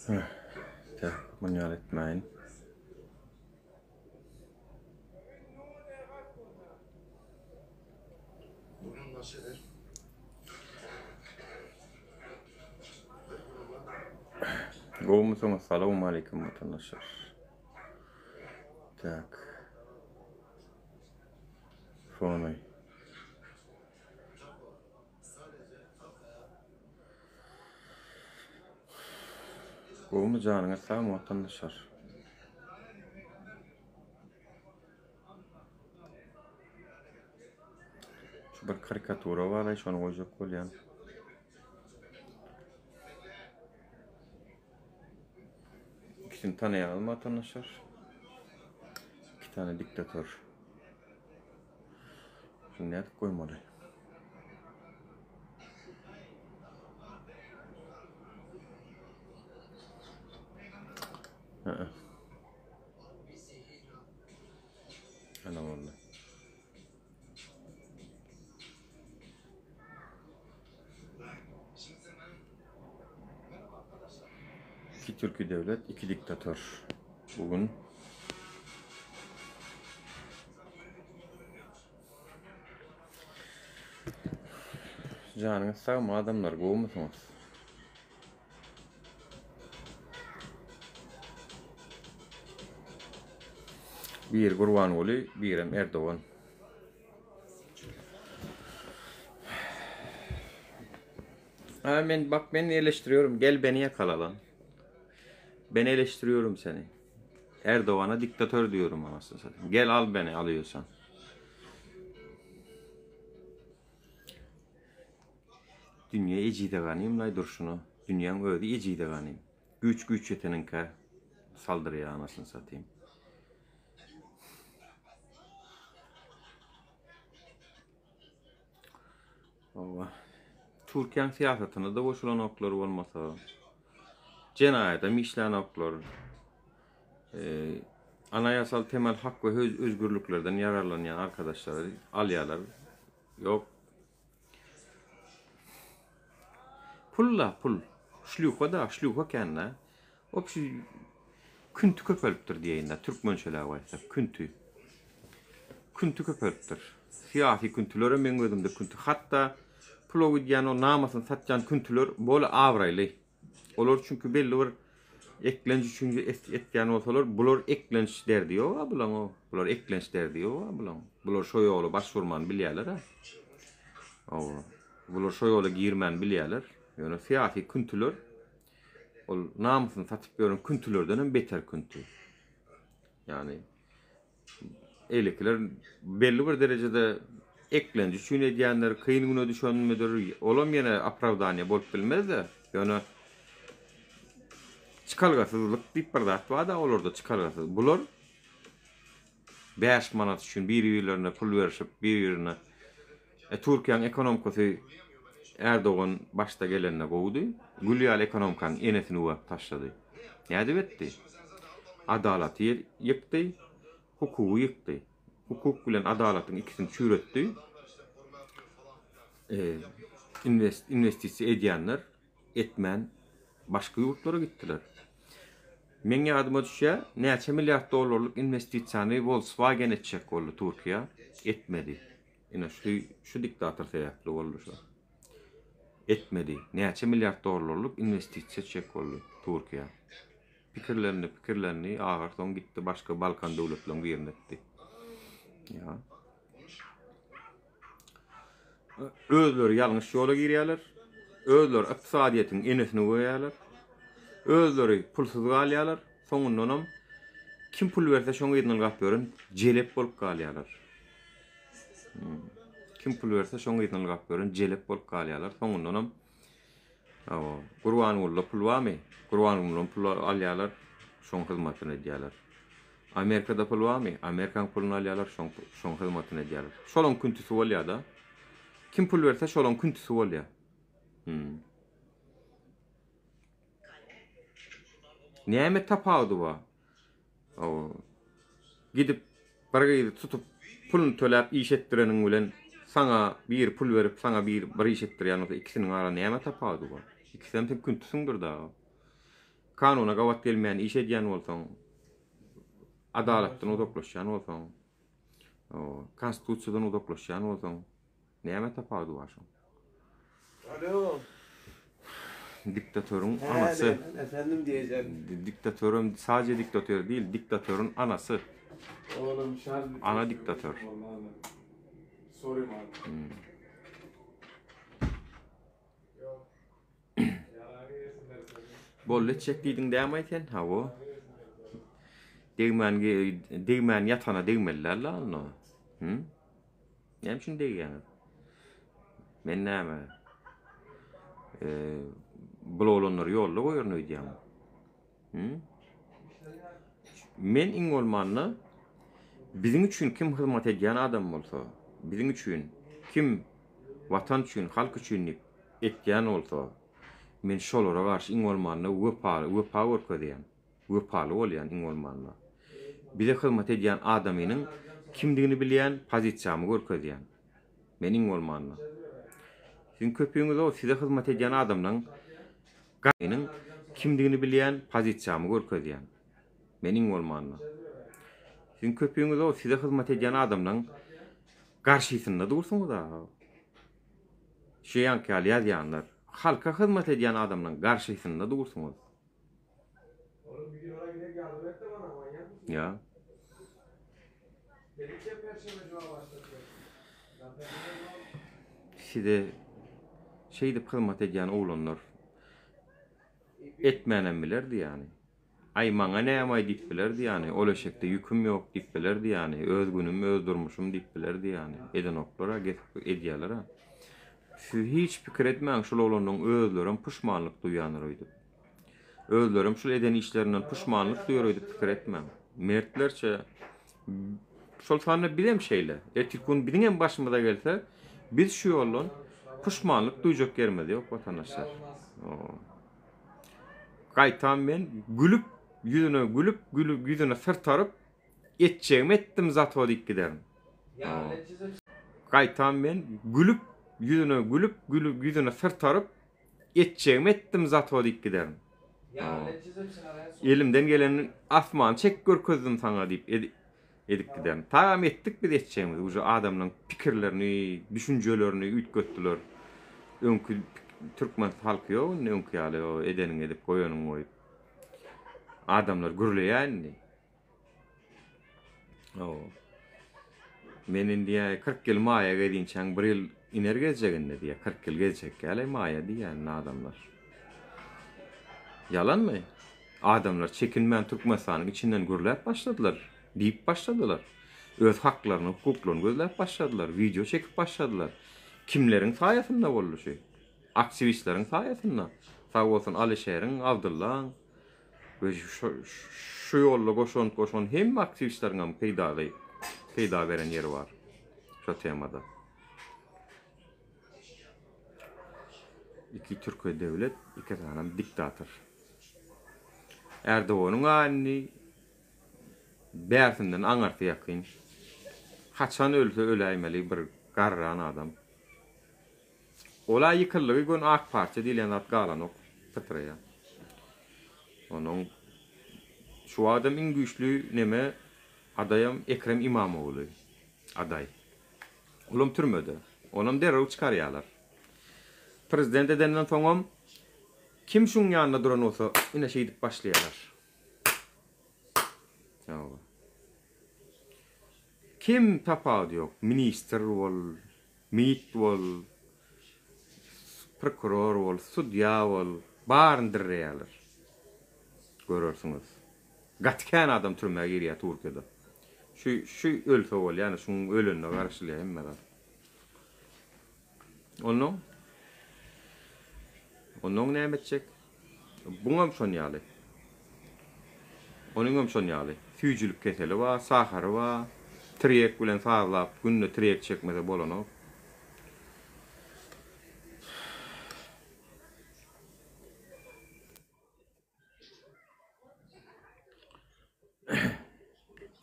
Tak, muny ýaly etmäýin. Gowumysyňyz? Salowmaleýkim watandaşlar. Tak. Fony. Gowumy janyňyz sagmy watandaşlar? Şu bir karikatura bar, şony goýjak bolýan. İkisini tanaýaňyzmy watandaşlar? İki tane diktator. Şuny nädip goýmaly? Ana boldy. İki türki devlet, iki diktatör. Bugün Janyňyz sagmy adamlar, gowumysyňyz? Biri Gurbanguly, birem Erdogan. Ha men bak ben eleştiriyorum. Gel beni yakala lan. Ben eleştiriyorum seni. Erdoğan'a diktatör diyorum anasını satayım. Gel al beni alıyorsan. Dünýe ejize ganym laý durşuna. Dünýäň özi ejize ganym. Güýç güýç ýeteniňkä saldyrýar anasyny satayım. Hawa. Türkiýäň syýasatyna-da goşulanoklar bolmasa. Jenaýatam işlänoklar. Anaýasal temel hak we özgürliklerden ýararlanýan arkadaşlary alýarlar. Ýok. Pul-la, pul. Şlýuha-da, şlýuha kän-dä. Obşi künti köpelipdir diýeýin-dä, türkmençeläp aýtsak, künti. Künti köpelipdir. Syýasy küntülerem meň gözümde künti. Hatda pula gidýän o namasyny satýan küntüler bol abraýly. Olar çünki belli bir eklenç üçin etýän bolsalar, bular eklenç derdi ýok-a bulaň o. Bular eklenç derdi ýok-a bulaň. Bular şo ýola baş urmany bilýärler-ä. Hawa. Bular şo ýola girmäni bilýärler. Ýöne syýasy küntüler ol namysyny satyp ýören küntülerden hem beter künti. Ýagny Eýlekiler belli bir derejede eklenç üçin edýänler, kyn güne düşenmidir, olam ýene opravdaniýe bolup bilmez-de, ýöne çykalgasyzlyk diýip bir zat bar-da olarda çykalgasyz. Bular 5 manat üçin biri-birlerine pul berişip, bir-birine E, Türkiýäň ekonomikasy Erdogan başda gelende gowudy. Gül ýaly ekonomikanyň enesini öwäp taşlady. Nädip etdi? Adalaty ýykdy, hukugy ýykdy. Hukuk bilen adalatyň ikisini çüýretdi. E, invest, investisiýa edýänler etmän başga ýurtlara gitdiler. Meň ýadyma düşýär, näçe milliard dollarlyk investisiýany Volkswagen etjek boldy Türkiýä, etmedi. Ine şu şu diktator sebäpli boldy şu. Etmedi. Näçe milliard dollarlyk investisiýa etjek boldy Türkiýä. Pikirlendi, pikirlendi, ahyr soň gitdi başga Balkan döwletleriniň birine etdi. Ýa. Özleri ýalňyş ýola girýärler. Özleri ykdysadyýetiň enesini goýýarlar. Özleri pulsuz galýarlar. Soňundanam kim pul berse şoň yzyna ylgap ýören jelep bolup galýarlar. Hmm. Kim pul berse şoň yzyna ylgap ýören jelep bolup galýarlar. Soňundanam Hawa, Gurbangulyda pul barmy? Gurbangulydan pul alýarlar, şoň hyzmatyny edýärler. Amerikada pul barmy? Amerikaň puluny alýarlar, şoň şoň hyzmatyny edýärler. Şolaň küntüsi bolýar-da. Kim pul berse şolaň küntüsi bolýar. Hmm. Näme tapawudy bar? Hawa. Gidip bir gyzy tutup puluny töläp iş etdireniň bilen saňa biri pul berip saňa bir bir iş etdirýän bolsa ikisiniň arasynda näme tapawudy bar? Ikisem sen küntüsiňdir dagy. Kanuna gabat gelmeýän iş edýän bolsaň, adalatdan uzaklaşýan bolsaň, konstitusiýadan uzaklaşýan bolsaň, näme tapawudy bar şoň? Alo. Diktatöriň anasy. Efendim diýeceğim. Diktatörüm sadece diktatör değil, diktatörün anasy. Oğlum şarj Ana diktatör. Sorayım abi. Hmm. Bolly etjek diýdiň dämaý sen? Hawa. Degmän degmän ýatana degmeli däl-de onda. Hı? Näme üçin degýäňiz? Men näme? Eee, bul oglanlary ýolda goýaryn öýdýäňmi? Hı? Men iň bolmanda biziň üçin kim hyzmat edýän adam bolsa, biziň üçin kim watan üçin, halk üçin diýip etýän bolsa, men şolara garşy iň bolmanda wepa wepa görkezýän, wepaly bolýan iň bolmanda. Bize hyzmat edýän adamynyň kimdigini bilýän, pozisiýamy görkezýän. Men iň bolmanda. Siziň köpüňiz o size hyzmat edýän adamlaň Ganyň kimdigini bilýän, pozisiýamy görkezýän. Men iň bolmanda. Siziň köpüňiz o size hyzmat edýän adamlaň garşysynda dursuňyz-a. Şu ýaňky ýaly ýazýanlar. Halka hyzmat edýän adamlaň garşysynda dursuňyz. Ýa. Size şeýdip hyzmat edýän oglanlar etmänem bilerdi ýany. Aý maňa nämaý diýip bilerdi ýany, ol eşekde ýüküm ýok diýip bilerdi ýany, öz günüm, öz durmuşym diýip bilerdi ýany. Edenoklar-a, gezip edýäler-a. Siz hiç pikir etmäň şul oglanlaryň özlerem puşmanlyk duýýandyr öýdüp. Özlerem şul eden işlerinden puşmanlyk duýar öýdüp pikir etmäň. Mertlerçe şol sanda bizem şeýle. Ertirki gün biziňem başymyza gelse, biz şu ýoldan puşmanlyk duýjak ýerimiz ýok watandaşlar. Gaýtam men gülüp, ýüzüne gülüp, gülüp ýüzüne syrtaryp, etjegimi etdim zato diýip giderin. Gaýtam men gülüp, ýüzüne gülüp, gülüp ýüzüne syrtaryp, Etjegimi etdim zato diýip giderin. Elimden gelenini asmany çekip görkezdim saňa diýip edip giderin. Tagam etdik biz etjegimizi. Uje adamlaryň pikirlerini, düşünjelerini üýtgetdiler. Öňki türkmen halky ýok indi öňki ýaly edeniňi edip, goýanyňy goýup. Adamlar gürleýär indi. Men indi diýýär, 40 ýyl maýa gezinçäň bir ýyl iner gezjek indi diýýär. 40 ýyl gezjek ýaly maýa diýýär indi adamlar. Ýalanmy? Adamlar çekinmän Türkmenistanyň içinden gürläp başladylar, diýip başladylar. Öz haklaryny, hukuklaryny gözläp başladylar, wideo çekip başladylar. Kimleriň saýasynda boldy şu? Aktiwistleriň saýasynda. Sag bolsun Alyşeriň, Abdyllaň, We şu ýolda goşant goşan hemme aktiwistleriňem peýdaly peýda beren ýeri bar şo temada. Iki türke döwlet, iki sanam diktator. Erdoganyň a indi bärsinden aňarsy ýakyn. Haçan ölse öläýmeli bir garran adam. Ola ýykyldygy gün ak partiýa diýlen zat galanok pytraýa. Onuň şu wagtam iň güýçli neme adaýam Ekrem Imamogly adaý. Olam türmede. Onam derrew çykarýalar. Prezident edenden soňam kim şuň ýanynda duran bolsa ine şeýdip başlaýalar. Hawa. Kim tapawudy ýok. Ministr bol, MİT bol, prokuror bol, sudýa bol, baryny dirreýärler. Görersiňiz. Gaty kän adam türmä girýär Türkiýede. Şu şu ölse bolýar, ýani şuň ölenine garaşylýar hemme zat. Onnoň Onnoň näme etjek? Buňam şon ýaly. Onuňam şon ýaly. Süýjülik keseli bar, sahary bar. Tirýek bilen sazlap, günde tirýek çekmese bolanok.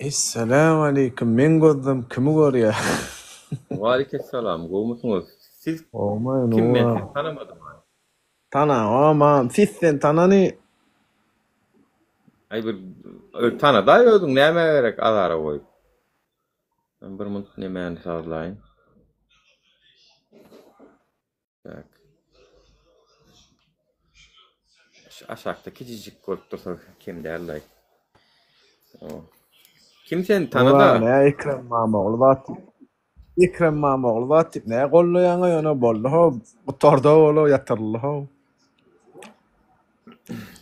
Esselämu aleýkum meň gözlem kimi görýär. Waleýkessalam gowmysyňyz siz Gowmy kim men Nury sizi tanamadym. Tanamam siz sen tanany. Aý bir tanadaý özüň nämä gerek azara goýup. Men bir munt nemäni sazlaýyn. Tak. Şu aşakda kiçijik bolup dursa kem däl-laý. Kim sen tanada? Ulan nä Ekrem Mamogly zat diýip. Ekrem Mamogly zat diýip nä gollaýaňa ýöne boldy how gutardy how ol ýatyryldy how.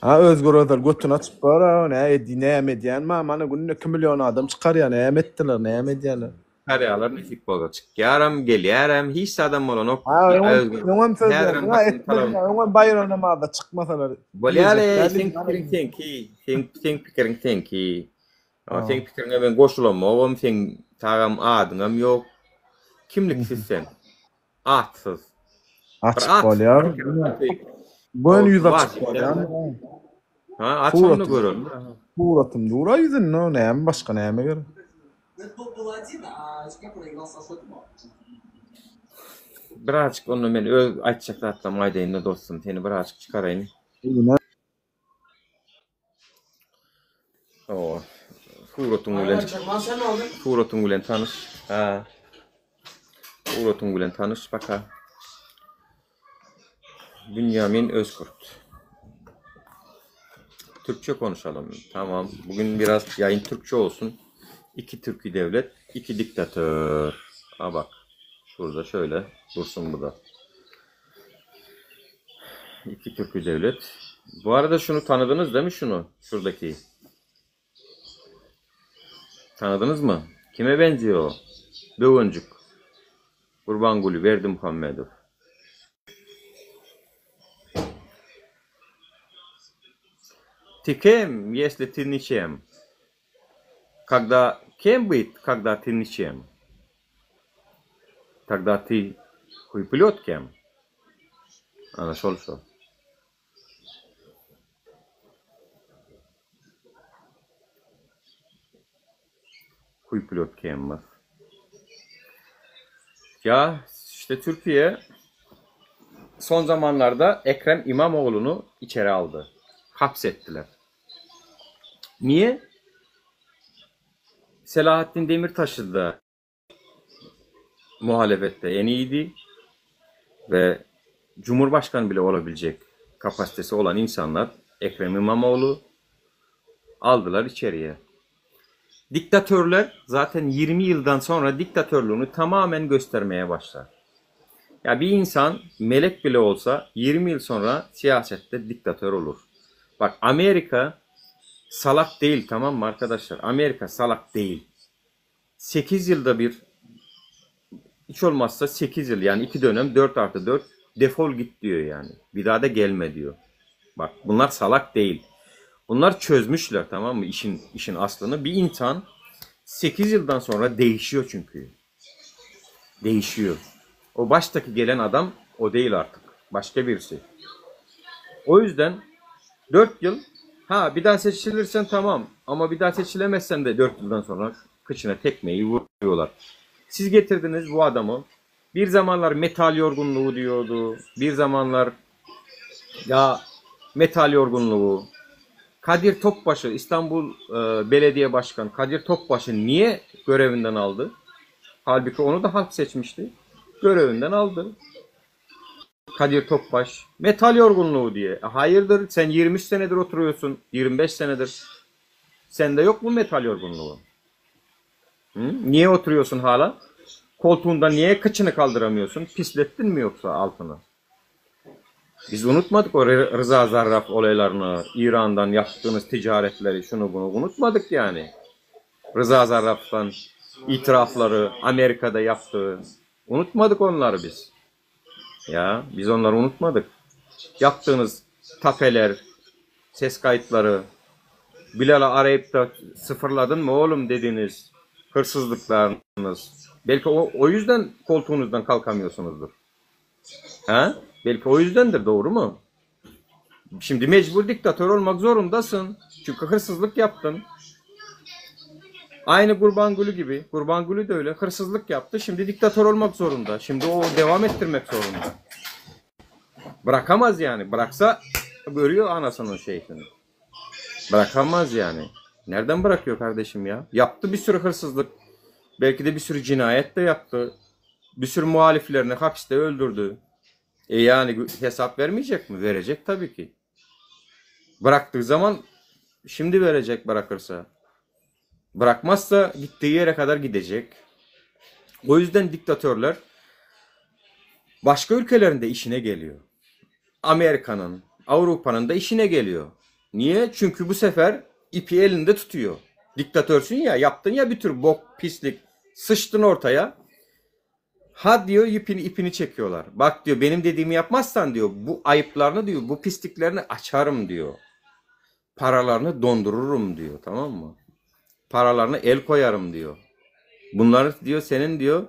Ha Özgür Özel götüni açyp bar ha nä edi näme edýän mamany günde 2 million adam çykarýar näme etdiler näme edýärler. Çykarýarlar nesip bolsa çykýaram gelýärem hiç zadam bolanok. Ha öňem öňem söz berdiň ha etmediň öňem Baýram namazda çykmasalar. Bolýar eý seň pikiriň seňki seň seň pikiriň seňki. Seň pikiriňe men goşulamogam seň tagam adyňam ýok. Kimliksiz sen. Atsyz. Açyk bolýar. Göni ýüz açyk bolýar. Ha, aç onda görelim. Suratym dur-a ýüzünde, näme başga näme gerek? Birazjyk onda men öz aýtjak zatlarymy aýdaýyn-da dostum, seni birazjyk çykaraýyn. Hawa. Suratyň bilen Suratyň bilen tanyş. Ha. Suratyň bilen tanyş baka. Bünyamin Özkurt. Türkçe konuşalım. Tamam. Bugün biraz yayın Türkçe olsun. İki Türki devlet, iki diktatör. Ha bak. Şurada şöyle dursun bu da. İki Türkü devlet. Bu arada şunu tanıdınız değil mi şunu? Şuradaki. Tanıdınız mı? Kime benziyor o? Böwencik. Gurbanguly Berdimuhamedow. Ty kem, ýesli ty niçem? Kogda kem byt, kogda ty niçem? Togda ty huýpilýot kem? Ana şol şol. Huýpilýot kemmas. Ya işte Türkiye son zamanlarda Ekrem İmamoğlu'nu içeri aldı. Hapsettiler. Niye? Selahattin Demirtaş'ı da muhalefette en iyiydi ve Cumhurbaşkanı bile olabilecek kapasitesi olan insanlar Ekrem İmamoğlu aldılar içeriye. Diktatörler zaten 20 yıldan sonra diktatörlüğünü tamamen göstermeye başlar. Ya bir insan melek bile olsa 20 yıl sonra siyasette diktatör olur. Bak Amerika salak değil tamam mı arkadaşlar? Amerika salak değil. 8 yılda bir hiç olmazsa 8 yıl yani 2 dönem 4 artı 4 defol git diyor yani. Bir daha da gelme diyor. Bak bunlar salak değil. Bunlar çözmüşler tamam mı işin işin aslını. Bir insan 8 yıldan sonra değişiyor çünkü. Değişiyor. O baştaki gelen adam o değil artık. Başka birisi. O yüzden 4 yıl ha bir daha seçilirsen tamam ama bir daha seçilemezsen de 4 yıldan sonra kıçına tekmeyi vuruyorlar. Siz getirdiniz bu adamı. Bir zamanlar metal yorgunluğu diyordu. Bir zamanlar ya metal yorgunluğu. Kadir Topbaşı İstanbul e, Belediye Başkanı Kadir Topbaşı niye görevinden aldı? Halbuki onu da halk seçmişti. Görevinden aldı. Kadir Topbaş. Metal yorgunluğu diye. E, hayırdır sen 23 senedir oturuyorsun. 25 senedir. Sende yok mu metal yorgunluğu? Hı? Niye oturuyorsun hala? Koltuğunda niye kıçını kaldıramıyorsun? Pislettin mi yoksa altını? Biz unutmadık o Rıza Zarrab olaylarını, İran'dan yaptığınız ticaretleri, şunu bunu unutmadık yani. Rıza Zarrab'dan itirafları, Amerika'da yaptığı. Unutmadık onları biz. Ya biz onları unutmadık. Yaptığınız tapeler, ses kayıtları, Bilal'ı arayıp da sıfırladın mı oğlum dediniz, hırsızlıklarınız. Belki o, o yüzden koltuğunuzdan kalkamıyorsunuzdur. Ha? Belki o yüzdendir doğru mu? Şimdi mecbur diktatör olmak zorundasın. Çünkü hırsızlık yaptın. Aynı Gurbanguly gibi. Gurbanguly de öyle hırsızlık yaptı. Şimdi diktatör olmak zorunda. Şimdi o devam ettirmek zorunda. Bırakamaz yani. Bıraksa görüyor anasının şeysini. Bırakamaz yani. Nereden bırakıyor kardeşim ya? Yaptı bir sürü hırsızlık. Belki de bir sürü cinayet de yaptı. Bir sürü muhaliflerini hapiste öldürdü. E yani hesap vermeyecek mi? Verecek tabii ki. Bıraktığı zaman şimdi verecek bırakırsa. Bırakmazsa gittiği yere kadar gidecek. O yüzden diktatörler başka ülkelerinde işine geliyor. Amerika'nın, Avrupa'nın da işine geliyor. Niye? Çünkü bu sefer ipi elinde tutuyor. Diktatörsün ya, yaptın ya bir tür bok, pislik, sıçtın ortaya. Ha diyor ipini ipini çekiyorlar. Bak diyor benim dediğimi yapmazsan diyor bu ayıplarını diyor bu pisliklerini açarım diyor. Paralarını dondururum diyor tamam mı? Paralarını el koyarım diyor. Bunları diyor senin diyor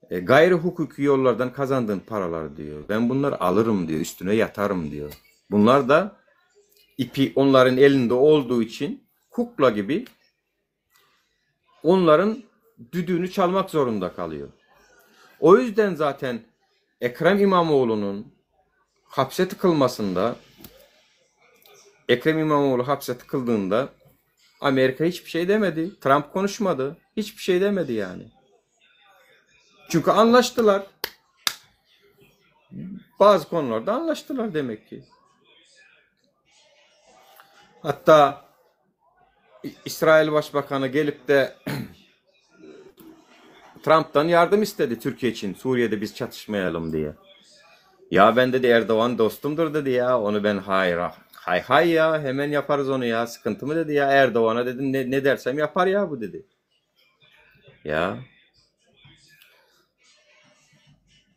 e, gayri hukuki yollardan kazandığın paralar diyor. Ben bunları alırım diyor üstüne yatarım diyor. Bunlar da ipi onların elinde olduğu için kukla gibi onların düdüğünü çalmak zorunda kalıyor. O yüzden zaten Ekrem İmamoğlu'nun hapse tıkılmasında Ekrem İmamoğlu hapse tıkıldığında Amerika hiçbir şey demedi. Trump konuşmadı. Hiçbir şey demedi yani. Çünkü anlaştılar. Bazı konularda anlaştılar demek ki. Hatta İsrail Başbakanı gelip de Trump'tan yardım istedi Türkiye için. Suriye'de biz çatışmayalım diye. Ya ben dedi Erdoğan dostumdur dedi ya. Onu ben hayır hay hay ya hemen yaparız onu ya. Sıkıntı mı dedi ya Erdoğan'a dedim ne, ne dersem yapar ya bu dedi. Ya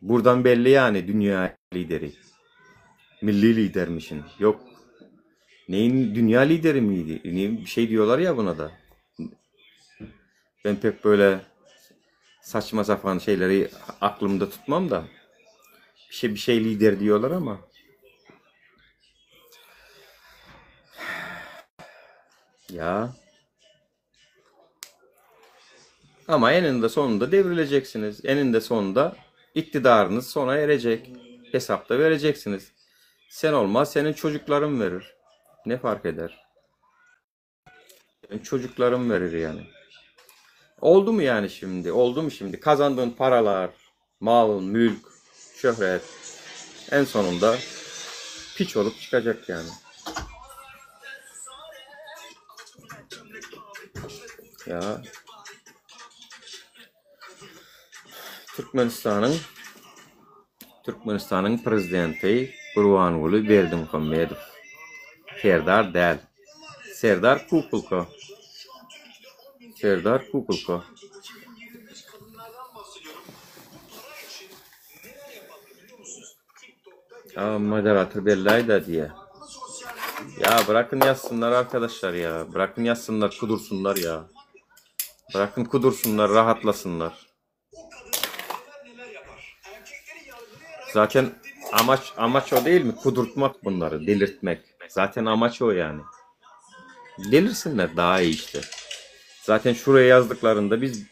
buradan belli yani dünya lideri. Milli lidermişin. Yok neyin dünya lideri miydi? Ne, bir şey diyorlar ya buna da. Ben pek böyle saçma sapan şeyleri aklımda tutmam da. Bir şey bir şey lider diyorlar ama. Ya. Ama eninde sonunda devrileceksiniz. Eninde sonunda iktidarınız sona erecek. Hesapta vereceksiniz. Sen olmaz senin çocukların verir. Ne fark eder? Senin çocukların verir yani. Oldu mu yani şimdi? Oldu mu şimdi? Kazandığın paralar, mal, mülk, şöhret en sonunda piç olup çıkacak yani. Ya Türkmenistanyň Türkmenistanyň prezidenti Gurbanguly Berdimuhamedow. Serdar däl. Serdar kukulka. Serdar kukulka. Aa, moderator belli diye. Ya bırakın yazsınlar arkadaşlar ya. Bırakın yazsınlar kudursunlar ya. Bırakın kudursunlar rahatlasınlar. Zaten amaç amaç o değil mi? Kudurtmak bunları, delirtmek. Zaten amaç o yani. Delirsinler daha iyi işte. Zaten şuraya yazdıklarında biz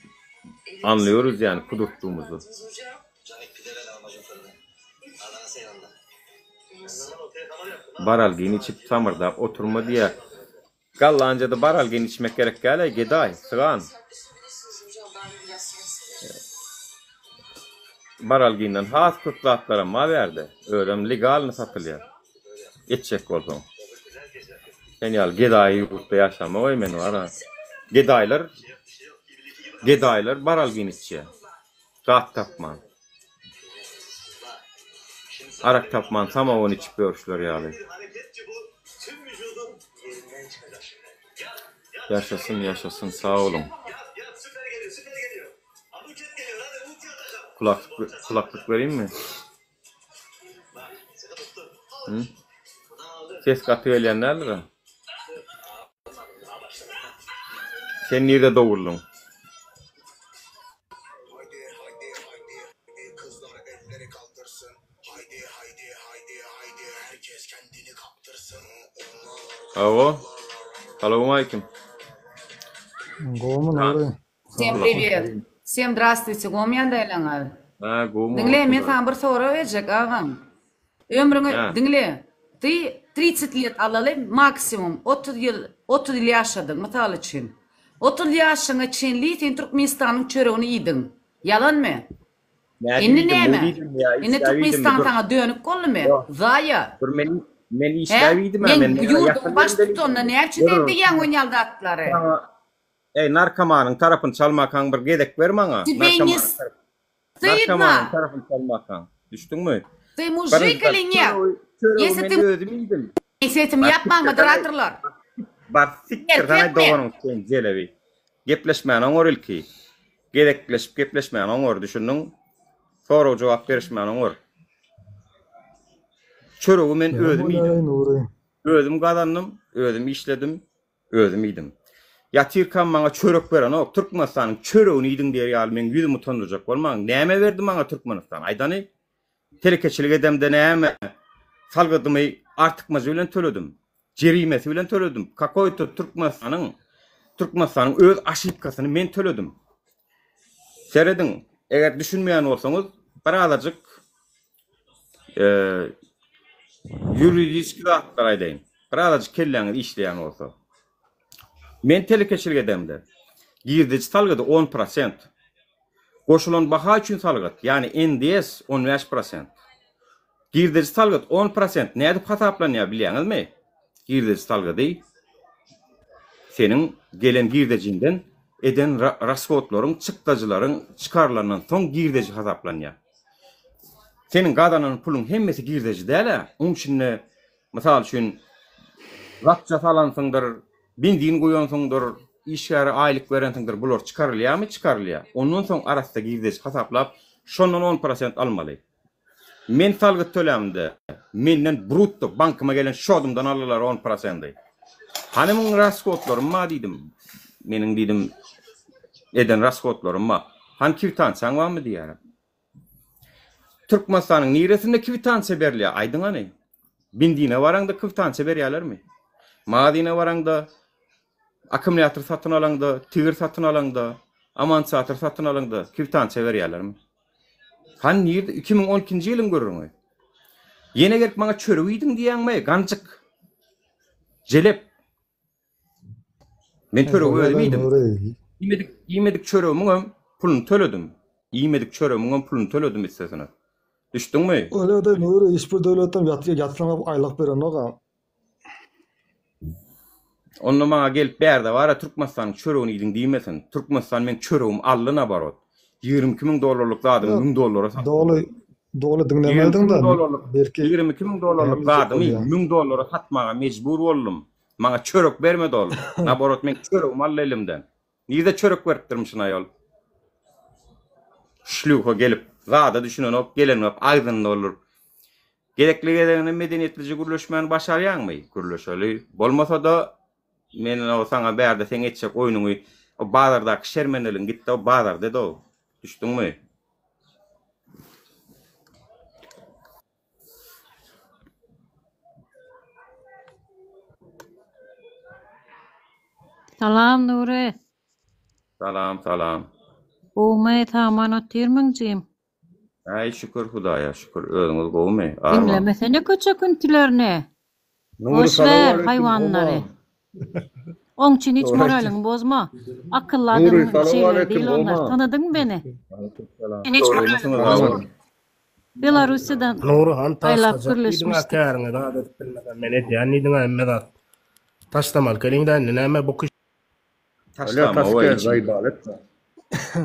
anlıyoruz yani kudurttuğumuzu. Baralgini içip samyrdap oturma diýýär. Gallanjada baralgini içmek gerek däl-aý, gedaý, sygan. Baralginden has köp zatlaram bar bärde. Özem legalny satylýar. Içjek bolsaň. Sen ýaly gedaý ýurtda ýaşamagoý men bar-a. Gedaýlar gedaýlar baralgin içýär. Zat tapman. Arak tapman samawun içip ýörüşleri ýaly. Ýaşasyn ýaşasyn sag boluň. Kulaklyk kulaklyk bereyim mi? Hı? Ses gaty gelýän däldir a? Sen nirde doguldyň? Hawa. Salowmaleýkim. Gowmy Nary? Всем привет. Всем здравствуйте. Gowmy ýagdaýlaryňyz? Ha, gowmy? Diňle, men saňa bir sorag berjek agam. Ömrüňe Ha. diňle. Ty 30 let alaly maksimum 30 ýyl 30 ýyl ýaşadyň mysal üçin. 30 ýaşyňa çenli sen Türkmenistanyň çöregini iýdiň. Ýalanmy? Nädip Indi iýdim, näme? mugt iýdimmi ýa Indi işläp iýdimmi? Türkmenistan Dur. saňa dönük boldumy? Ýok. Zaýa. Dur men men Hä? işläp iýdim-ä, Men men ýa ýurduň ýatan ýerimden baştutanyna iýdim. näme üçin Dur. sen diýýäň on ýaly zatlary? Saňa Eý, narkomanyň tarapyny çalmakaň bir gezek ber maňa. Тебе не Narkomanyň tarapyny. stydno? Narkomanyň tarapyny çalmakaň. Düşdüňmi? Ty mužik Birinjiden ili нет? çöregi, çöregi Если men ты özüm iýdim. Sesimi Bar ýapmaň sikdir, moderatorlar. Bar sikdir sanaý Erkekmi? doganyň sen jelebi. Gepleşmäni oňar ilki. Gezekleşip gepleşmäni oňar, düşündiň? Sorag jogap berişmäni oňar. Çöregi men Näme özüm bolýar iýdim. eý Nury? Özüm gazandym, özüm işledim, özüm iýdim. Ýatyrkam maňa çörek berenok. Türkmenistanyň çöregini iýdiň diýer ýaly meň ýüzümi utandyrjak bolmaň. Näme berdi maňa Türkmenistan? Aýdany? Telekeçilik edemde näme? Salgydymy artykmajy bilen töledim. Jerimesi bilen töledim. Kakoý-to Türkmenistanyň Türkmenistanyň öz aşipkasyny men töledim. Serediň, eger düşünmeýän bolsaňyz, birazajyk ýuridiski zatlar aýdaýyn. Birazajyk kelläňiz işleýän bolsa. Men telekeçilik edemde, girdeji salgydy on prosent. Goşulan baha üçin salgyt, ýagny NDS 15 prosent. Girdeji salgyt 10 prosent nädip hasaplanýar bilýäňizmi? Girdeji salgydy seniň gelen girdejiňden eden rashodlaryň, çykdajylaryň çykarylandan soň girdeji hasaplanýar. Seniň gazanan puluň hemmesi girdeji däl-ä, oň içinde Mysal üçin, zapças alansyňdyr, benzin guýansyňdyr, işgäre aýlyk berensiňdir, bular çykarylýarmy? Çykarylýar. Ondan soň arassa girdeji hasaplap, şondan on prosent almaly. Men salgyt tölämde, menden brutto bankyma gelen şodumdan aldylar on prosendi. Hany muň rashodlarym bar diýdim. Meniň diýdim, eden rashodlarym bar. Hany kwitansiýaň barmy diýýärler. Türkmenistanyň niresinde kwitansiýa berilýär aýdyň hany. Benzine baraňda kwitansiýa berýärlermi? Magazine baraňda, akkumulýator satyn alaňda, tigir satyn alaňda, amantizator satyn alaňda kwitansiýa berýärlermi? Hany nirde 2012-nji ýylyň gürrüňi. Ýene gelip maňa çörek iýdiň diýýäňmi, ganjyk? Jelep. Men çöregi özüm iýdim. Iýmedik, iýmedik çöregimiňem puluny töledim. Iýmedik çöregimiňem puluny töledim üstesine. Düşdüňmi? Öyle-de Nury hiç bir döwletem ýat ýatsaňam aýlyk berenok-a. Onda maňa gelip bärde bara Türkmenistanyň çöregini iýdiň diýmesin. Türkmenistan meň çöregimi aldy naborot. 22 müň dollarlyk zadymy Ýok, 1000 dollara satdy. doly doly 22 diňlemediň-de müň dollarlyk belki 22 müň dollarlyk näme diýjek zadymy bolýa. 1000 dollara satmaga mejbur boldum. Maňa çörek bermedi ol. Naborot meň çöregimi aldy elimden. Nirde çörek beripdirmişin aýol. Şlýuha gelip zada düşünenok, gelenok agzyny dolduryp. Gezekli gezegine medeniýetlije gürleşmäni başarýaňmy? Gürleşeli. Bolmasa-da men o saňa bärde seň etjek oýnuňy o bazardaky şermendeligiň gitde o bazarda ed-ow. Düşdüňmi? Salam Nury. Salam salam. Gowmy sagman otyrmyň jigim. Äý şükür Hudaýa şükür özüňiz gowumy arman. Diňlemesene köçe küntilerini. Nury Boş ver salowaleýkim haýwanlary. goma. Oň üçin hiç moralyňy bozma. Akylly Nury adamyň şeyleri salowaleýkim değil onlar. goma. Tanadyňmy beni? Aleýkumsalam. Hiç moralyňy bozma. Belarussiýadan Nury han aýlap taşlajak diýdiň-ä gürleşmişdik. käriňe zat edip bilmesem men edýän diýdiň-ä hemme zat. Taşlamaly keliň-dä indi näme bu kyş Alýa Taşlama taş oý gel içim. zaýbal etme.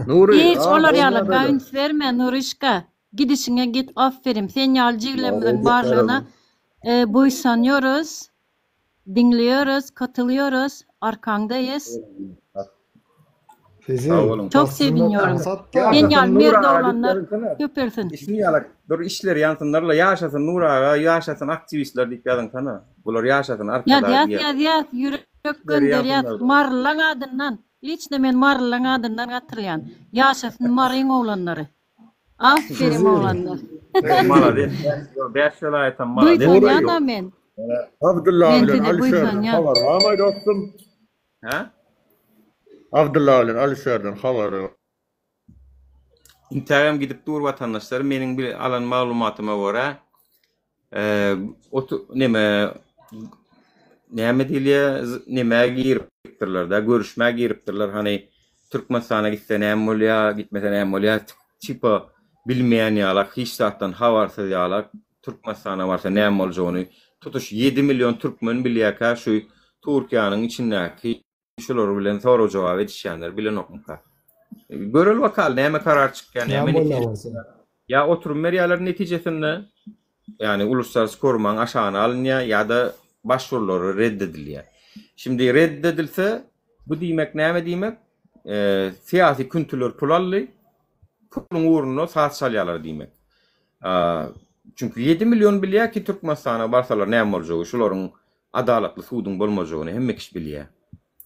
Nury Hiç a olar gowy ýalyka ýagdaýlar. üns berme Nuryşka. Gidişiňe git aferin. Sen ýaly jiglerimiziň Gowy barlygyna ýagdaýlar. buýsanýoruz. Diňleýoris, katylýorys, arkaňdaýys. Fezi, Sag boluň. Çok dastyny sevinýorum. aňsat-da. Sen Ýaşasyn ýaly Nur merd aga diýip oglanlar ýazyňsana. köpelsin. Işini ýalak. Dur işleri ýansynlarla ýaşasyn Nur aga ýaşasyn aktiwistler diýip ýazyňsana. Bular ýaşasyn arkadag Ýazýas diýer. ýazýas ýürek Işleri gönderýäs ýansynlar. Marylaň adyndan. Liçno men Marylaň adyndan gatylýan. Ýaşasyn Maryň oglanlary. Aferin oglanlar. Malades. Bäş welaýatam malades. Buýsanýan-a men. Abdylla Men bilen size Alişerden buýsanýan. habar barmy dostum? Hä? Abdylla bilen Alişerden habar ýok. Intägem gidip dur watandaşlar meniň bir alan maglumatyma görä. Otu neme näme diýilýär, nemä giripdirler-dä, görüşmä giripdirler, hany Türkmenistana gitse näme bolýar, gitmese näme bolýar, tipa bilmeýän ýalak, hiç zatdan habarsyz ýalak, Türkmenistana barsa näme boljagyny tutuş ýedi million türkmen bilýärkä şu Türkiýäniň içindäki şular bilen sorag-jogap edişýänler bilenokmyka? Göreli bakaly näme karar çykýar, näme Näme bolýar netije bolsa. Ýa oturum berýärler netijesinde, ýagny uluslararasy korumaň aşagyna alynýar ýa-da başwurulary red edilýär. Şimdi red edilse, bu diýmek näme diýmek? Syýasy küntüler pul aldy, puluň ugrunda saz çalýarlar diýmek. Çünki 7 million bilýär ki Türkmenistana barsalar näme boljagy, şularyň adalatly suduň bolmajagyny hemme kişi bilýär.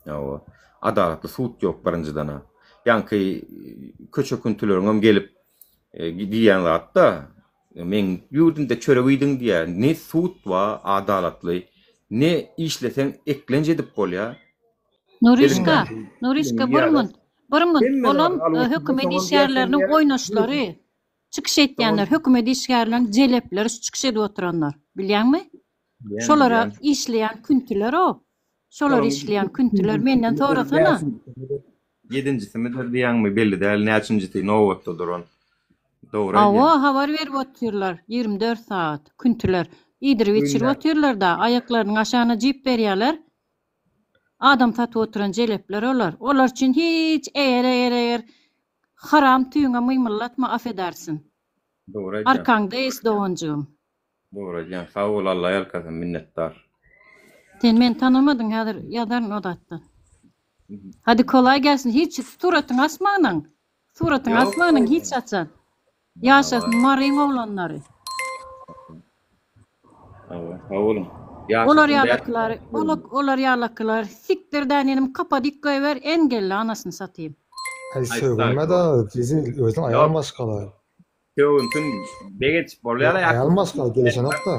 Hawa, adalatly sud ýok birinjiden-ä. Ýaňky köçe küntüleriňem gelip diýýän zat-da, meň ýurdumda çörek iýdiň diýýär. Ne sud bar adalatly, ne işleseň eklenç edip bolýar. Nurişka, Nurişka bir munt, bir munt, olam hökümet işgärleriniň oýnaşlary, çykyş etýänler, hökümet işgärleriniň jelepleri şu çykyş edip oturanlar, bilýäňmi? Şolara işleýän küntüler-ow. Şolar işleýän küntüler menden sorasana. Ýedinjisimidir diýýäňmi belli däl näçinjisi nobatda duran. Dogry aýdýaň. Hawa habar berip otyrlar 24 sagat küntüler iýdirip içirip otyrlarda aýaklarynyň aşagyna jip berýäler. Adam satyp oturan jelepler olar. Olar üçin hiç eger eger eger haram tüýüňe mymyllatma affedersin. Dogry aýdýaň. Arkaňdaýys doganjygym. Dogry aýdýaň sag bol Alla ýalkasyn minnetdar. Sen meni tanamadyň häzir ýazaryn o zatdan. Hadi kolaý gelsin hiç suratyňy asmanyň. Suratyňy asmanyň hiç haçan. Ýaşasyn Maryň oglanlary. Hawa, sag boluň. Olar ýalakylary, olar ýalakylary sikdir dänenim kapadyk goýber engelle anasyny satayym. Aý sögünme-de Jezil özüň aýal maşgala. Sögünsin begenç bolýar aýal maşgala gelişenokda.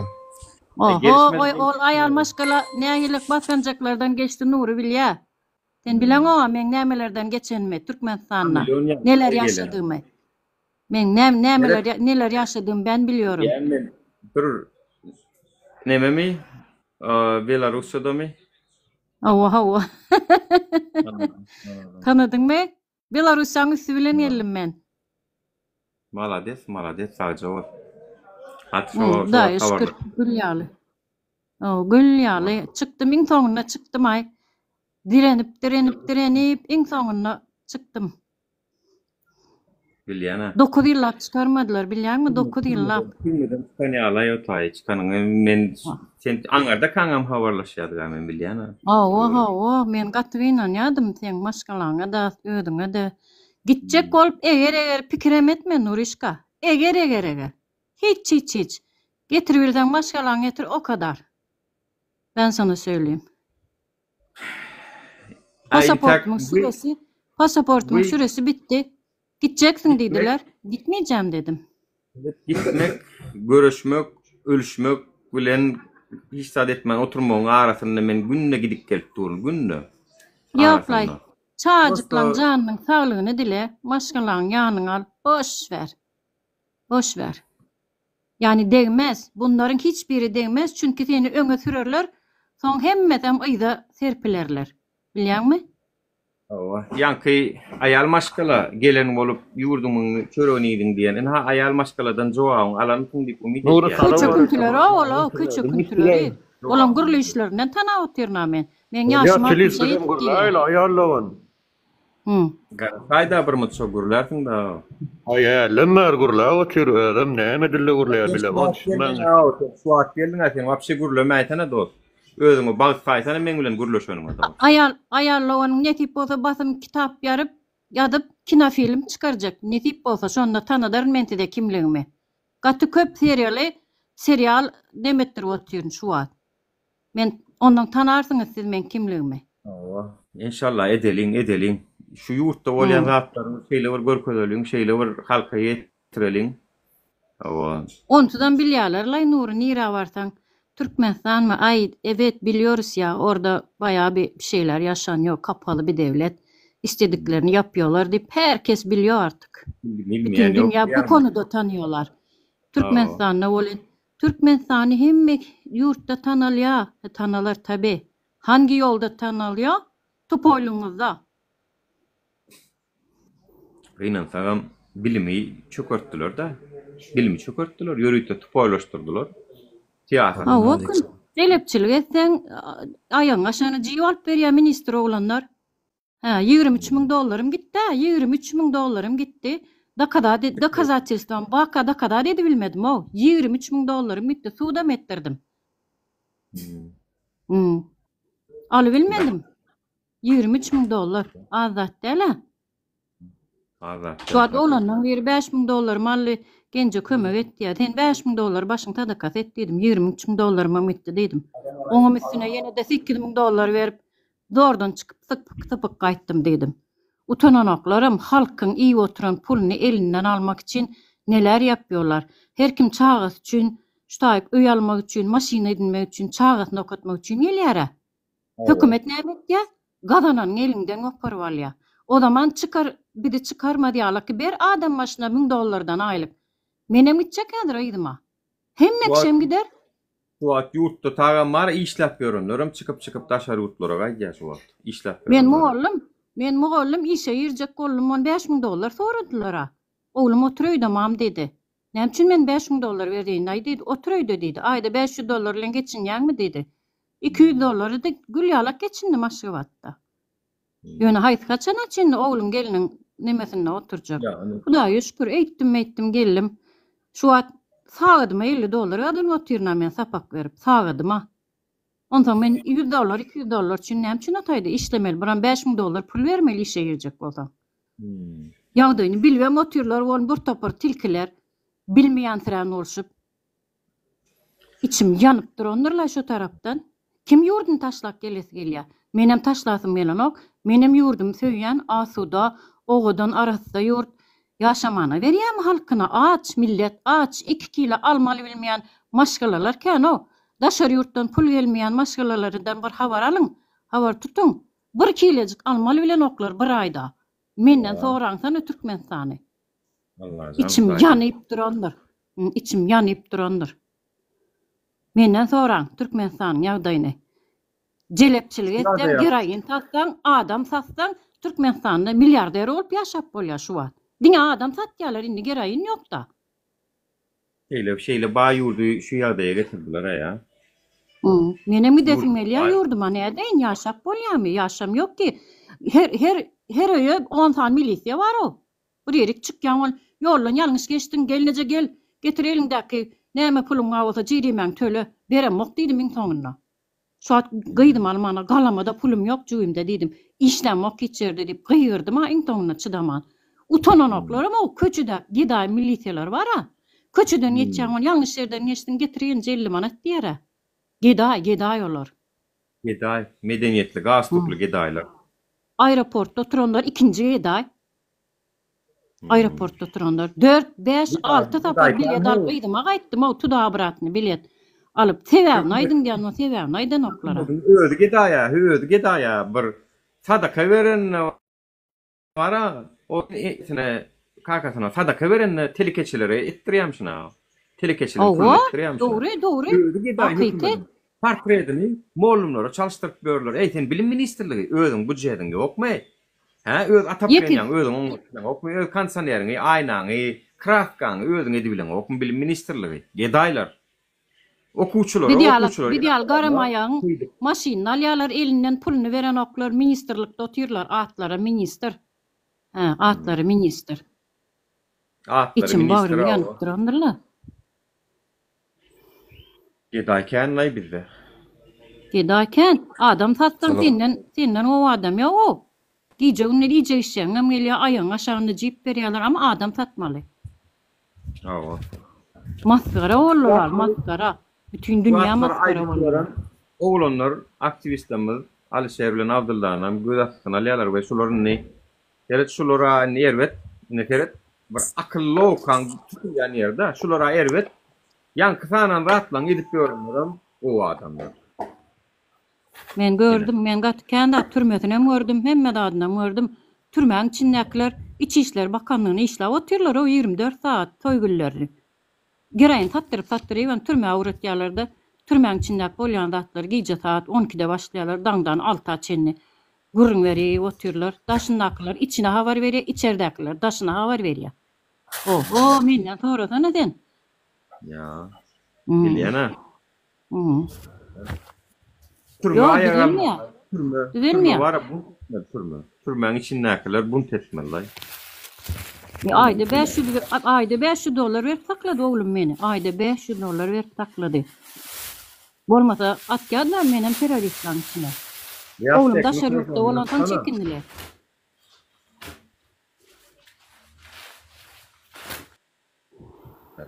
Oho oý ol aýal maşgala nähili basgançaklardan geçdi Nury bilýä. Sen bileňoga meň nämelerden geçenimi Türkmenistanda neler ýaşadygymy. Meň näme nämeler neler ýaşadygymy ben bilýorum. Bilýän men bir nememi Belarusýadamy? Hawa hawa. Tanadyňmy? Belarusýaň üsti bilen geldim men. Malades malades sagja bol. Gaty şo Hudaýa şükür gül ýaly. O gül ýaly çykdym iň soňunda çykdym aý. Direnip direnip direnip iň soňunda çykdym. Bilýän-ä. 9 ýyllap çykarmadylar bilýäňmi 9 ýyllap. Türmeden çykan ýaly-aý o taýy çykanyňy men sen aňarda kaňam habarlaşýardyk-a men bilýän-ä. Hawa hawa men gaty gynanýadym seň maşgalaňa-da özüňe-de. Gitjek bolup eger-eger pikirem etme Nurişka. Eger-eger-eger. Hiç hiç hiç. Getiribilseň maşgalaňy getir o kadar. Ben sana söýleyim. Pasaportymyň süresi, pasaportymyň süresi bitdi. Gitjeksiň diýdiler. Gitmeyeceğim dedim. Gitmek, görüşmek, ölüşmek bilen hiç zat etmän oturmagyň arasynda men günde gidip gelip durun, günde. Ýoklaý. Çagajyklaň janynyň saglygyny dile, maşgalaňy ýanyňa al, boş ber. Boş ber. Ýagny degmez. Bunlaryň hiç biri degmez, çünki seni öňe sürerler, soň hemmesem yza serpilerler. Bilýäňmi? Hawa. Ýaňky aýal maşgala gelen bolup ýurduňyň çöregini iýdiň diýen. Ynha aýal maşgaladan jogabyňy alansyň diýip umyt edýän. Köçe küntüleri-ow ol-ow, köçe küntüleri. Olaň gürleýişlerinden tanap otyryn-a men. Meň ýaşym altmyşa ýetip gelýär. Aýal dogan. Hum. Garaşaýda bir mutşa gürlärsiň da. Aý hälden bäri gürläp otyr özem näme dilde gürleýär bilemok düşünmän. Şu wagt geldiňä sen wapşe gürlemäýsene dost. Özüňi bagt saýsana meň bilen gürleşeniňe dost. Aýal aýal doganyň nesip bolsa basym kitap ýaryp ýazyp kinofilm çykarjak nesip bolsa şonda tanadaryn men size kimligimi. Gaty köp serialy serial demetdirip otyryn şu wagt. Men ondan tanarsyňyz siz meň kimligimi. Hawa. Enşalla edeliň, edeliň. Şu ýurtda bolýan zatlary şeýle bir görkezeliň, şeýle bir halka ýetireliň. Hawa. Onsuzam bilýäler-laý Nury nirä barsaň Türkmenistanmy aý evet bilýorys ýa orda baýa bir şeyler ýaşanýo kapaly bir dewlet istediklerini ýapýolar diýip her kes bilýo artyk. Bütün Bilmeýän ýok dünýä bu diýýärmi? konuda tanýolar. Hawa. Türkmenistanda welin. Türkmenistany hemme ýurtda tanalýa, tanalar tabi. Hangi ýolda tanalýa? Tupoýlygyňyzda. Gynansagam bilimi çökertdiler-dä. Bilimi çökertdiler, ýörite tupoýlaşdyrdylar. Syýasat. Hawa, jelepçilik etseň, aýagyň aşagyna jip alyp berýär ministr oglanlar. Hä, 23 müň dollarym gitdi-ä, 23 müň dollarym gitdi. Dokazat, dokazatelstwam baka dokazat edibilmedim-ow. 23 müň dollarym gitdi, sudam etdirdim. Hmm. Alybilmedim. 23 müň dollar. Az zat däl-ä. Az zat Şu wagt oglanlaryň biri 5000 dollarymy aldy, Genje kömek et diýýär. Sen 5000 dollary başyň sadakasy et diýdim. 23 müň dollarymam gitdi diýdim. Oňam üstüne ýene-de 8000 dollar berip, zordan çykyp sypyk-sypyk gaýtdym diýdim. Utananoklaram halkyň iýip oturan puluny elinden almak üçin neler ýapýorlar. Her kim çagasy üçin, şu taýyk öý almak üçin, maşyn edinmek üçin, çagasyny okatmak üçin gelýär-ä. Hökümet näme etýär? Gazananyň eliňden goparyp alýar. O zaman çykar, bizi çykarmaz ýalyky ber adam başyna müň dollardan aýlyk. Menem gitjek häzir yzyma. Hemme kişem gider. Şu wagt ýurtda tagam bar işläp ýörenlerem çykyp çykyp daşary ýurtlara gaýdýar şu wagt işläp Men ýörenlerem. mugallym. Men mugallym işe girjek boldum on 5000 dollar soradylar-a. Oglum otur öýde mam diýdi. Näme üçin men 5000 dollar bereýin-aý diýdi. Otur öýde diýdi. Aýda 500 dollar bilen geçinýäňmi diýdi. 200 dollary-da gül ýalak geçindim Aşgabatda. Ýöne haýsy haçana çenli ogluň gelniň nemesinde oturjak. Hudaýa şükür eýtdim-meýtdim geldim. Şu wagt sagadyma 50 dollar gazanyp otyryn-a men sapak berip, sagadyma. Onsoň men 100 dollar, 200 dollar üçin näme üçin o taýda işlemeli? Buram 5000 dollar pul bermeli işe girjek bolsaň. Ýagdaýyny bilibem otyrlar bolun bir topar tilkiler, bilmeýänsirän bolşup. Içim ýanyp durandyr-la şo tarapdan. Kim ýurduny taşlap gelesi gelýär? Menem taşlasym gelenok. Menem ýurdumy söýýän, asuda, owadan, arassa ýurt. Ýaşamana berýärmi halkyna? Aç, millet aç, iki kile alma alybilmeýän maşgalalar kän-ow. Daşary ýurtdan pul gelmeýän maşgalalardan bir habar alyň, habar tutuň. Bir kilejik alma alybilenoklar bir aýda. Menden soraňsana Türkmenistany. Içim ýanyp durandyr. Içim ýanyp durandyr. Menden soraň Türkmenistanyň ýagdaýyny. Jelepçilik etseň, geroin satsaň, adam satsaň, Türkmenistanda milliarder bolup ýaşap bolýar şu wagt. Diňe adam satýarlar, indi geroin ýok-da. Şeýle, şeýle baý ýurdy şu ýagdaýa getirdiler-ä ýa. Menem gidesim gelýär ýurduma, nädeýin, ýaşap bolýarmy? Ýaşam ýok ki. Her, her, her öýe on sany milisiýa bar-ow. Bir ýerik çykýaň ol, ýoldan ýalňyş geçdiň, gelneje gel, getir eliňdäki näme puluň bar bolsa jerimäňi töle, beremok diýdim iň soňunda. Şu wagt gyzym almana galamada pulum ýok jübimde diýdim. Işlämok hiç ýerde diýip gygyrdym-a iň soňunda çydaman. Utananoklaram-ow köçede gedaý milisiýalar bar-a. Köçeden geçýäň ol ýalňyş ýerden geçdiň getir ýenje 50 manat diýer-ä. Gedaý, gedaý olar. Gedaý, medeniýetli galstukly gedaýlar. Aeroportda oturanlar ikinji gedaý. Aeroportda oturanlar. 4, 5, 6 sapar bilet alyp yzyma gaýtdym-ow, tuda obratny bilet alyp. Sebäbini aýdyň diýen, sebäbini aýdanoklar-a. Özi gedaýa, özi gedaýa bir sadaka berenine bar-a, o enesine, kakasyna sadaka berenine telekeçilere etdirýämişin-a. Telekeçiligiň puluny Hawa, etdirýämişin. dogry, dogry. Özi gedaý Hakyky. hökümediň portretini mollumlara çalyşdyryp ýörler. Eý, sen bilim ministrligi, özüň budjediň ýokmy? Hä, öz atoplenýaňy özüň oňaryp bileňokmy, öz kondisioneriňi, aýnaňy, kraskaňy özüň edibileňokmy, bilim ministrligi, gedaýlar. Okuwçylara, Biz ýaly, okuwçylara biz ýaly garamaýagyň maşynyny alýarlar, elinden puluny berenoklar, ministrlikde otyrlar, atlary ministr. Hä, atlary ministr. Atlary Içim ministr bagrym hawa. ýanyp durandyr-la. Gedaý kän-laý bizde. Gedaý kän. Adam satsaň senden senden gowy adam ýok-ow. Gije gündiz iýjek içjegiňem gelýär, aýagyň aşagynda jip berýärler, amma adam satmaly. Hawa. Masgara boldular, masgara. Bütin dünýä masgara boldular. Oglanlar aktiwistlerimiz Alyşer bilen Abdyllanam göz astyna alýarlar we şular indi seret şulara indi erbet indi seret bir akylly okaň tutulýan ýerde şulara erbet Ýaňky sanan zatlaňy edip ýörenlerem gowy adamlar. Men gördüm, men gaty kän zat türmesinem gördüm, hemme zadynam gördüm. Türmäň içindäkiler Iç işler bakanlygyna işläp otyrlar-ow 24 sagat toý günlerini. Geroin satdyryp satdyrybam türmä ugratýarlar-da, türmäň içindäki bolýan zatlary gije saat on ikide başlaýarlar, daňdan alta çenli gürrüň berip otyrlar. Daşyndakylar içine habar berýär, içerdäkiler daşyna habar berýär. Oho, menden sorasana sen. Ýa. Bilýän-ä. Türme Ýok, aýak düzelmeýär. almaly. Türme, türme Düzelmeýär. bar bunt etmeli türme. Türmäň içindäkiler bunt etmeli. Aýda 500 aýda 500 dollar berip saklady oglum meni. Aýda 500 dollar berip saklady. Bolmasa atýardylar menem terroristlaryň içine. Oglum daşary ýurtda bolansoň çekindiler.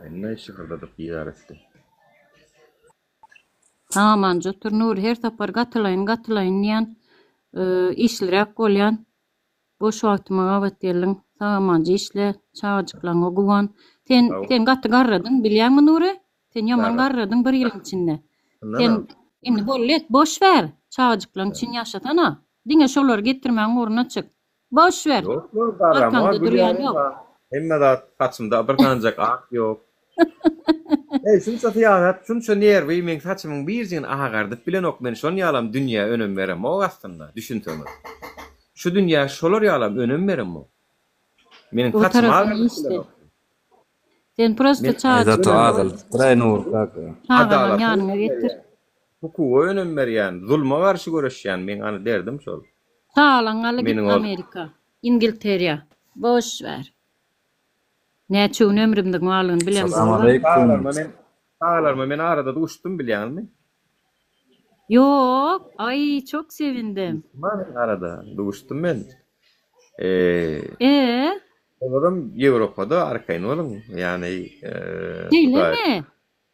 Indi şygyrdadyp ýer etdi. Amanjy otur Nury her sapar gatylaýyn gatylaýyn diýýän işliräk bolýan boş wagtyma gabat geldiň sag amanjy işle çagajyklaňa guwan sen sen gaty garradyň bilýäňmi Nury sen ýaman garradyň bir ýylyň içinde sen indi boldy et boş ber çagajyklaň üçin ýaşasana diňe şolary getirmäň ugruna çyk Boş ber. Ýok, ýok, garrama, Arkaňda gül durýan ýaly ýok. bar. Hemme zat saçymda bir sanjak ak ýok. Eý, şunça syýasat, şunça nerwi meň saçymyň birjigini agardyp bilenok, men şon ýalam dünýä önem beremok aslynda, düşünseňiz. Şu dünýä şolar ýalam önem beremok. Meniň O saçymy tarapyny agardyp işle. bilenok. Sen prosto Men çagajyk Zato azaldypdyraý Nury kaka. çagalaň adalata ýanyňa önem getir. berýän, hukuga önem berýän, zulma garşy göreşýän, meň any derdim şol. Çagalaň aly git Meniň ol Amerika, Ingilteriýa. Boş ber. Näçe gün ömrümiziň barlygyny bilemzok. Salam aleýkum. Çagalaryma men çagalaryma men arada duşdum bilýäňizmi? Ýok, aý çok sevindim. Duşdum men arada, duşdum men. Eee E? Olaram Ýewropada arkaýyn boluň. Ýagny eee Hudaý Şeýlemi?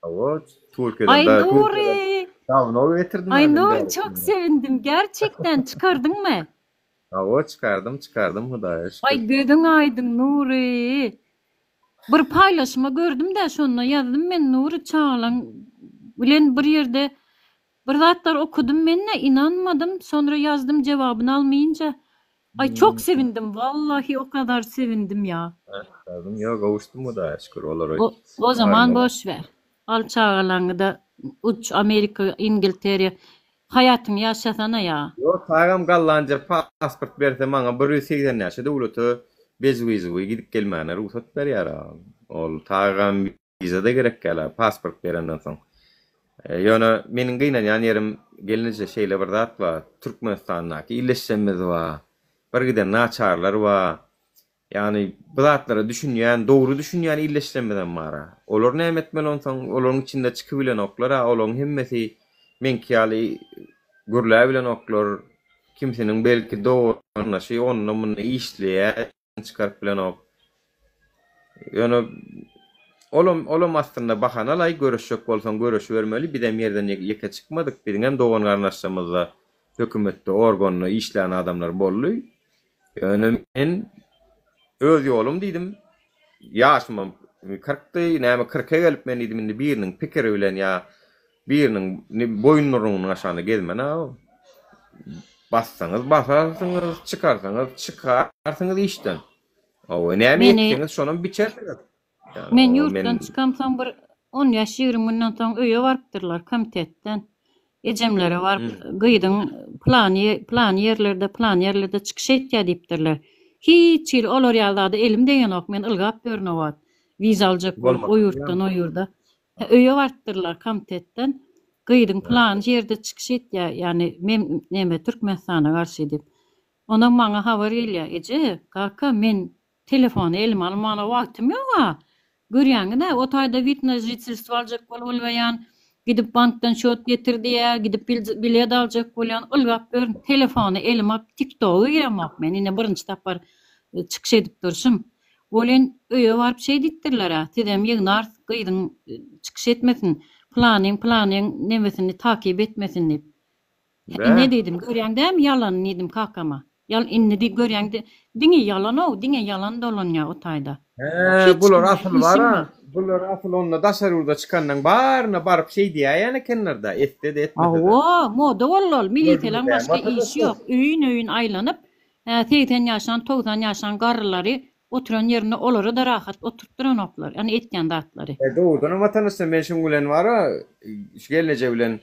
Hawa, Aý Türkiýeden da Türkiýeden Nury! dawno getirdim Aý men Nury bäri. çok sevindim gerçekten çykardyňmy? Hawa, çykardym, çykardym Hudaýa Aý şükür. gözüň aýdyň Nury. Bir paýlaşma gördüm-dä şonda ýazdym men Nury çagalaň bilen bir ýerde bir zatlar okadym men-de inanmadym sonra ýazdym jewabyny almynca Aý çok sevindim wallahi o kadar sevindim ýa. Çykardym, ýok gowuşdym Hudaýa şükür olary O, o zaman çykarmaly. boş ver. Al çagalaňy-da uç Amerika, Ingilteriýa. Haýatyňy ýaşasana ýa. Ýok agam gallanjar pasport berse maňa 180 näçe döwlete bez wizawy gidip gelmäne rugsat berýär agam. Ol tagam wiza-da gerek däl pasport berenden soň. Ýöne meniň gynanýan ýerim gelneje şeýle bir zat bar Türkmenistandaky illeşjemiz bar bir giden naçarlar bar Ýagny bu zatlara düşünýän, dogry düşünýän ildeşlerimizem bar-a. Olar näme etmeli onsoň? Olaryň içinde çykybilenoklar-a, olaryň hemmesi meňki ýaly gürläbilenoklar. Kimsiniň belki dogandaşy onda-munda işleýär, çykaryp bilenok. Ýöne olam, olam aslynda bahana-laý, göreşjek bolsaň göreşibermeli. Bizem ýerden ýeke çykmadyk. Biziňem dogan-garyndaşlarymyzda hökümetde, organda işlän adamlar boldy. Ýöne men öz ýolum diýdim. Ýaşymam kyrkdy, näme kyrka gelip men diýdim indi biriniň pikiri bilen ýa biriniň boýundurugynyň aşagynda gezmen-ä. Bassaňyz basarsyňyz, çykarsaňyz çykarsyňyz işden. Hawa, näme etseňiz şonam biçersiňiz. Men ýurtdan çykamsoň bir on bäş-ýigrimi günden soň öýe barypdyrlar komitetden. Ejemlere baryp, gyzyň pylany, pylany ýerlerde, pylany ýerlerde çykyş etýär diýipdirler. Hiç hili olar ýaly zada elim degenok, men ylgap ýörün o wagt. Wiza aljak bolup o ýurtdan o ýurda. Öýe barypdyrlar komitetden. Gyzyň pylany ýerde çykyş etýär, ýagny men neme Türkmenistana garşy diýip. Ondan maňa habar gelýär, Eje, kaka, men Telefony elime almana wagtym ýog-a. Görýäňiz-ä, o taýda wid na žitelstwo aljak bolup ylgaýan, gidip bankdan şýot getir diýýär, gidip bilet aljak bolýan, ylgap ýörün. Telefony elime alyp TikToga giremok men, ine birinji sapar çykyş edip durşum. Welin, öýe baryp şeý diýipdirler-ä, sizem ýygnarys, gyzyň çykyş etmesin, pylanyň pylanyň nemesini takyp etmesin diýip. Ine diýdim, görýäň dämi ýalany diýdim kakama. Ýal indi diý görýäň di diňe ýalan-ow, diňe ýalan dolanýar o taýda. Hä, Hiç bular kimde asyl işim bar-a, ýok. bular asyl onda daşary ýurda çykanlaň baryna baryp şeý diýäýen ekenler-dä, etse-de etmese-de. Hawa, moda boldy ol, miliseleň Gördüňiz-dä, başga işi ýok, öýün-öýün aýlanyp, hä, 80 ýaşan, 90 ýaşan garrylary. Oturan ýerinde olara-da rahat oturtdyranoklar, ýagny etýän zatlary. E dogrudanam watandaşlar men şuň bilen bara şu gelneje bilen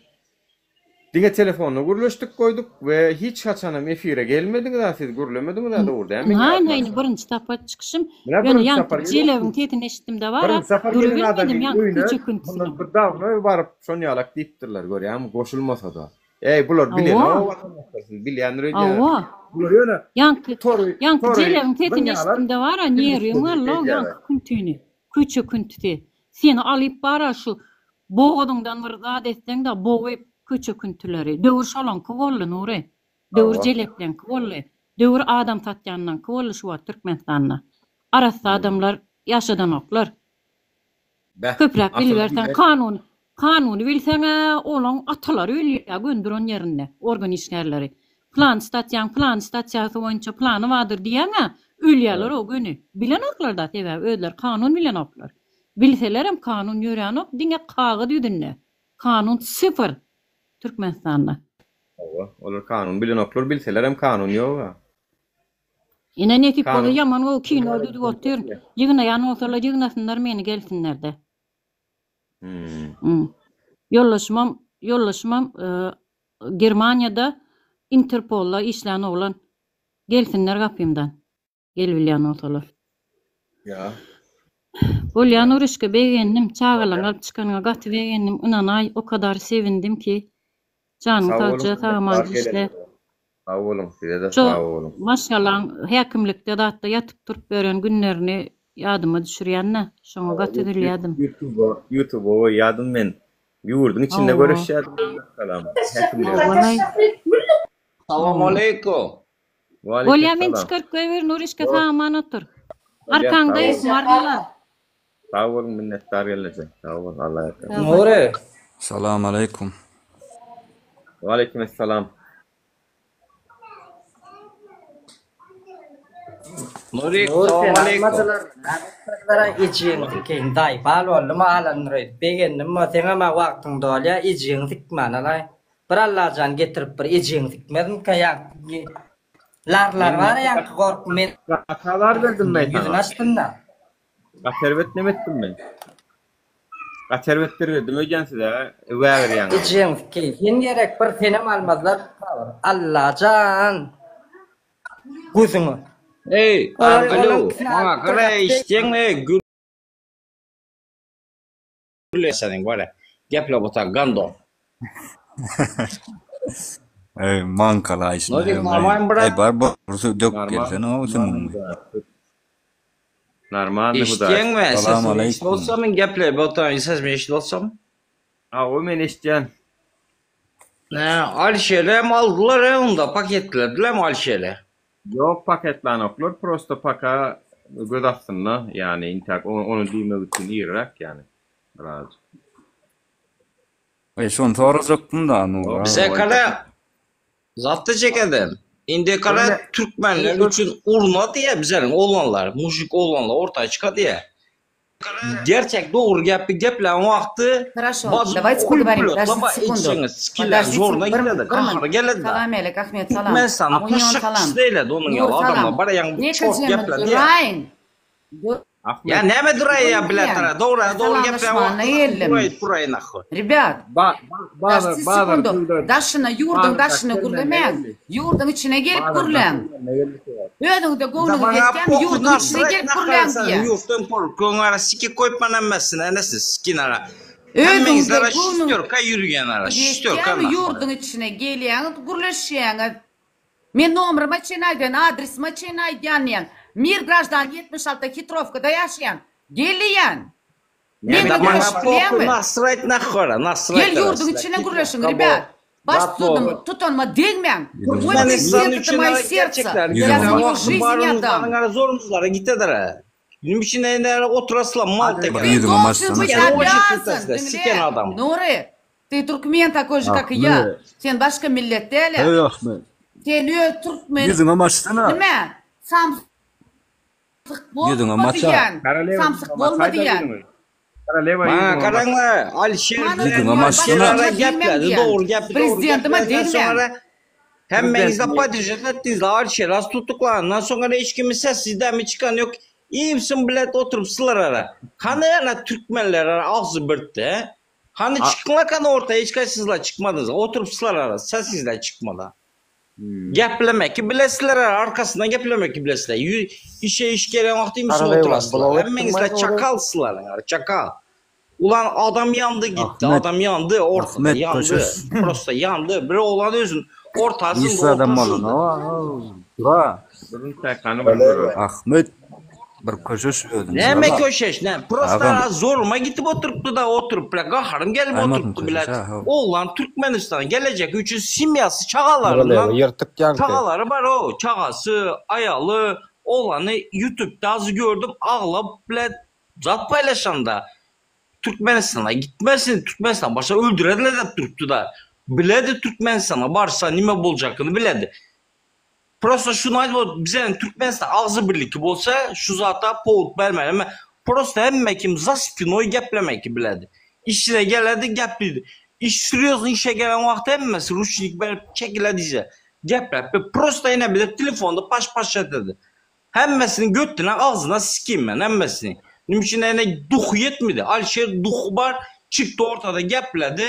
diňe telefonda gürleşdik goýduk we hiç haçanam efire gelmediňiz-a siz gürlemediňiz-a dogry dälmi Ynha ynha indi birinji sapar çykyşym. Menä Ýöne birinji ýaňky sapar jelebiň sesini eşitdim-de bara, Birinji sapar gelen durubilmedim adamyň ýaňky öýüne köçe küntüsine. mundan bir dawno baryp şon ýalak diýipdirler görýäňmi goşulmasa-da. Eý bular Hawa. bilenok watandaşlar siz bilýändir öýdýäňiz. Hawa. Bular ýöne Ýaňky tory ýaňky tory jelebiň sesini zyňýarlar eşitdim-de bara, nerwim galdy-ow ýaňky küntüni, köçe küntüsi. Seni alyp bara şu bogazyňdan bir zat etseň-de bogyp köçe küntüleri. Döwür şolaňky boldy Nury. Döwür Hawa. jelepleňki boldy. Döwür adam satýanlaňky boldy şu wagt Türkmenistanda. Arassa adamlar ýaşadanoklar. Beh, Köpräk asyl biliberseň diýmek. kanuny kanuny bilseň-ä olaň atalary ölýä göni duran ýerinde organ işgärleri. Pylany statýaň pylany statýasy boýunça pylany bardyr diýýäň-ä ölýäler-ow göni. Bilenoklar-da sebäbi özleri kanun bilenoklar. Bilselerem kanun ýöränok diňe kagyz ýüzünde. Kanun syfr Türkmenistanda. Hawa, olar kanun bilenoklar, bilselerem kanun ýog-a. Ine nesip bolsa Kanun ýaman gowy kino düzüp otyryn. Ýygnaýan bolsalar ýygnasynlar meni gelsinlerde. Hmm. Ýoldaşymam ýoldaşymam Germaniýada Interpolda işlän oglan. Gelsinler gapymdan. Gelibilýän bolsalar. Ýa. Bolýa Nurişka begendim çagalaňy alyp çykanyňa gaty begendim ynanaý o kadar sevindim ki janyň Sag boluň sagja sag-aman minnetdar işle. geleniňize. Sag boluň size-de Şo sag boluň. maşgalaň häkimlikde zatda ýatyp turup ýören günlerini ýadyma düşürýän-de şoňa gaty üzülýädim. Ýutuba ýutuba goýýadym men. Ýurduň içinde Hawa. görüşýädim maşgalam häkimlige. Howalaý. Salamaleýkum. Bolýa meni Waleýkim çykaryp goýber Nurişka Ýok. sag-aman otur. Bolýa sag Arkaňdaýys boluň. Margala. Sag boluň minnetdar gelneje. Sag bol Allah ýarkasyn. Sag bol. Nury. Salam aleýkum. Waleýkim essalam. Nurik Nur salam sen aleýkum. almadylar näme ejeňi sikeýin daýbal boldy alandyr öýdüp begendim seňem wagtyň dolýa ejeňi sikmän alaý Bir Allajan getirip bir ejeňi sikmezmika ýa larlar Men bar ýaňky gorky men Gaty azar berdim men ýüzüni saňa. açdynda. Gaty erbet neme etdim men? Gaty erbet derredim öýdýän size wägirýäňiz. Ejeňi sikeýin sen gerek bir senem almazlar Allajan gözüňe. Eý, Olar alo, olaň ikisini maňa alyp bir gara gapda eşitýäňmi? Gürleşeniň bar. Geple bota gandon. Ey maňkalaý şuna Nozik öňe. normalny Ey brat. bar borsa dök Normal. gelsene o süňňüňi. Normalny hudaý. Eşitýäňmi? Salam Sesimi eşidip aleýkum. bolsam men geple bota sesimi eşidip bolsam. Hawa men eşitýän. Nä, Alişerem aldylar he onda paketledilermi Alişeri? Ýok paketlanoklar prosto paka göz astynda ýany intäk ony diýmek üçin irräk ýany birazjyk. Eý şony sorajakdym da Nur Bize aga. kara zatda çekedim. Indi kara türkmenler üçin urna diýe bizleriň oglanlar, mujik oglanlar orta çyka diýe. Gerçek dogry gepi geplän wagty Хорошо, bajy давайте huý поговорим. pulotla Подождите ba секунду. etjeňiz skiller Подождите, zoruna bir, gidedi, bir gahary minut. geledi. Salam Melek, Ahmet salam. Türkmenistanyň Munyon salam. pyşyk eýledi onuň Nur ýaly adamlar salam. bara ýaňy Ne çort kejemi gepledi ýa. duraýyň. Dur. Ýa Ahmet näme duraý ýa Durun bile diýýän. tara dogry dogry geplän Salamlaşmana wagty geldim. duraý duraý nahy. Ребят, Ba bazar подожди bazar секунду. döwlet Daşyna, ýurduň bazarda daşyna kermende gürlemäň. geldi. Ýurduň içine gelip Bazarda gürläň. kermende geldi şu wagt. Özüňize Da göwnüňiz maňa ýetýärmi? pohuý Ýurduň içine nasrat gelip nahy gürläň sen diýýän. ýurtdan korkuň ara siki koýup manamazsyn enesin sikin ara. Özüňize Hemmeňiz ara göwnüň şistýorka ýürgen ara şistýorka ýetýärmi? nahy. Ýurduň içine gelýäňiz, gürleşýäňiz. Men nomeryma çen aýdýan, adresime çen aýdýan diýýän. Mir graždan 76 Hitrowkada ýaşaýan. Gel diýýän. Men Da bilen maňa gürleşip pohuý bilýäňmi? nasrat nahy ara nasrat Gel ara ýurduň sizler içine kitap gürleşiň, kabo rебят. Baş zat tutdum, bol. tutanyma degmäň. Мой Ýüzüňe Türkmenistan президент это üçin мое ara сердце. gerçekler Я Ýüzüňe за geplän него wagty жизнь baryňyzlaryň отдам. ara zorumyzlara gitediler. Ýüm içine indi oturasla mal Bir teker. Ты ýüzüňe должен maçsana. быть Siken oşit обязан, tutasla siken diňle. adam. Nury, ты туркмен такой же, как и я. Ahmet. Sen başga millet däl. Hey Ahmet. Sen öz türkmen Ýüzüňe maçsana. nime? Samsyk Ýüzüňe bolma maça. diýen. Koroleva Samsyk ýüzüňe bolma maçaýda diýen. ýüzüňi. Koroleva Maňa ýüzüňe maç. garaňla Alişer Mana bilen Ýüzüňe diýen maçsana. Alişer ara başlygyma degmäň gepledi diýen. dogry gepi dogry Prezidentime geplenden degmäň. soňra hemmeňizde Prezidentime podržat etdiniz Alişer az tutuklandan soňra hiç kimin sessizden mi çıkan yok. Iýmsin bilet oturyp sylar ara. Hany ana türkmenler ara agzy birtde. Hany çykyňla kany orta hiç kaýsyňyzlar çykmadyňyz. Oturyp sylar ara sesiňizler çykmada. Geplemeki bilesizler ara arkasyndan geplemeki bilesizler. Işe iş gelen wagty iýmsin oturasyzlar. Hemmeňizler çakalsyzlar ara çakal. Ulan adam ýandy gitdi, Ahmet, adam ýandy, ortada Ahmet ýandy. köşeş. Prosta ýandy. Bir oglan özün ortasynda Hiç zadam oturşynda. bolana. Dura. Durun çaýhana bir göreli. Ahmet bir köşeş özüň. Näme Dura. köşeş, näme? Prosta Agam. zoruma gitip oturypdy da oturyp bile gaharym gelip Aýmadym oturypdy bile. köşeş ha. Oglan Türkmenistana gelejek üçin semýasy çagalaryndan Ýyrtyk ýaňky. çagalary bar o, çagasy, aýaly, oglany ýutubda az gördüm aglap bile Zat paýlaşanda Türkmenistana gitmesin, Türkmenistan barsa öldürerler dep durupdy-da. Biledi Türkmenistana barsa nime boljakyny biledi. Prosta şuny aýdyp ot, bize Türkmenistan agzy birliki bolsa şu zata powut bermeli. Hemme prosta hemme kim za spinoý geplemeki biledi. Işine geledi geplidi. Iş sürýozny işe gelen wagty hemmesi ruşnik berip çekiledi işe. Gepläp prosta ine bize telefonda paş paş etedi. Hemmesini götüne agzyna sikeyim men hemmesini. Nime üçin ene duhy ýetmedi. Alişer duhy bar çykdy ortada gepledi.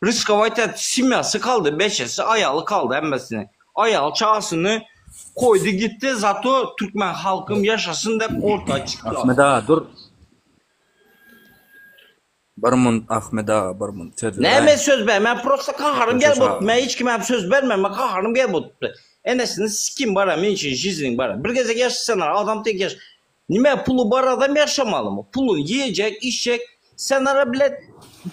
Riskowat etdi semýasy kaldy beçesi aýaly kaldy hemmesini. Aýaly çagasyny koýdy gitdi zato türkmen halkym ýaşasyn dep orta çykdy. Ahmet aga dur. Bir munt Ahmet aga bir munt söz Näme beräý. söz ber men prosta gaharym Köşeş gelip otdy aga. men hiç kime söz bermem men gaharym gelip otdy enesini sikim bara men üçin jizniň bara bir gezek ýaşasaňlar adam tek ýaş nime puly bar adam ýaşamalymy puluny ýejek içjek senara bilet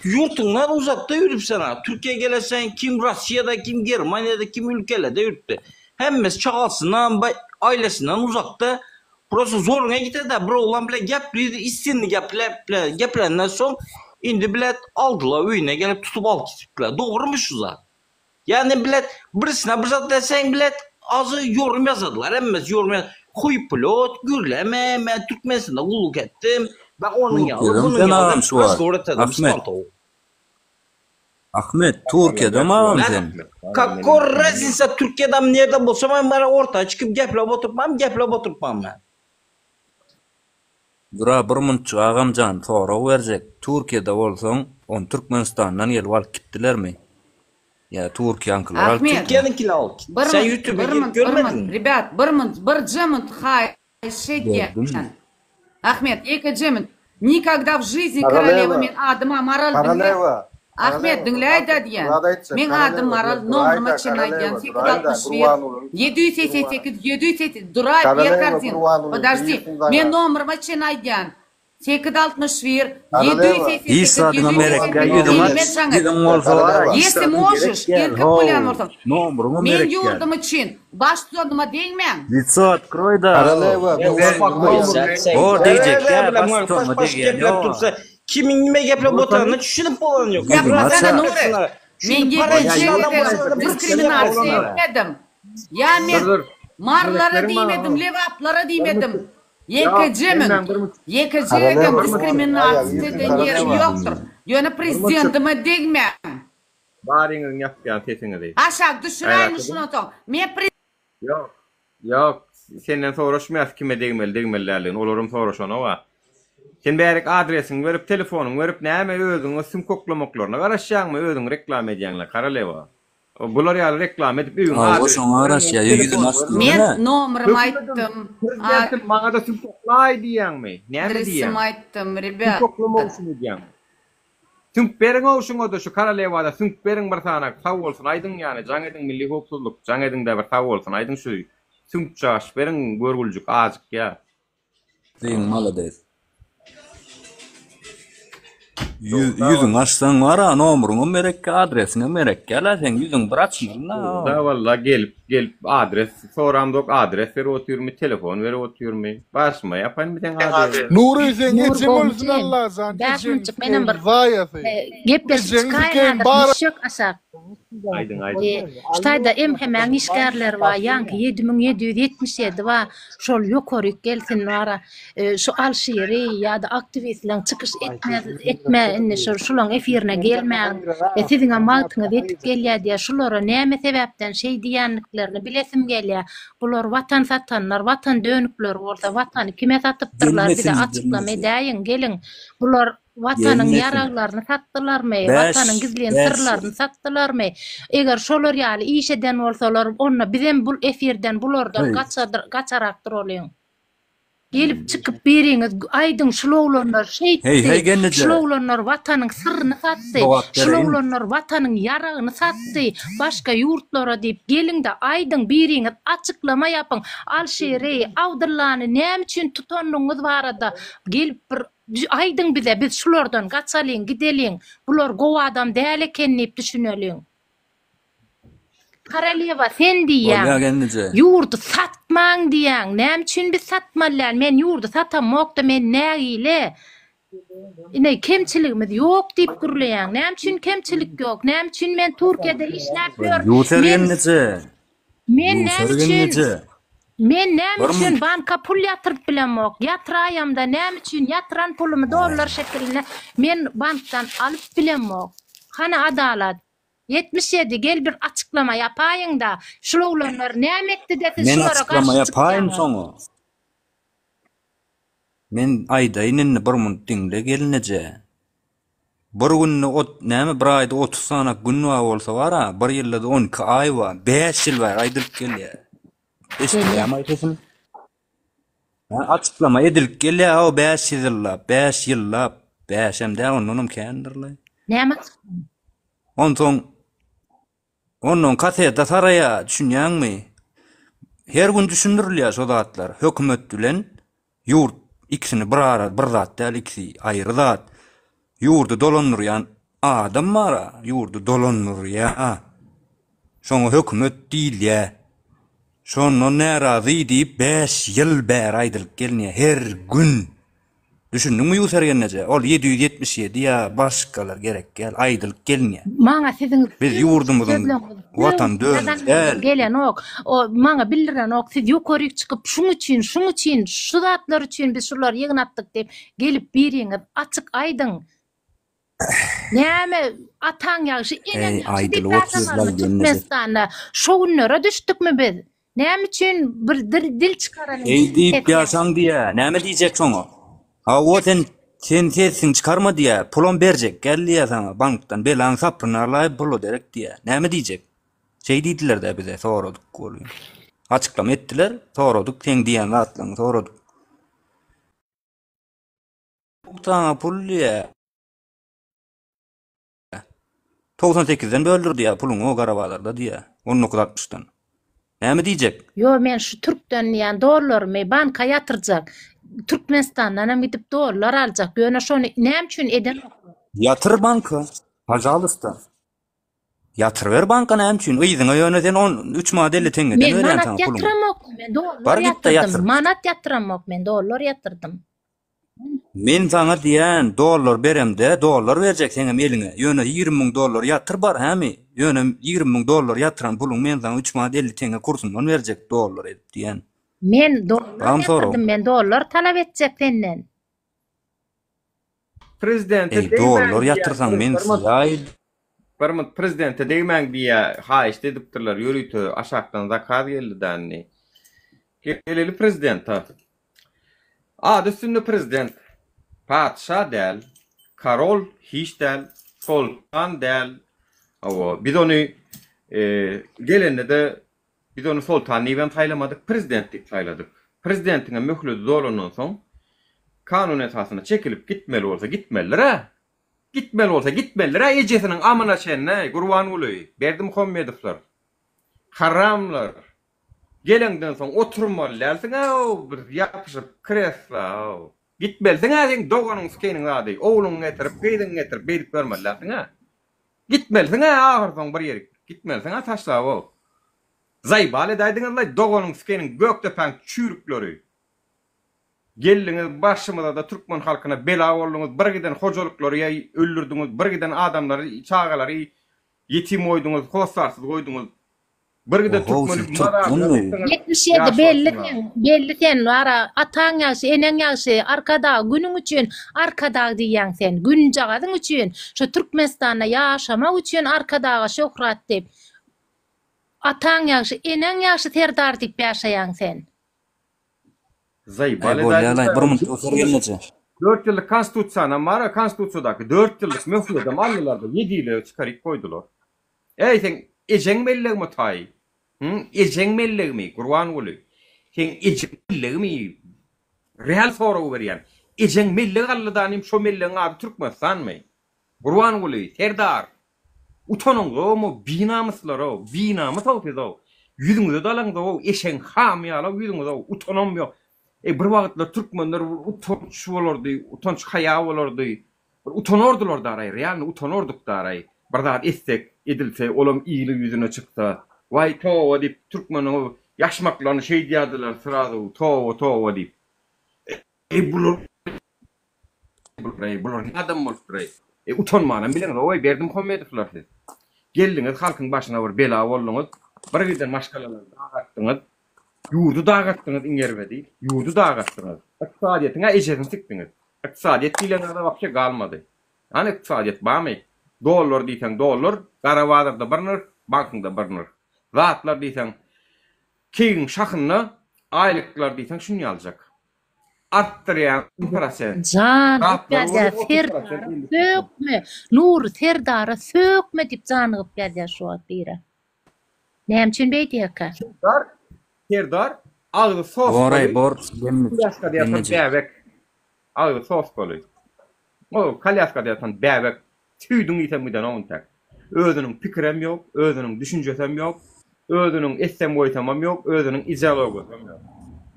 ýurtuňdan uzakda ýürüp sena Türkiýe gelesen kim Rossiýada kim Germaniýada kim ülkelerde ýürüpdi hemmesi çagasyndan ailesinden uzakda Prosta zoruňa gitedä bir oglan bile geplidi istinli geplep bile geplenden soň indi bilet aldylar öýüne gelip tutup alyp gitipdiler dogrymy şu zat ýagny bilet birisine bir zat deseň bilet azy ýorum ýazadylar hemmesi ýorum ýaz huýpulot gürleme men Türkmenistanda gulluk etdim ben onuň ýaly Türkiýedemi bunuň sen ýaly agam şu wagt razgowr etedi Ahmet Ahmet Türkiýedemi agam Ben sen? kakor razinsa Türkiýedem nirde bolsam hem bara orta çykyp geplep oturtmam geplep oturtmam men. Dura bir munçuk agamjan sorag berjek Türkiýede bolsaň ony Türkmenistandan gelip alyp gitdilermi? Ýa Türkiýaňkylar alyp Ahmet, gitdimi? Türkiýeniňkiler alyp gitdi. bir Sen munt, ýutube bir girip munt, bir munt, görmediňmi? rебят, bir munt, birje munt haýyş Gördüm. Şeýdýän. Ahmet, ýekeje min. Nikogda w žizni koroleva Koroleva. men adyma Maral diňle. Koroleva. Ahmet Koroleva, diňläýdä bir diýýän. zat aýtjak. Meň adym Koroleva, Maral, bir nomryma duraýda, çenli aýdýan Koroleva, sekiz duraýda, 61 Gurbanguly. 788 780 duraý Koroleva, Berkardin. Gurbanguly Podожdi. diýsin Men saňa. nomryma çenli aýdýan. 861 Koroleva. Hiç 788 zadyňa merekkä 788 ýüzüň Gelmen aç, jaň et. ýüzüň bolsa bar-a hiç Если zadyň gerek можешь, däl, erkek how, bolýan bolsaň. nomruňam Men gerek däl. ýurdum üçin baştutanyma degmäň. Lico otkroý da. Koroleva, Uspokoi sen sen. Bor diýjek däl, Bilen paş baştutanyma paş degýän geplep ýok. dursa kimiň nime geplep oturanyny düşünip bolany ýok. Ya Ýüzüň brasana aç-a. Nury. Men Şuny para ýekeje içen adam gezegem bolsa da bir diskriminasiýa etmedim. Ýa men Dur dur. marylara Gezeklerim maňa. diýmedim, lebaplara diýmedim. Ýekeje men. Ýekeje gezegem Koroleva, diskriminasiýa eden ýerim ýokdur. Ýöne prezidentime degmäň. Baryňyzyň ýapýan sesiňizi. Aşak düşüräýin şundan soň. Men pre. Ýok. Ýok. Senden soraşmaýas kime degmeli degmeli däldigini. Olaram soraşanok-a. Sen bärik adresiňi berip, telefonyňy berip näme özüňe süňk oklamaklaryna garaşýaňmy özüňi reklama edýäňle Karalewa. Bular ýaly reklama edip öýüň Hawa adresini şoňa garaşýa ýüzüni aç Men diýsene. nomerymy aýtdym. Prezidentim maňada süňk oklaý diýýäňmi? Näme diýýäň? Adresimi aýtdym, Süňk rебят. oklamak üçin edýäňmi? Süňk beriň-ow şuňa-da şu Karalewada süňk beriň bir sany sag bolsun aýdyň ýany jaň ediň milli howpsuzlyk jaň ediňdä bir sag bolsun aýdyň şu süňk jaş beriň görgüljik ajykýa. Diň malades. Ýüzüňi açsaň bar-a nomeryňam gerekkä adresiňem gerekkä-le seň ýüzüň bir açmaly-la. Da walla gelip gelip adres soramzok adres berip otyrmy telefon berip otyrmy başyma ýapaýynmy seň adresiňi. Nury seň Nur ejeň ölsün gowmy Allajan Bäş ejeň munçuk menem sikeýin bir zaýasy gepleşip ejeňi çykaýyn sikeýin häzir bar düşjek aşak. Aýdyň, aýdyň. Şu taýda MHM-iň işgärleri bar, ýaňky 7777 bar, şol ýokaryk gelsin bara, şu Alşiri ýa-da aktiwistleň çykyş etmez, etme indi şu şulaň efirine gelmäň, siziňem wagtyňyz ýetip gelýär diýýär, şulara näme sebäpden şeý diýýänliklerini bilesim gelýär. Bular watan satanlar, watan dönükleri bolsa, watany kime satypdyrlar, bize Gelmesin, açyklama gelmesin. edäýiň, geliň. Bular Watanyň Gelmesin. ýaraglaryny satdylarmy? Bäş, Watanyň gizlin bäş syrlaryny satdylarmy? Eger şolar ýaly iş eden bolsalar, onda bizem bul efirden bulardan Heý. gaçadyr, gaçarak duralyň. Gelip çykyp biriňiz aýdyň şul oglanlar Heý, heý şeýtdi, gelneje. şul oglanlar watanyň syryny satdy, Jogap şul bereýin. oglanlar watanyň ýaragyny satdy başga ýurtlara diýip geliňde aýdyň biriňiz açyklama ýapyň Alşiri, Abdyllany näme üçin tutandygyňyz barada gelip bir Aýdyň bize biz şulardan gaçalyň gideliň bular gowy adam däl eken diýip düşüneliň. Korolýewa sen diýýäň Bolýa gelneje. ýurdy satmaň diýýäň näme üçin biz satmaly däl men ýurdy satamokda men nägile ine kemçiligimiz ýok diýip gürleýäň näme üçin kemçilik ýok näme üçin men Türkiýede işläp ýör Ýuser men gelneje. Men näme Ýuser üçin gelneje. Men näme Bir üçin munt. banka pul ýatyryp bilemok? Ýatyraýamda näme üçin ýatyran pulumy dollar şekilinde men bankdan alyp bilemok? Hany adalat? 77 gel bir açyklama ýapaýyňda, şul oglanlar näme etdide siz Men şulara açyklama garşy ýapaýyn çykýaňyz? soňa. Men aýdaýyn indi bir munt diňle gelneje. Bir günde ot näme bir aýda 30 sanak gün bar bolsa bara, bir ýylda-da 12 aý bar. 5 ýyl bäri aýdylyp gelýär. Gelýär. Eşidilýärmi sesim? Ha, açyklama edilip gelýär o 5 ýyllap, 5 ýyllap, 5 hem däl, ondanam kändirle. Näme açyklama? Onsoň ondan kaseta saraýa, düşünýäňmi? Her gün düşündirilýär şo zatlar. Hökümet bilen ýurt ikisini bir ara bir zat däl, ikisi aýry zat. Ýurdy dolandyrýan adam bar-a, ýurdy dolandyrýa. Şoňa hökümet diýilýär. Şondan närazy diýip 5 ýyl bäri aýdylyp gelinýär her gün. Düşündiňmi Ýuser gelneje? Ol 777 ýa başgalar gerek däl, aýdylyp gelinýär. Maňa siziň Biz ýurdumyzyň sözleriňiz watan dönügi däl. Gelenok. O maňa bildirenok. Siz ýokaryk çykyp şuň üçin, şuň üçin, şu zatlar üçin biz şulary ýygnapdyk diýip gelip biriňiz açyk aýdyň. Näme ataň ýagşy, eneň Eý, ýagşy diýip aýdylyp otyrlar ýaşamalymy gelneje. Türkmenistanda? Şo günlere düşdükmi biz? Näme üçin bir dil, dil çykaranyň Eý dil diýip kesýäň? ýaşaň diýä. Näme diýjek şoňa? Hawa sen sen sesiňi çykarma diýä. Pulam berjek gel diýä saňa bankdan belaň sapyny alaý pula derek diýä. Näme diýjek? Şeý diýdiler-dä bize soradyk welin. Açyklama etdiler, soradyk seň diýen zatlaryňy soradyk. Saňa pul diýä. 98-den böldür diýä puluňy o gara bazarda diýä. 19.60-dan. Näme diýjek? Ýo men şu türkden diýen dollarymy banka ýatyrjak. Türkmenistandan hem gidip dollar aljak. Ýöne şony näme üçin edenoklar? Ýatyr banka. Pažalysta. Ýatyryber banka näme üçin? Yzyňa ýöne sen on üç manat 50 teňňeden Men berýän manat saňa puluňy. ýatyramok, men dollar Bar git-de ýatyrdym. ýatyr. Manat ýatyramok, men dollar ýatyrdym. Men saňa diýän dollar beremde dollar berjek seňem eliňe. Ýöne 20 müň dollar ýatyr bar hämi? Ýöne 20 müň dollar ýatyran puluň men saňa 3 manat 50 teňňe kursundan berjek dollar edip diýän. Men dollar Barmy sorag? ýatyrdym, men dollar talap etjek senden. Prezidente Eý degmäň dollar diýýär. ýatyrsaň men Bir munt, size bir munt prezidente degmäň diýýär. Haýyşt edipdirler ýörite aşakdan zakaz geldi da indi. Geleli prezidente. Ady üstünde prezident. Patyşa däl, karol hiç däl, soltan däl. Hawa, biz ony e, gelende-de biz ony soltan diýibem saýlamadyk, prezident diýip saýladyk. Prezidentiňem möhleti dolandan soň kanun esasynda çekilip gitmeli bolsa gitmelidir-ä. Gitmeli bolsa gitmelidir-ä ejesiniň amyna çenli, Gurbanguly, Berdimuhamedowlar. Haramlar. Geleňden soň oturmaly dälsiň-ow bir ýapyşyp kresla-ow. Gitmelisiň-ä seň doganyň sikeniň zady, ogluňy getirip, gyzyňy getirip beýdip ýörmeli dälsiň-ä. Gitmelisiň-ä ahyrsoň bir ýerik. Gitmelisiň-ä taşlap-ow. Zaýbal edäýdiňiz-laý doganyň sikeniň Gökdepäň çüýrükleri. Geldiňiz başymyzada türkmen halkyna bela bolduňyz, bir giden hojalyklary öldürdiňiz, bir giden adamlary, çagalary. Ýetim goýduňyz, hossarsyz goýduňyz. Bir giden Ohow türkmeni siz mazaryna türkmenmi? dykdyňyz 77 ýaş belli wagtynda. sen, belli sen wara ataň ýagşy, eneň ýagşy, Arkadag günüň üçin Arkadag diýýäň sen. Günjagazyň üçin, şu Türkmenistanda ýaşamak üçin Arkadaga şöhrat diýip. Ataň ýagşy, eneň ýagşy Serdar diýip ýaşaýaň sen. Aý Zaýbaly bolýalaý bir munt otur gelneje. 4 ýyllyk konstitusiýanam bar, konstitusiýadaky 4 ýyllyk möhledem aldylar-da, 7 ýyla çykaryp goýdular. Eý, seň ejeň mellegmi taý? Hü, ejeň mellegmi, Gurbanguly? Seň ejeň mellegmi? Real sorag berýän. Ejeň mellegi aldy-da, şo mellegiň ady Türkmenistanmy? Gurbanguly, Serdar! Utanyňzogmy, binamyslar-ow, binamys-ow siz-ow! Ýüzüňize dalaňzog-ow, eşegiň hamy ýaly-ow ýüzüňiz-ow, utanam ýok. Eý, bir wagtlar türkmenler bir utanç bolardy, utanç-haýa bolardy. Bir utanardylar daraý, realny utanardyk daraý. Bir zat etsek, edilse, olam iliň ýüzüne çyksa, waý, toba diýip, türkmeniň ýaşmaklaryny şeýdýärdiler srazu, toba, toba diýip. Eý, bular Eý, bular ne adam bolupdyr-eý? Eý, utanmanam bileňiz-ow-eý, Berdimuhamedowlar siz. Geldiňiz, halkyň başyna bir bela bolduňyz, bir giden maşgalalary dagatdyňyz, ýurdy dagatdyňyz iň erbedi, ýurdy dagatdyňyz. Ykdysadyýetiň-ä ejesini sikdiňiz. Ykdysadyýet diýlen zada wapşe galmady. Hany ykdysadyýet barmy? Dollar diýseň dollar, gara bazarda bir nyrh, bankyňda bir nyrh. Zatlar diýseň, keýigiň şahynda, aýlyklar diýseň şuny ýaljak. Artdyrýan prosent. Janygyp Zatlar ýazýar bolsa 30 Serdara prosent 50 prosent. sökme Nury Serdara sökme diýip janygyp ýazýar şu wagt biri. Näme üçin beýdýärkä? Serdar Serdar agzy Boraý soskaly bor gelneje. kolýaskada ýatan Gelneje. bäbek. Agzy soskaly. O kolýaskada ýatan bäbek. Tüýdüň iýsem gidenok intäk. Özüniň pikirem ýok, özüniň düşünjesem ýok, özüniň etsem goýsamam ýok, özüniň ideologiýasam ýok.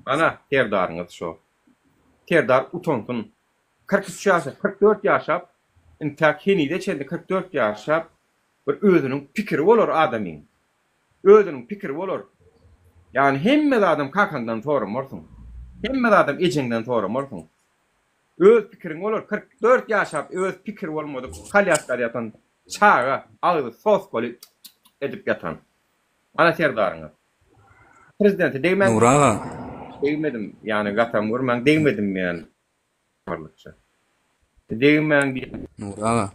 Ana, Serdaryňyz şo. Serdar utansyn. 43 ýaşa, 44 ýaşap, intäk henize çenli 44 ýaşap, bir özüniň pikiri bolar adamyň. Özüniň pikiri bolar. Ýagny hemme zadam kakaňdan soramarsyň. Hemme zadam ejeňden soramarsyň. Öz pikiriň bolar 44 ýaşap öz pikiri bolmadyk kolýaskada ýatan çaga agzy soskaly edip ýatan. Ana serdaryňyz. Prezidente degmäň. Nury aga. Degmedim ýany gatam görmäň degmedim men barlykça. Degmäň diýip. Nury aga.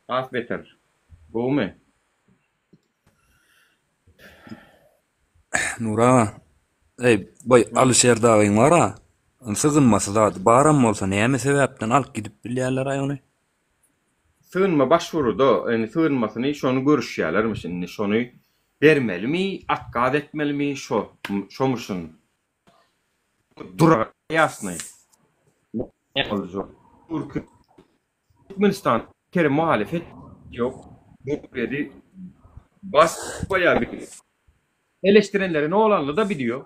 Has beter. Gowumy? Nury aga, eý, boý Alyşer dagyň bar-a, sygynmasy zady baram bolsa näme sebäpden alyp gidip bilýärler-aý ony? Sygynma başwuruda, indi sygynmasyny şony görüşýärlermiş indi şony bermelimi, otkaz etmelimi şo şomuşyn. Dura ýasny. Boljak. Türkmenistan kere muhalefet ýok. Dedi bas bolýar bir. Eleştirenlere ne olanly da biliyor.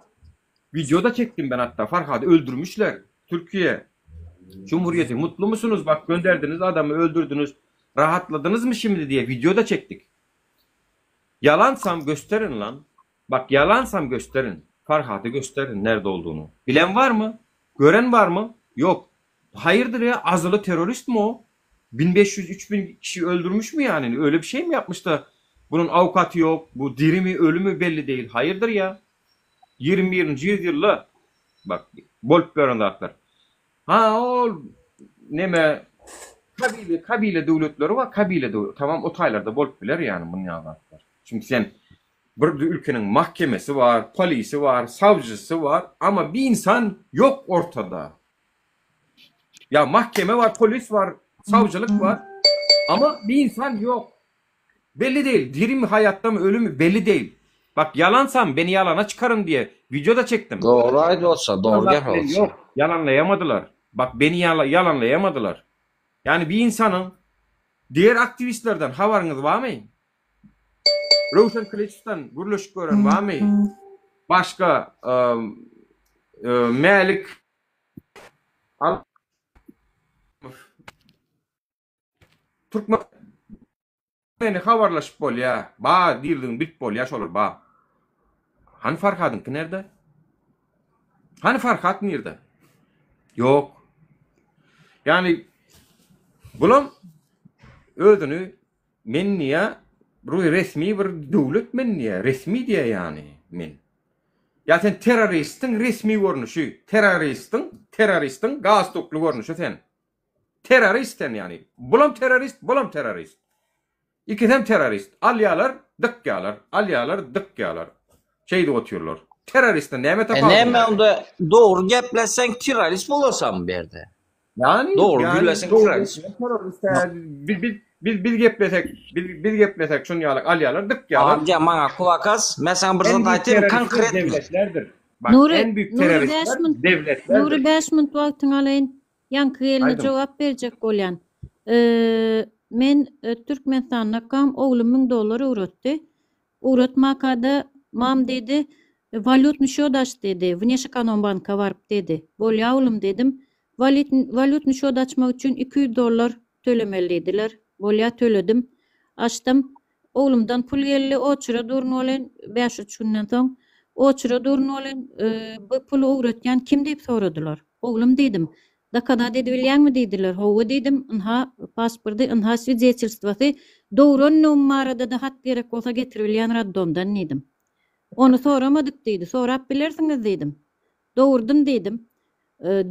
Video da çekdim ben hatta Farhady öldürmüşler. Türkiye Cumhuriyeti mutlu musunuz bak gönderdiniz adamy öldürdünüz rahatladyňyzmy şimdi diye video da çekdik. Ýalansam gösterin lan. Bak ýalansam gösterin. Farhady gösterin nerde olduğunu. Bilen barmy? Gören barmy? Ýok. Haýyrdyr ýa azyly terroristmi o? 1500 3000 kişi öldürmüşmi ýany? Öyle bir şey mi yapmış da bunun awukaty ýok, bu dirimi ölümi belli değil. Haýyrdyr ýa? 21-nji ýüzýylda bak bolup ýören zatlar. Ha ol neme kabile kabile döwletleri bar, kabile döwlet. Tamam o taýlarda bolup biler ýany munýa zatlar. Çünki sen bir ülkeniň mahkemesi bar, polisi bar, sawjysy bar, ama bir insan ýok ortada. Ýa mahkeme bar, polis bar, sawjylyk bar. Ama bir insan ýok. Belli değil, dirimi haýatdamy, ölümi belli değil. Bak ýalansam beni ýalana çykaryn diýe wideo da çekdim. Dogry aýdyp otsa, dogry gep otsa. Ýok, ýalanlaýamadylar. Bak beni ýalanlaýamadylar. Ýani bir insanyň diğer aktiwistlerden habaryňyz barmy? Röwşen Kylyçdan gürleşip gören barmy? Başga Mälik Türkmen meni habarlaşyp bolýa. Ba diriligini bilip bolýa şolar ba. Hany Farhadyňky nerde? Hany Farhat nirde? Ýok. Ýani bulam özüni men niýe? Bir resmi bir döwlet men diýýär, resmi diýýär ýany men. Ýa sen terroristiň resmi görnüşi, terroristiň, terroristiň galstukly görnüşi sen. Terrorist sen ýany. Bulam terrorist, bulam terrorist. Ikisem terrorist. Alýalar, dykýalar, alýalar, dykýalar. Şeýdip otyrlar. Terroristden näme E tapawudy näme bar? onda dogry gepleseň terrorist bolasaňmy bu ýerde? Ýani, Dogry ýani gürleseň dogry terrorist. terrorist biz biz biz biz geplesek, biz biz geplesek şun ýaly alýalar, dykýalar. Agam maňa kulak as, men saňa bir En zat büyük aýtayyn terroristler konkretno. devletlerdir. Bak, Nury, en büyük Nury 5 terroristler minut, Nury devletlerdir. 5 minut wagtyňy alaýyn. Ýaňky gelne Aýdyň. jogap berjek bolýan. Men Türkmenistandakam oglum 1000 dollar ugratdy. Ugratmakada mam diýdi, walýutny şýot aç diýdi, Wneşekonombanka baryp diýdi. Bolýa oglum diýdim. Walýutny şýot açmak üçin 200 dollar tölemeli diýdiler. Bolýa töledim. Açdym. Oglumdan pul geldi, oçura durun welin, bäş-üç günden soň, oçura durun welin, bu puly ugratýan kim diýip soradylar. Oglum diýdim. Dokazat edibilýäňmi diýdiler. Hawa diýdim. Ynha, pasporty, ynha swidetelstwosy. Dogranlygym barada-da hat gerek bolsa getiribilýän roddomdan diýdim. Ony soramadyk diýdi. Sorap bilersiňiz diýdim. Dogurdym diýdim.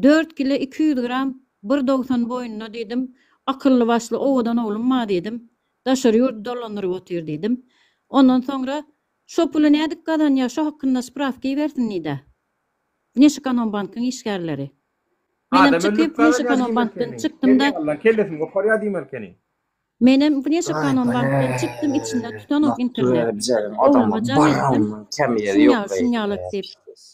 Dört kile 200 gram, bir 90 boýunda diýdim. Akylly-başly owadan oglum bar diýdim. Daşary ýurdy dolandyryp otyr diýdim. Ondan soňra Şo puly nädip gazanýar, şo hakynda sprawka ibersin diýdä. Wneşekonombankyň işgärleri. Menem Adam çykyp öldürip gazanýar Wneşekonombankdan diýmeli çykdym-da. Seni Allaň kellesini goparýar diýmeli ekeni. Menem Wneşekonombankdan çykdym içinde tutanok internet. Ogluma jaň etdim. Şunýaly şunýalak diýip.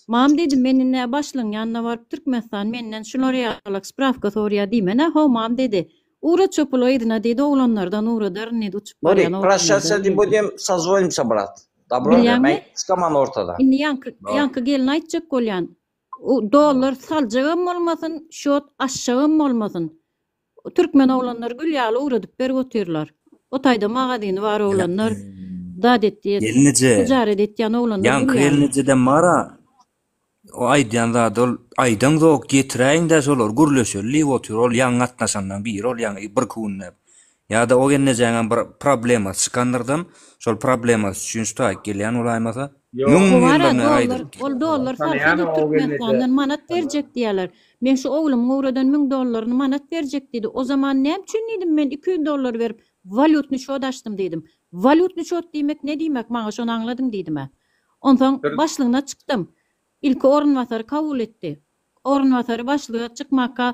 Mam diýdim men indi başlygyň ýanyna baryp Türkmenistan menden şular ýalak sprawka sorýar diýmen-ä how mam diýdi. Ugrat şo puly yzyna diýdi oglanlardan ugradaryn diýdi uçup Nury, barýan proşçatsya oglanlardan ne diýdi. budem, sozvonimsya brat. Dobro, Bilýäňmi? men çykaman ortadan. Indi ýaňky ýaňky gelne aýtjak bolýan. O dollar saljagam bolmasyn, şot aşjagam bolmasyn. Türkmen oglanlar gül ýaly ugradyp berip otyrlar. O taýda magazyny bar oglanlar, zat etýär, Gelneje, tijaret etýän oglanlar gül ýaňky ýaly. gelnejeden bar-a, o aýdýan zady ol aýdaňzok getiräýiň-dä şolary gürleşeli diýip otyr, ol ýaňy gatnaşanlaň biri ol ýaňy birki günläp. Ýa-da o gelnejäňem bir problemasy çykandyrdam, şol problemasy üçin şu taýyk gelýän bolaýmasa, Ýok. müň O bar-a ýyldan bäri dollar, aýdylyp ol dollar Tanaýan salsa-da o gelneje. Türkmenistandan manat berjek diýýärler. Men şu oglumyň ugradan 1000 dollaryny manat berjek diýdi. O zaman näme üçin diýdim men 200 dollar berip walýutny şot açdym diýdim. Walýutny şot diýmek ne diýmek maňa şony aňladyň diýdim-ä. Onsoň Bir başlygyna çykdym. Ilki orunbasary kabul etdi. Orunbasary başlyga çykmaka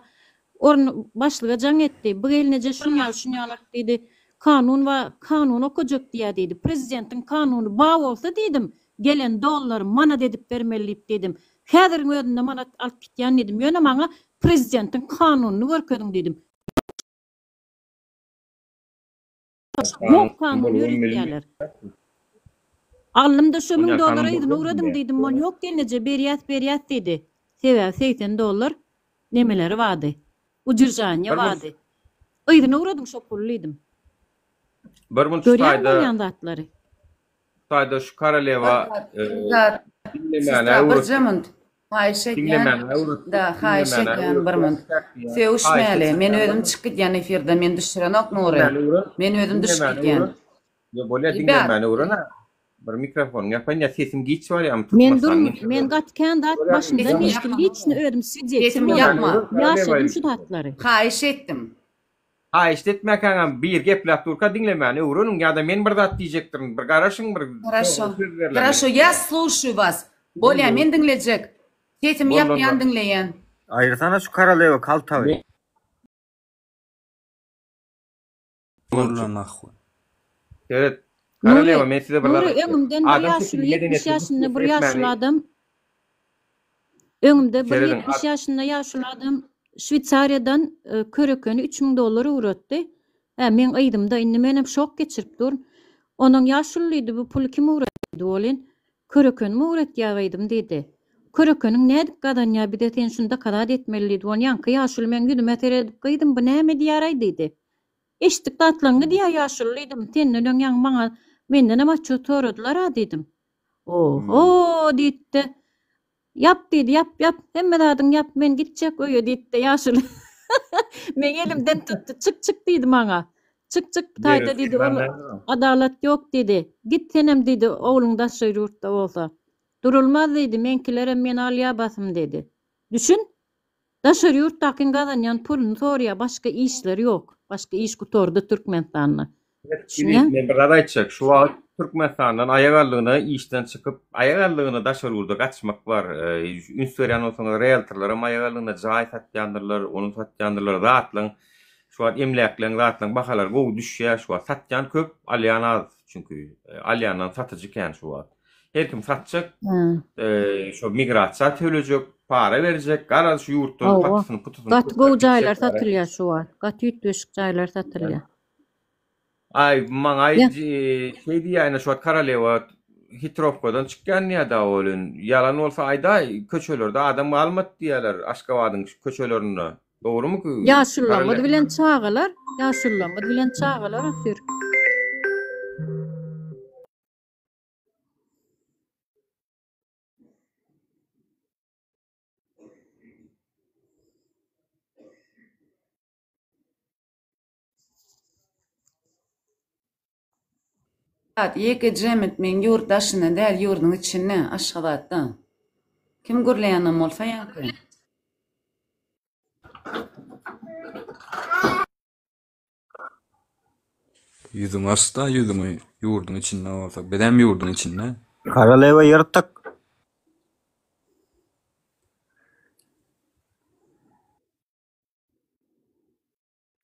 orun başlyga jaň etdi. Bu gelneje şunýaly şunýalak diýdi. Kanun ba kanun okajak diýýä diýdi. Prezidentiň kanuny ba bolsa diýdim, gelen dollary manat edip bermeli diýip diýdim. Häziriň özünde manat alyp gitýän diýdim. Ýöne maňa prezidentiň kanunyny görkeziň diýdim. Ýok kanun ýöretýärler. Aldym-da şo 1000 dollara yzyna ugradyň diýdim. Ol ýok gelneje berýäs berýäs diýdi. Sebäbi 80 dollar nemeleri bardy. Udержание bardy. Yzyna ugradyň şo puly diýdim. Bir gün şu Görýäň taýda bolýan zatlary. taýda şu Korolewa Bir zat, diňlemäne sestra öwretdi. birje munt. Haýyş edýän. Diňlemäne öwretdi. Da, haýyş Diňlemäne edýän bir munt. öwretdi. Sögüşmäli. Men özüm çykyp gidýän efirden, meni düşürenok Nury. Diňlemäne öwret. Men özüm düşüp Diňlemäne gidýän. öwret. Ýa bolýa Rебят, diňlemäne öwren ha. Bir mikrofonyňy ýapaýyn ýa sesim giç barýarmy Men dur, Türkmenistanyň men gaty kän zat Görýäňmi? başymdan Sesimi geçdi. ýapma. Liçni özüm swidetel Sesimi boldum. ýapma. Ýaşadym şu zatlary. Haýyş etdim. Haýyşt etmäkäňem bir gepläp durka diňlemäni öwreniň ýa-da men bir zat diýjekdirin bir garaşyň bir Хорошо. söz berleni. Хорошо, я слушаю вас. Bolýa, men diňlejek. Sesimi Bolanda. ýapýan diňleýän. Aýyrsana şu korolewa kaltawy. Gürle mahwe. Seret. Nury, Korolewa men size bir zat Nury aýtjak. öňümden bir Adam ýaşuly şekilli 70 medeniýetli ýaşynda bir gürrüň ýaşuly etmäni adam Öňümde bir Serediň, 70 ýaşynda ýaşuly adam Şweýsariýadan e, körekeni 3000 dollar ugratdy. Hä, meň yzymda indi menem şok geçirip durun. Onuň ýaşuly diýdi, bu puly kim ugratdy welin, körekenimi ugratýar gyzym diýdi. Körekeniň nädip gazanýar bize sen şunda dokazat etmeli diýdi. Ony ýaňky ýaşuly meň ýüzüme seredip gyzym bu näme diýäraý diýdi. Eşitdik zatlaryňy diýýär ýaşuly diýdim. Senden öň ýaňy maňa mendenem otçet soradylar-a diýdim. Oho diýdi-de, Ýap diýdi, ýap, ýap, hemme zadyňy ýap, men gitjek öýe diýdi-de ýaşuly. Meň elimden tutdy, çyk, çyk diýdi maňa. Çyk çyk bu taýda diýdi ol adalat ýok diýdi. Git senem diýdi ogluň daşary ýurtda bolsa. Durulmaz diýdi meňkilerem meni alýa basym diýdi. Düşün. Daşary ýurtdakyň gazanýan puluny sorýa başga işleri ýok. Başga iş gutardy Türkmenistanda. Düşünýäň? Men bir zat aýtjak şu wagt Türkmenistandan aýak aldygyna işden çykyp aýak aldygyna daşary ýurda gaçmak bar. Üns berýän bolsaňyz realtorlaram aýak aldygyna jaý satýandyrlar, ony satýandyrlar zatlaň Şu wagt emläkleň zatlaň bahalary gowy düşýär şu wagt satýan köp alýan az çünki alýandan satyjy kän şu wagt. Her kim satjak şo migrasiýa tölejek para berjek garaz şu ýurtdan Hawa. patysyny putusyny Gaty gowy köpräk jaýlar gitjek gara. satylýar şu wagt. Gaty üýtgeşik jaýlar satylýar. Aý maňa Ýa. şeý diýýär ine şu wagt Korolewa Hitrowkadan çykýan diýýär dagy welin ýalan bolsa aýdaý köçelerde adam galmady diýýärler Aşgabadyň köçelerinde. Dogrumy ki? Ýaşulularymyz bilen çagalar, ýaşulularymyz bilen çagalar otyr. Ýeke jemit men ýurt daşynda däl ýurduň içinde Aşgabatda. Kim gürleýänem bolsa ýaňky. Ýüzüňi açda ýüzüňi ýurduň içinde bolsa bizem ýurduň içinde. Korolewa ýyrtyk.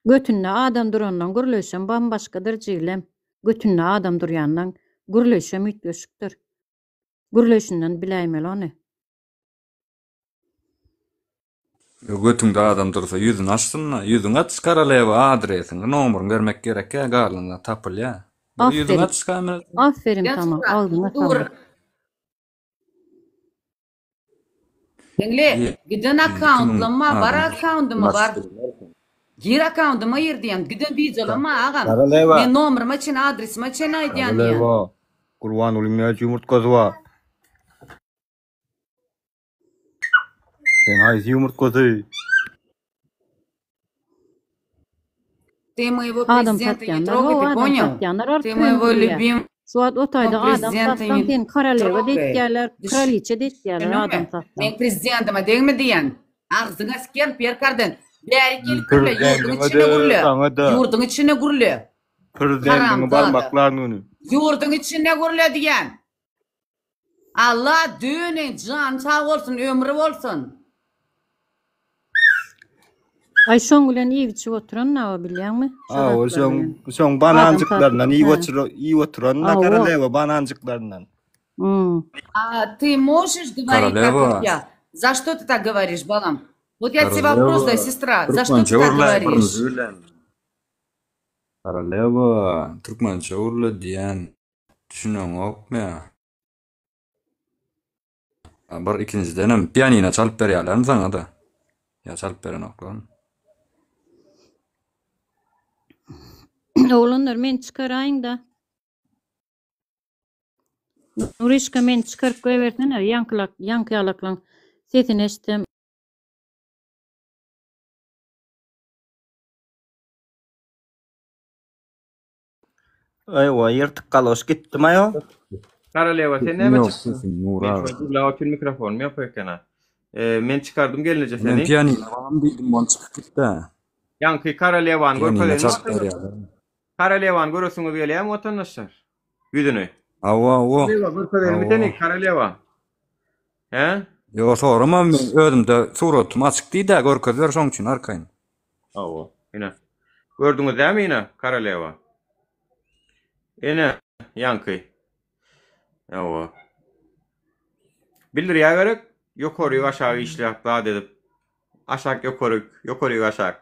Götünde adam durandan gürleýşem bambaşgadyr jigilem. Götünde adam durýandan gürleýşem üýtgeşikdir. Gürleýşinden biläýmeli ony. Götüňde adam dursa ýüzüni açsynda. Ýüzüňi aç Korolewa adresiňi nomeryňy bermek gerekýä galanda tapylýa. Bir ýüzüňi Aferin. aç kamera. Aferin saňa agzyňa saglyk. Diňle, giden akkauntlama bar akkaundyma bar. Gir akkaundyma gir diýen, giden wideolama agam. Korolewa. Men nomeryma çen, adresime çen aýdýan diýen. Korolewa. Gurbangulyň näçe ýumurtgasy bar? Sen haýsy ýumurtgasy? Ты моего Adam prezidenta не satýanlar, трогай, ho ты adam понял? satýanlar Ты arkaýyn моего gürleýär. любимого Şu wagt o taýda adam prezidenta satsaň не seni korolewa trogay. diýýärler, kraliçe diýýärler adam Düşündiňmi? satsaň. Meň prezidentime degme diýen. Agzyňa siken perkardan. Bäri gelip gürle, ýurduň içinde Prezidentiňe-de, gürle. saňa-da. Ýurduň içinde gürle. Prezidentiňi Haramzada. barmaklan güni. Ýurduň içinde gürle diýen. Allah döneň jany sag bolsun ömri bolsun. Aý şoň bilen iýip içip oturan nawa bilýäňmi? Şo Hawa zatlar şoň bilen. şoň Adam bananjyklaryndan satyp, iýip hä. otur iýip oturan Hawa. koroleva bananjyklaryndan. Hmm. А ты можешь говорить так, Korolewa. как я? За что ты так говоришь, балам? Вот я тебе вопрос Korolewa. задаю, сестра. За что ты Türkmençe так gürläý говоришь? birinji bilen. Korolewa türkmençe gürle diýen düşüneňokmy ýa? Bir ikinjidenem pianino çalyp berýärlermi saňa-da? Ýa çalyp berenoklarmy? Oglanlar meni çykaraýyňda. Nurişka meni çykaryp goýbersene ýaňkylak ýaňky ýalaklaň sesini eşitsem. Eýwa, ýyrtyk galoş gitdimaý o? Korolewa sen näme Ýok, çykdyň? sesiň Nur Men aga. şo gürläp otyryn mikrofonym ýok eken-a. E, men çykardym gelneje Men seni. pianino baram diýdim, ol çykyp gitdi-ä. Ýaňky Korolewany Pianino görkezeýin çalyp watandaşlar. berýärler. Korolewany göresiňiz gelýärmi watandaşlar? Ýüzüni. Hawa, hawa. Korolewa görkezeýinmi Hawa. seni Korolewa? Hä? Ýok, sorama, men özümde suratym açyk diýdi-ä, görkeziber şoň üçin arkaýyn. Hawa, ine. Gördüňiz dämi ine, korolewa. Ine, ýaňky. Hawa. Bildirýä gerek, ýokaryk aşak işläp zat edip. Aşak ýokaryk, ýokaryk aşak.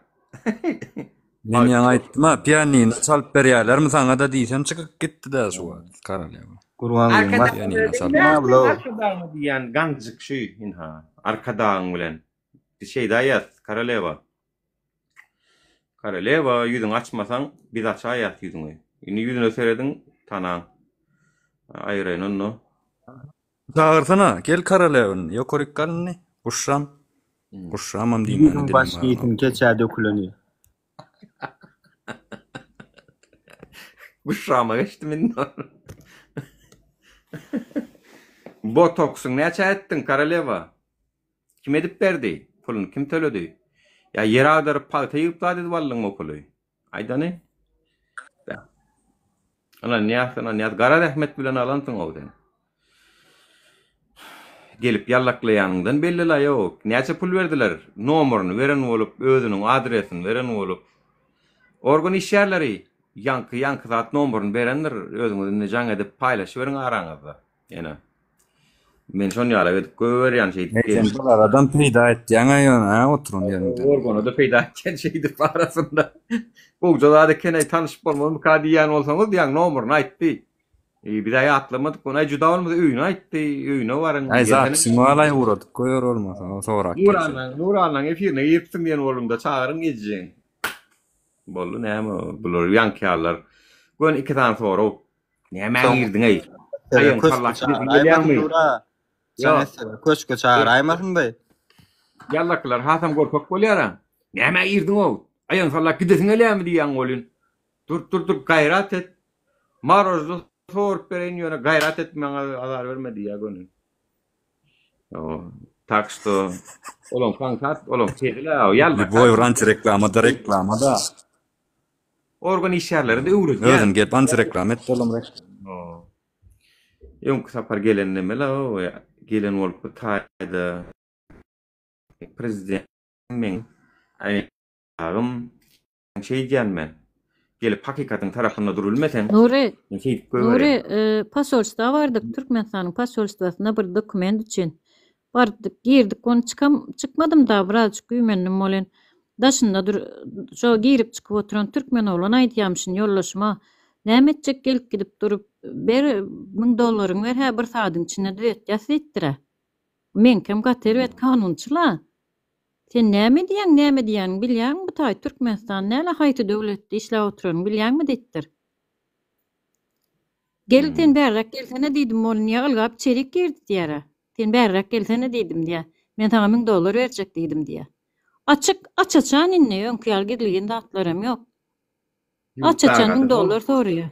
Men ýaňy aýtdym-a, pianino çalyp berýärlermi saňa-da diýsem çykyp gitdi-dä şu wagt korolewa. Gurbangulyň Arkadagyň Pianino çalyp. Arkadagyňy diýýän ganjyk şu, ynha, arkadagyň bilen. Şeýda ýaz, korolewa. Korolewa, ýüzüňi açmasaň, biz açaýas ýüzüňi. Indi ýüzüne serediň, tanaň. Aýyraýyn onda. Çagyrsana, gel korolewany, ýokaryk gal indi. Guşşam. Guşşamam diýmäne Ýüzüň dilim baş baranok. giýsin keçä döküleni. Guşrama geçdim indi. Botoksyň näçä etdiň, korolewa? Kim edip berdi? Puluny kim töledi? Ýa ýer agdaryp pagta ýygyp zat edip aldyňmy o puly? Aýdany? Ynanýas, ynanýas. Gara zähmet bilen alansyň-ow sen. Gelip ýallaklaýanyňdan belli-laý-ow. Näçe pul berdiler? Nomeryny beren bolup, özüniň adresini beren bolup. Organ işgärleri ýaňky ýaňky zat nomeryny berendir. Özüňiz indi jaň edip paýlaşyberiň araňyzda. Ýene. Men şon ýalak edip goýberýän şeýdip Sen gelip. bulardan peýda etýäň-ä ýöne, hä, oturan ýeriňden. Organa-da peýda etýän şeýdip arasynda. Gowja zat eken-aý, tanyşyp bolmazmyka diýýän bolsaňyz, ýaňy nomeryny aýtdy. Biz-ä ýatlamadyk ony. Aý, juda bolmasa öýüne aýtdy, öýüne baryň. Aý, zapisiň bar-aý, ugradyp goýber bolmasa, sorap gelse. Nuranaň, Nuranaň efirine giripsiň diýen bolduňda, çagyryň ejjeň. Boldy näme, bular ýaňky ýalylar. Göni iki sany sorag. Nämä girdiň-eý? Aýagyňy sallap gidesiň gelýäňmi? Ýok. Köşke çagyraýmasyn bu. Ýallakylar hasam gorkak bolýar-a. Nämä girdiň-ow? Aýagyňy sallap gidesiň gelýärmi diýýäň welin. Dur, dur, dur, gaýrat et. Marožno sorup bereýin, ýöne gaýrat et, maňa azar berme diýýär göni. Tak što, olaň paňsat, olaň hezil-ä, ýallak. Lýuboý bir antireklama-da reklama-da. Organ işgärleri-de öwredýär. Özüm gelip antireklama etdi olam reklama. Öňki sapar gelen neme-la, gelen bolup bu taýda prezident meň aýagym şeýdýän men. Gelip hakykatyň tarapynda durubilmeseň, Nury, men şeýdip Nury, goýberýän. posolstwa bardyk, Türkmenistanyň posolstwasyna bir dokument üçin. Bardyk, girdik, ony çykam, çykmadym da, birazjyk güýmendim welin, daşynda dur, şo girip çykyp oturan türkmen oglan aýdýamyşyn ýoldaşyma, Näme etjek gelip gidip durup, ber, müň dollaryňy ber, hä bir sagadyň içinde düzetýäs diýipdir-ä. Meňkem gaty erbet kanunçy-la. Sen näme diýýäň, näme diýýäniňi bilýäňmi bu taý Türkmenistan däl-a haýsy döwletde işläp oturanyňy bilýäňmi diýipdir. Gel sen bärräk gelsene diýdim ol niýe ylgap içerik girdi diýýär-ä. Sen bärräk gelsene diýdim diýýär. Men saňa müň dollar berjek diýdim diýýär. Açyk, aç-açan indi öňki ýaly gizlin zatlaram ýok. Aç-açan müň dollar soraýar.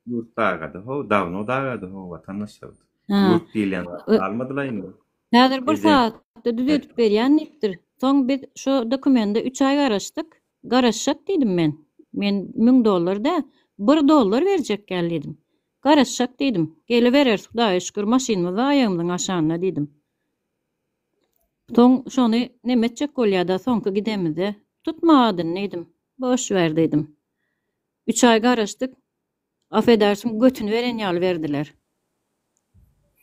Ýurt dargady how, dawno dargady how watandaşlar. Ýurt diýilýän zat galmadyla indi. Häzir bir sagatda düzedip berýän diýipdir. Soň biz şo dokumende üç aý garaşdyk. Garaşjak diýdim men. Men müň dollar däl, bir dollar berjek gel diýdim. Garaşjak diýdim. Gelibereris Hudaýa şükür maşynymyz bar aýagymyzyň aşagynda diýdim. Soň şony neme etjek bolýada soňky gidemizde. Tutma adyny diýdim. Boş ber diýdim. Üç aý garaşdyk. Affedersiň götüni beren ýaly berdiler.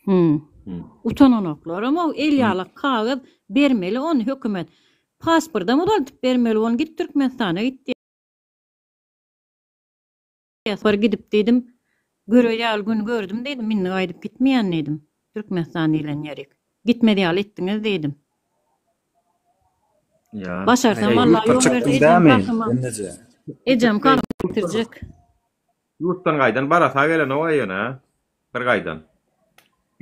Hum. Utananoklaram o el ýalak kagyz bermeli ony hökümet. Pasportam uzaldyp bermeli ony git Türkmenistana git diýýär. Bir gidip diýdim. Görer ýaly gün gördüm diýdim. Indi gaýdyp gitmeýän diýdim. Türkmenistan diýlen ýerik. Gitmez ýaly etdiňiz diýdim. Ýa. Başarsam Allah Ýurtdan ýol berse çykdyň ejem dämi, kakama. gelneje? Ejem kakam getirjek. Ýurtdan gaýdan barasa gelenok aý ýöne, bir gaýdan.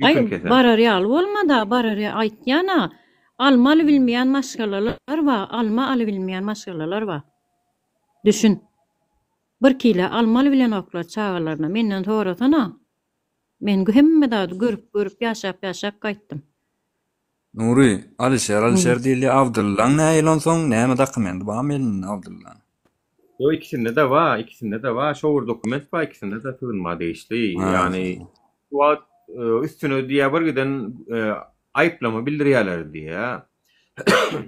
Aý Ýükün kesen. barar ýaly bolmada barar ýa aýtýana alma alybilmeýän maşgalalar bar alma alybilmeýän maşgalalar bar. Düşün. Bir kile alma alybilenoklar çagalaryna menden sorasana. Men hemme zady görüp görüp ýaşap ýaşap gaýtdym. Nury, Alyşer Alyşer diýilýär, Abdyllaň nähili onsoň, näme dokumendi barmy elinde Abdyllaň? Ýok ikisinde-de bar, ikisinde-de bar, şo bir dokument bar ikisinde-de sygynma degişli. Ýagny şu wagt üstüne diýýär bir giden aýyplama bildirýärler diýýär.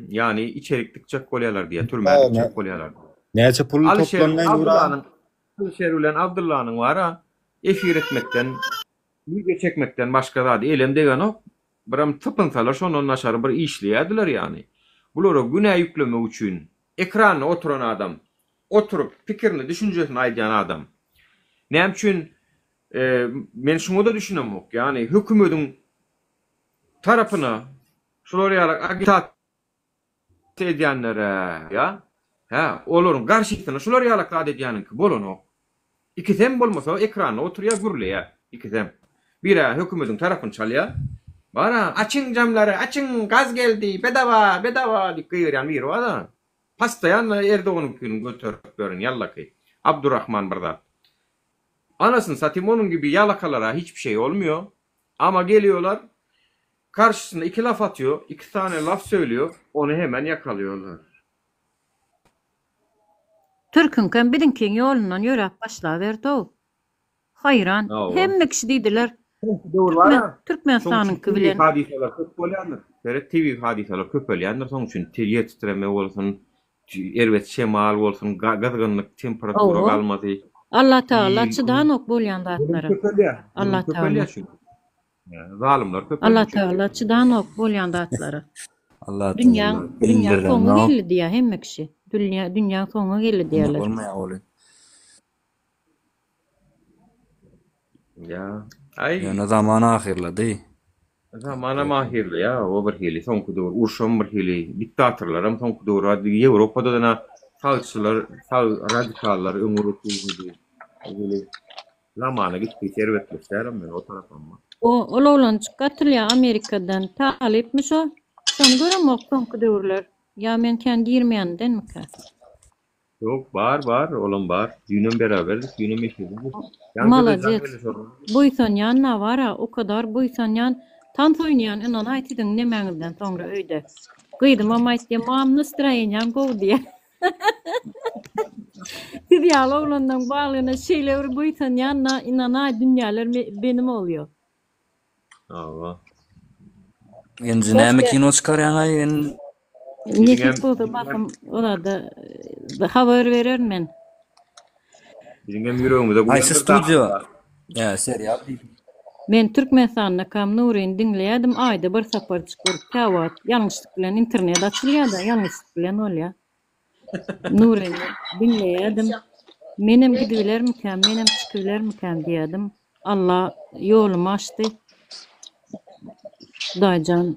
Ýagny içerik dikjek bolýarlar diýýär, türmä dikjek bolýarlar. Näçe pul Alyşer toplandy Nura? Abdyllanyň Alyşer bilen Abdyllanyň bar-a efir etmekden, wideo çekmekden başga zady elem degenok. Birem typynsalar şondan daşary bir işleýärdiler ýany. Bulara günä ýüklemek üçin ekranda oturan adam, oturyp pikirini, düşünjesini aýdýan adam. Näme üçin men şuňa-da düşünemok, ýany hökümediň tarapyna şular ýaly agitasiýa edýänlere ýa hä olaryň garşysyna şular ýalak zat edýäniňki bolanok. Ikisem bolmasa ekranda oturýar gürleýär ikisem. Birä hökümediň tarapyny çalýar. Bara açyň jamlary açyň gaz geldi bedawa bedawa diýip gygyrýan biri bar-da. Postoýanno Erdoganyňkyny göterip ýören ýallaky Abdurrahman bir zat. Anasyny satayım onun gibi yalakalara hiçbir şey olmuyor. Ama geliyorlar karşısına iki laf atıyor, iki tane laf söylüyor, onu hemen yakalıyorlar. Türküňkem biziňkiň ýolundan ýöräp başlaberdi-ow. Haýran. Hawa. Hemme kişi diýdiler. Soňky döwür bar-a, Türkmen şoň üçin Türkmenistanyňky tebigy bilen. hadysalar köp bolýandyr. Seret, tebigy hadysalar köpelýändir, soň üçin ýer titreme bolsun, erbet şemal bolsun, gyzgynlyk, temperatura Hawa. galmasy. Allatagala Zulum çydanok bolýan zatlara. köpelýär. Zulum Allatagala. köpelýär çünki. Zalymlar köpeldi çünki. Allatagala çydanok bolýan zatlara. Allah Dünýäň dünýäň soňy bildirenok. geldi diýýär hemme kişi. Dünýä dünýäň soňy geldi diýýärler. Bolmaýar oly. Ýa. Aý. Ýöne zaman ahyrlady. Zamanam ahyrly ýa, o bir hili soňky döwür urşam bir hili, diktatorlaram soňky döwür bar. Ýewropada-da sagçylar, sag radikallar öňe geçdi. Hili zamana gitdigiçe erbetleşýärem men o tarapam. O ol oglanjyk gatylýar Amerikadan talypmyş o. Şony göremok soňky döwürler. Ýa men kän girmeýändenmikä? Ýok bar bar olam bar. Düýnem beraberdik düýnem efirdedik. Ýaňky Malades. Buýsanýan Nawara o kadar buýsanýan tans oýnaýan ynanaý siziň nemäňizden soňra öýde. Gyzymam aýtýa mam nastroýeniýaň gowy diýýä. Siz ýaly oglanlaň barlygyna şeýle bir buýsanýan na ynanaý dünýäler benim bolýa. Hawa. Enji näme kino çykarýaňaý en? Nesip bolsa basym olada habar bererin men. Biziň hem ýüregimize Haýsy studiýa? Ýa serial diýip. Men Türkmenistandakam Nuryny diňleýädim aýda bir saparjyk bir käwagt ýalňyşlyk bilen internet açylýada ýalňyşlyk bilen bolýa. Nuryny diňleýädim. Menem gidibilermikäm, menem çykybilermikäm diýýädim. Alla ýolumy açdy. Hudaýjan.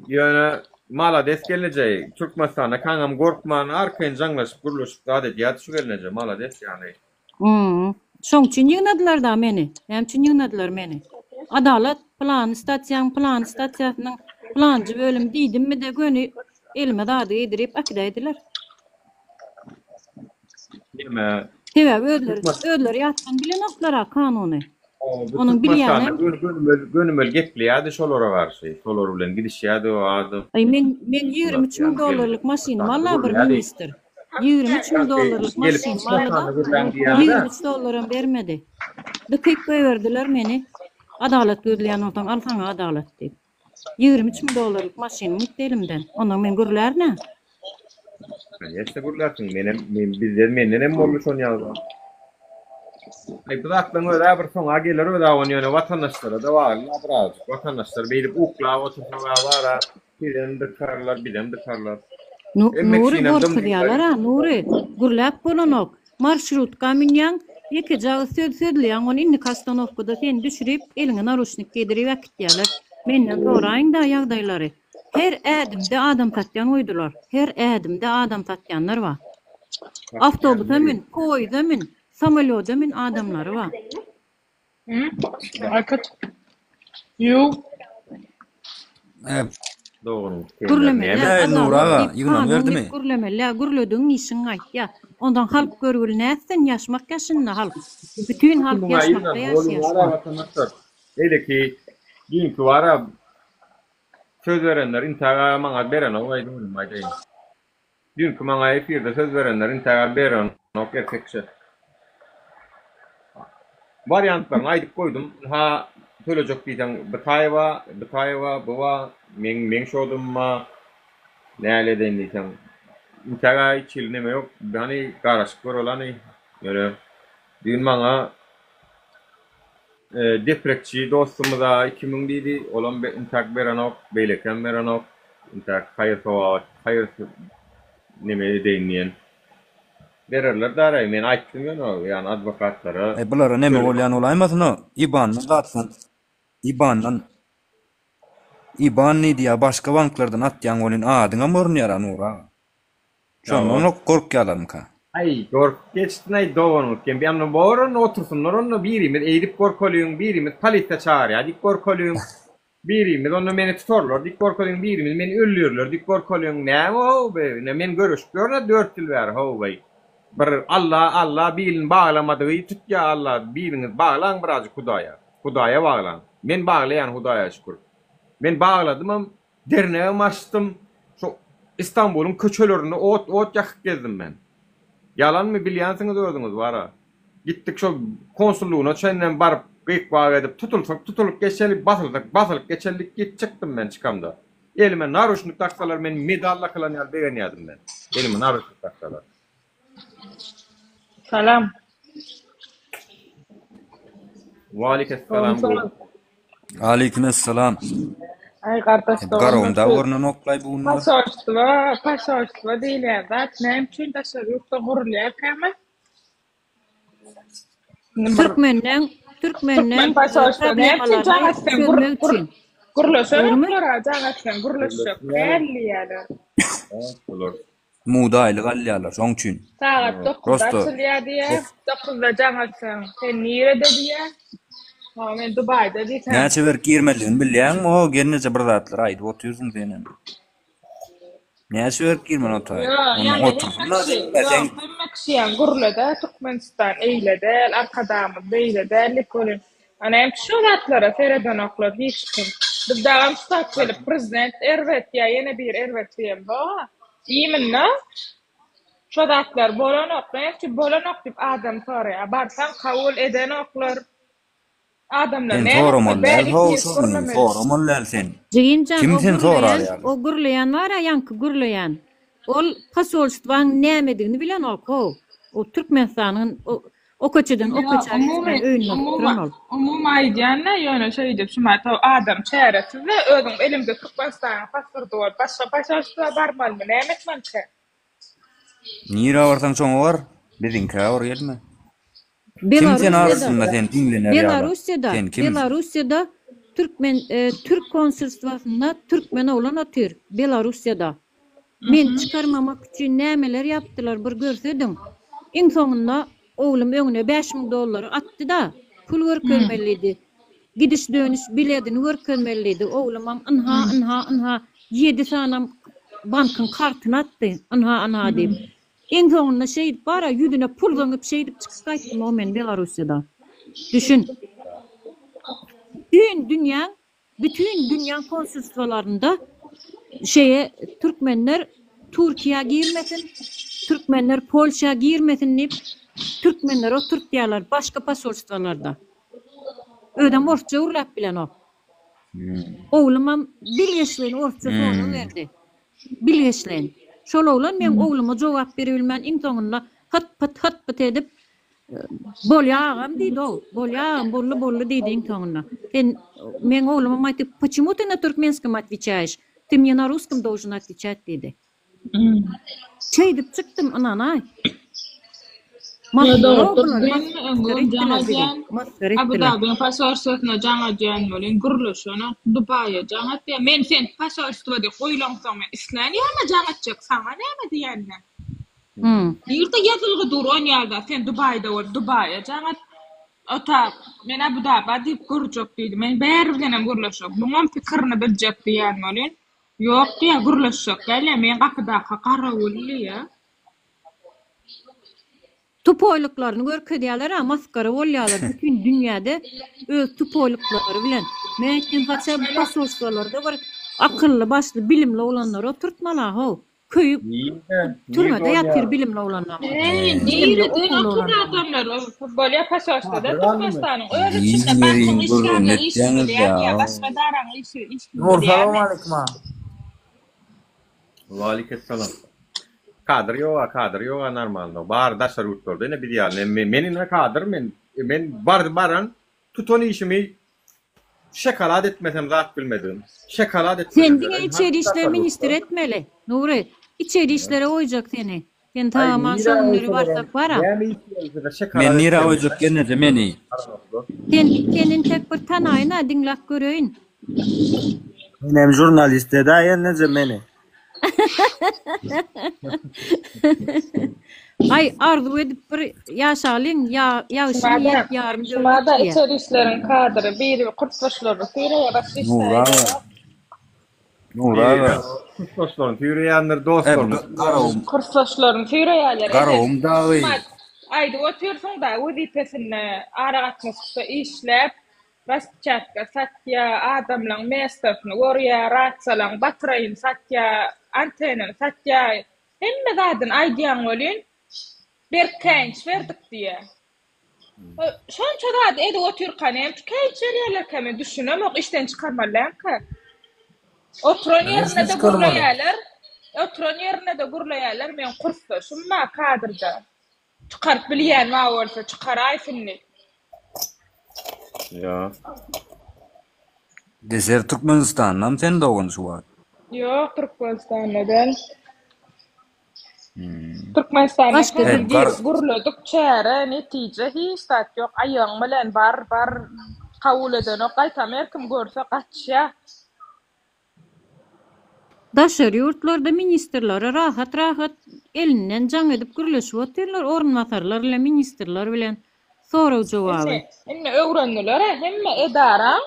Ýöne malades gelneje Türkmenistanda kaňam gorkman arkaýyn jaňlaşyp gürleşip zat edýärdi şu gelneje malades ýaly. Hum. Şoň üçin ýygnadylar-da meni. Näme üçin ýygnadylar meni? Adalat pylany statýaň pylany statýasynyň pylanjy bölümi diýdimmi-de göni elime zady geýdirip äkidäýdiler. Neme? Sebäbi özleri özleri ýatdan bilenoklar-a kanuny. Onuň bilýänem. Gönümel gönümel gepleýärdi şolara garşy. Şolar bilen gidişýärdi o adam. Aý men men 23 müň dollarlyk maşynym alla bir ministr. 23 müň dollarlyk maşynym aldy-da, 23 dollaram bermedi. Dykyp goýberdiler meni. Adalat gözleýän bolsaň al saňa adalat diýip. 23 müň dollarlyk maşynym gitdi elimden. Ondan men gürlärin-ä. Näçe gürlärsiň? Menem men bizden mendenem boldy şon ýaly. Aý bu zatlaryň öz-ä bir soňa geler öz-ä ony ýöne watandaşlara-da bagly-la birazjyk. Watandaşlar beýdip uklap otursalar bar-a sizem dykarlar, bizem dykarlar. Hemme Nury kişinem gorkuzýalar-a Nury. Gürläp bolanok. Marşrutka münýäň, ýekeje agyz söz sözleýäň, ony indiki ostanowkada seni düşürip, eliňe naruşnik geýdirip äkitýärler. Menden soraýyň-da ýagdaýlary. Her ädimde adam satýan goýdular. Her ädimde adam satýanlar bar. Awtobusa mün, poýeza mün, samolýoda mün adamlary bar. Gürlemeli adalat diýip, kanun diýip gürlemeli. Gürledigiň işiň gaýtýar. Ondan halk görgüli nätsin, ýaşmak ýaşynda halk. Bütin halk ýaşmakda ýaşaýar şu wagt. Beýleki düýnki bar-a Söz berenler intäga maňa berenok aýdym aýdaýyn. Düýnki maňa efirde söz berenler intäga berenok erkekçe. Wariantlaryny aýdyp goýdum. Ynha tölejek diýseň Bitaýewa, Bitaýewa, bu ba, meň meň şodum ba. Näle edeýin diýseň. Intäga hiç hili neme ýok. Hany garaşyp göreli hany. Ýöne düýn maňa Deprekçi dostumyza 2000 diýdi, olam intäk berenok, beýlekem berenok, intäk haýyr-sogawat, haýyr neme edeýin diýen. Bererler daraý, men aýtdym ýöne ýany adwokatlara. Eý bulara neme bolýan bolaýmasyn o ibandan zatdan ibandan iban diýdi ýa başga banklardan atýaň welin adyňam görünýär a Nury aga. Şondan gorkýalarmyka? Aý, gorkup geçdin-aý doganyňyz kem. Ýa bor onda otursynlar onda birimiz eýdip gorkalyň, birimiz polisiýa çagyrýar diýip gorkalyň, birimiz onda meni tutarlar diýip gorkalyň, birimiz meni öldürirler diýip gorkalyň. Näme how be, ine men göreşip ýörün-ä dört ýyl bäri how beý. Bir Alla Alla bilini baglamadygy tutýa Alla biliňizi baglaň birazjyk Hudaýa. Hudaýa baglaň. Men baglaýan Hudaýa şükür. Men bagladymam dernegem açdym. Şo Istanbulyň köçelerinde ot ot ýakyp gezdim men. Ýalanmy bilýänsiňiz özüňiz bara. Gitdik şo konsullygyna çenlem baryp gyk-bak edip tutulsak tutulyp geçeli basylsak basylyp geçeli diýip git çykdym men çykamda. Elime naruşnik daksalar men medal dakylan ýaly begenýärdim men. Elime naruşnik daksalar. Salam. Waleykesselam bro. Aleykümessalam. Ay gardaş doganlar. Garagumda görnenoklaý bu günler. Posolstwo, posolstwo diýilýän zat näme üçin daşary ýurtda gurulýarkamy? Türkmenden, türkmenden Türkmen posolstwo näme üçin jaň problemalaryny etseň gur çözmek gur üçin. gürleşenoklar-a jaň etseň gürleşjek däl diýýärler. Bular. Mugt aýlyk alýarlar şoň üçin. Sagat dokuzda Prosto açylýar diýýär. Dokuzda jaň etseň, sen nirede diýýär. Hawa men Dubaýda diýsem. Näçe berip girmelidigini bilýäňmi ho gelneje bir zatlar aýdyp otyrsyň senem. Näçe berip girmeli o taýy? Ýok, Ondan ýagny hemme otursynlar kişi, diýme ýok, sen. hemme kişi ýaňy gürlede Türkmenistan eýle däl, Arkadagymyz beýle däl diýip welin, a näme üçin şo zatlara seredenoklar hiç kim. Biz dagam şu zat gelip prezident erbet ýa ýene biri erbet diýemzog-a. Iýminde şo zatlar bolanok, näme üçin bolanok diýip adam soraýar. Barsaň kabul edenoklar. Adamlar Sen näme etmeli? soramaly däl Bäri how girip şony, gürlemeli. soramaly däl sen. Jigimjan Kim o sen sorar gürleýän, ýaly. o gürleýän bar-a ýaňky gürleýän. Ol posolstwaň nämedigini bilenok how. O Türkmenistanyň o o köçeden o Ýok, köçä umumy, geçmän öýünde umumy, oturan ol. umumy aýdýan-da, ýöne şeýdip şumat adam çäresiz-de, özüň elimde Türkmenistanyň pasporty bolup, başga posolstwa barmalymy, näme etmelikä? Nirä barsaň şoňa bar, biziňkä bar gelme. Kim sen Belarussiýada, arasynda sen diňlener ýaly. Belarussiýada, Sen kim? Belarussiýada türkmen e, türk konsulstwasynda türkmen oglan otyr, Belarussiýada. Meni çykarmamak üçin nämeler ýapdylar bir görsediň. Iň soňunda oglum öňüne 5000 dollary atdy-da, pul görkezmelidi. Gidiş-dönüş biledini görkezmelidi. Oglumam ynha, ynha, ynha ýedi sanam bankyň kartyny atdy, ynha, ynha diýip. Iň soňunda şeýdip bara ýüzüne pul zyňyp şeýdip çykyp gaýtdym-ow men Belarussiýada. Düşün. Bütin dünýäň, bütin dünýäň konsulstwalarynda şeýe türkmenler Türkiýä girmesin, türkmenler Polşa girmesin diýip türkmenleri oturtýarlar başga posolstwalarda. Özem orsça gürläp bilenok. Oglumam bilgeşleýin orsça sorag berdi. Bilgeşleýin. Şol oglan meň ogluma jogap berebilmän iň soňunda hyt-pyt, hyt-pyt edip, Bolýa agam diýdi-ow. Bolýa agam, boldy, boldy diýdi iň soňunda. Sen meň oglumam aýtdy, Počemu ty na turkmenskom otweçaýeş? Ty mne na ruskom dolžen otweçat diýdi. Şeýdip çykdym, ynanaý. Ýa Masgara dogry boldular, düzgünmi masgara öňňün jaň etdiler bizi, edýän masgara Abu etdiler. Dabiň posolstwasyna jaň edýän welin gürleşenok Dubaýa jaň etýän men sen posolstwa diýip goýlaňsoň men islän ýerime jaň etjek saňa näme diýende nirde ýazylgy dur onýada sen Dubaýda bolup Dubaýa jaň et ota men Abu Daba diýip görjek diýdi men bäri bilenem gürleşjek muňam pikirini biljek diýýän welin ýok diýýä gürleşjek däl ýa men gapydaky garawul diýýä. Tupoýlyklaryny görkezýäler-ä, masgara bolýarlar bütin dünýäde öz tupoýlyklary bilen. Men aýtýan haça bu posolstwalarda bir akylly başly bilimli oglanlary oturtmaly-a how. Köýüp Nirde? Nirde türmede ýatyr bolýar? bilimli oglanlar. Eý, Bilimli nireden okuwly akylly oglanlar. adamlar bolýar posolstwada Kadyr aldymy? Türkmenistanyň öz içinde Giň bankyň ýeriň gürrüňini işgärleri işini etýäňiz bilýärmi ýa. ýa başga edaraň işi işini Nur bilýärmi? salowmaleýkim aga. Waleýkessalam. Kadr ýoga, kadr ýoga normalno. Bary daşary ýurtlarda ine biz ýaly. Men men ine kadr men men bar baran tutan işimi şokolad etmesem zat bilmedigim. Şokolad Sen etmesem diňe zat. içeri işler Daşary ministri ýurtda. etmeli. Nury, içeri işlere goýjak seni. Sen Aý tagaman nirä şo günleri goýsalar barsak bara. näme iş bolsa-da şokolad Men nirä etmeli. goýjak gelneje meni? Sen sen entek bir tanaýyn-a diňläp göreýin. Menem žurnalist edä gelneje meni. Aý arzuw edip bir ýaşalyň ýa ýagşy Şumada, niýet ýarym döwlet şumada diýýä. içeri işleriň kadry biri kurtbaşlaryny syraýar başga işler Nura aga. edenok. Nury aga. Kursdaşlaryny süýreýändir, dostlaryny. Garagum. Kursdaşlaryny süýreýärler. Garagum dagy. Aýdyp otyrsyň-da, wezipesinde, aragatnaşykda işläp, raspeçatka satýa, adamlaň mestosyny görýä, rasiýalaň bataraýyny satýa, antenany satýa, hemme zadyny aýdýaň welin, berk käýinç berdik diýýä. Şonça zady edip otyrka näme üçin käýinç berýärlerkä men düşünemok, işden çykarmaly dälmikä? Oturan ýerinde-de gürleýärler, oturan ýerinde-de gürleýärler, meň kursdaşym bar kadrda. Çykaryp bilýän bar bolsa çykaraýsyn diýip. Ýa. Desert Türkmenistandamy sen dogan şu wagt? Ýok Türkmenistanda däl. Türkmenistanda Başga hezil Hey, gar girip gürledik çäre netije hiç zat ýok aýagyň bilen bar bar kabul edenok gaýtam her kim görse gaçýa. Daşary ýurtlarda ministrlere rahat rahat elinden jaň edip gürleşip otyrlar orunbasarlar bilen ministrler bilen sorag jogaby. Indi indi öwrendiler-ä hemme edaraň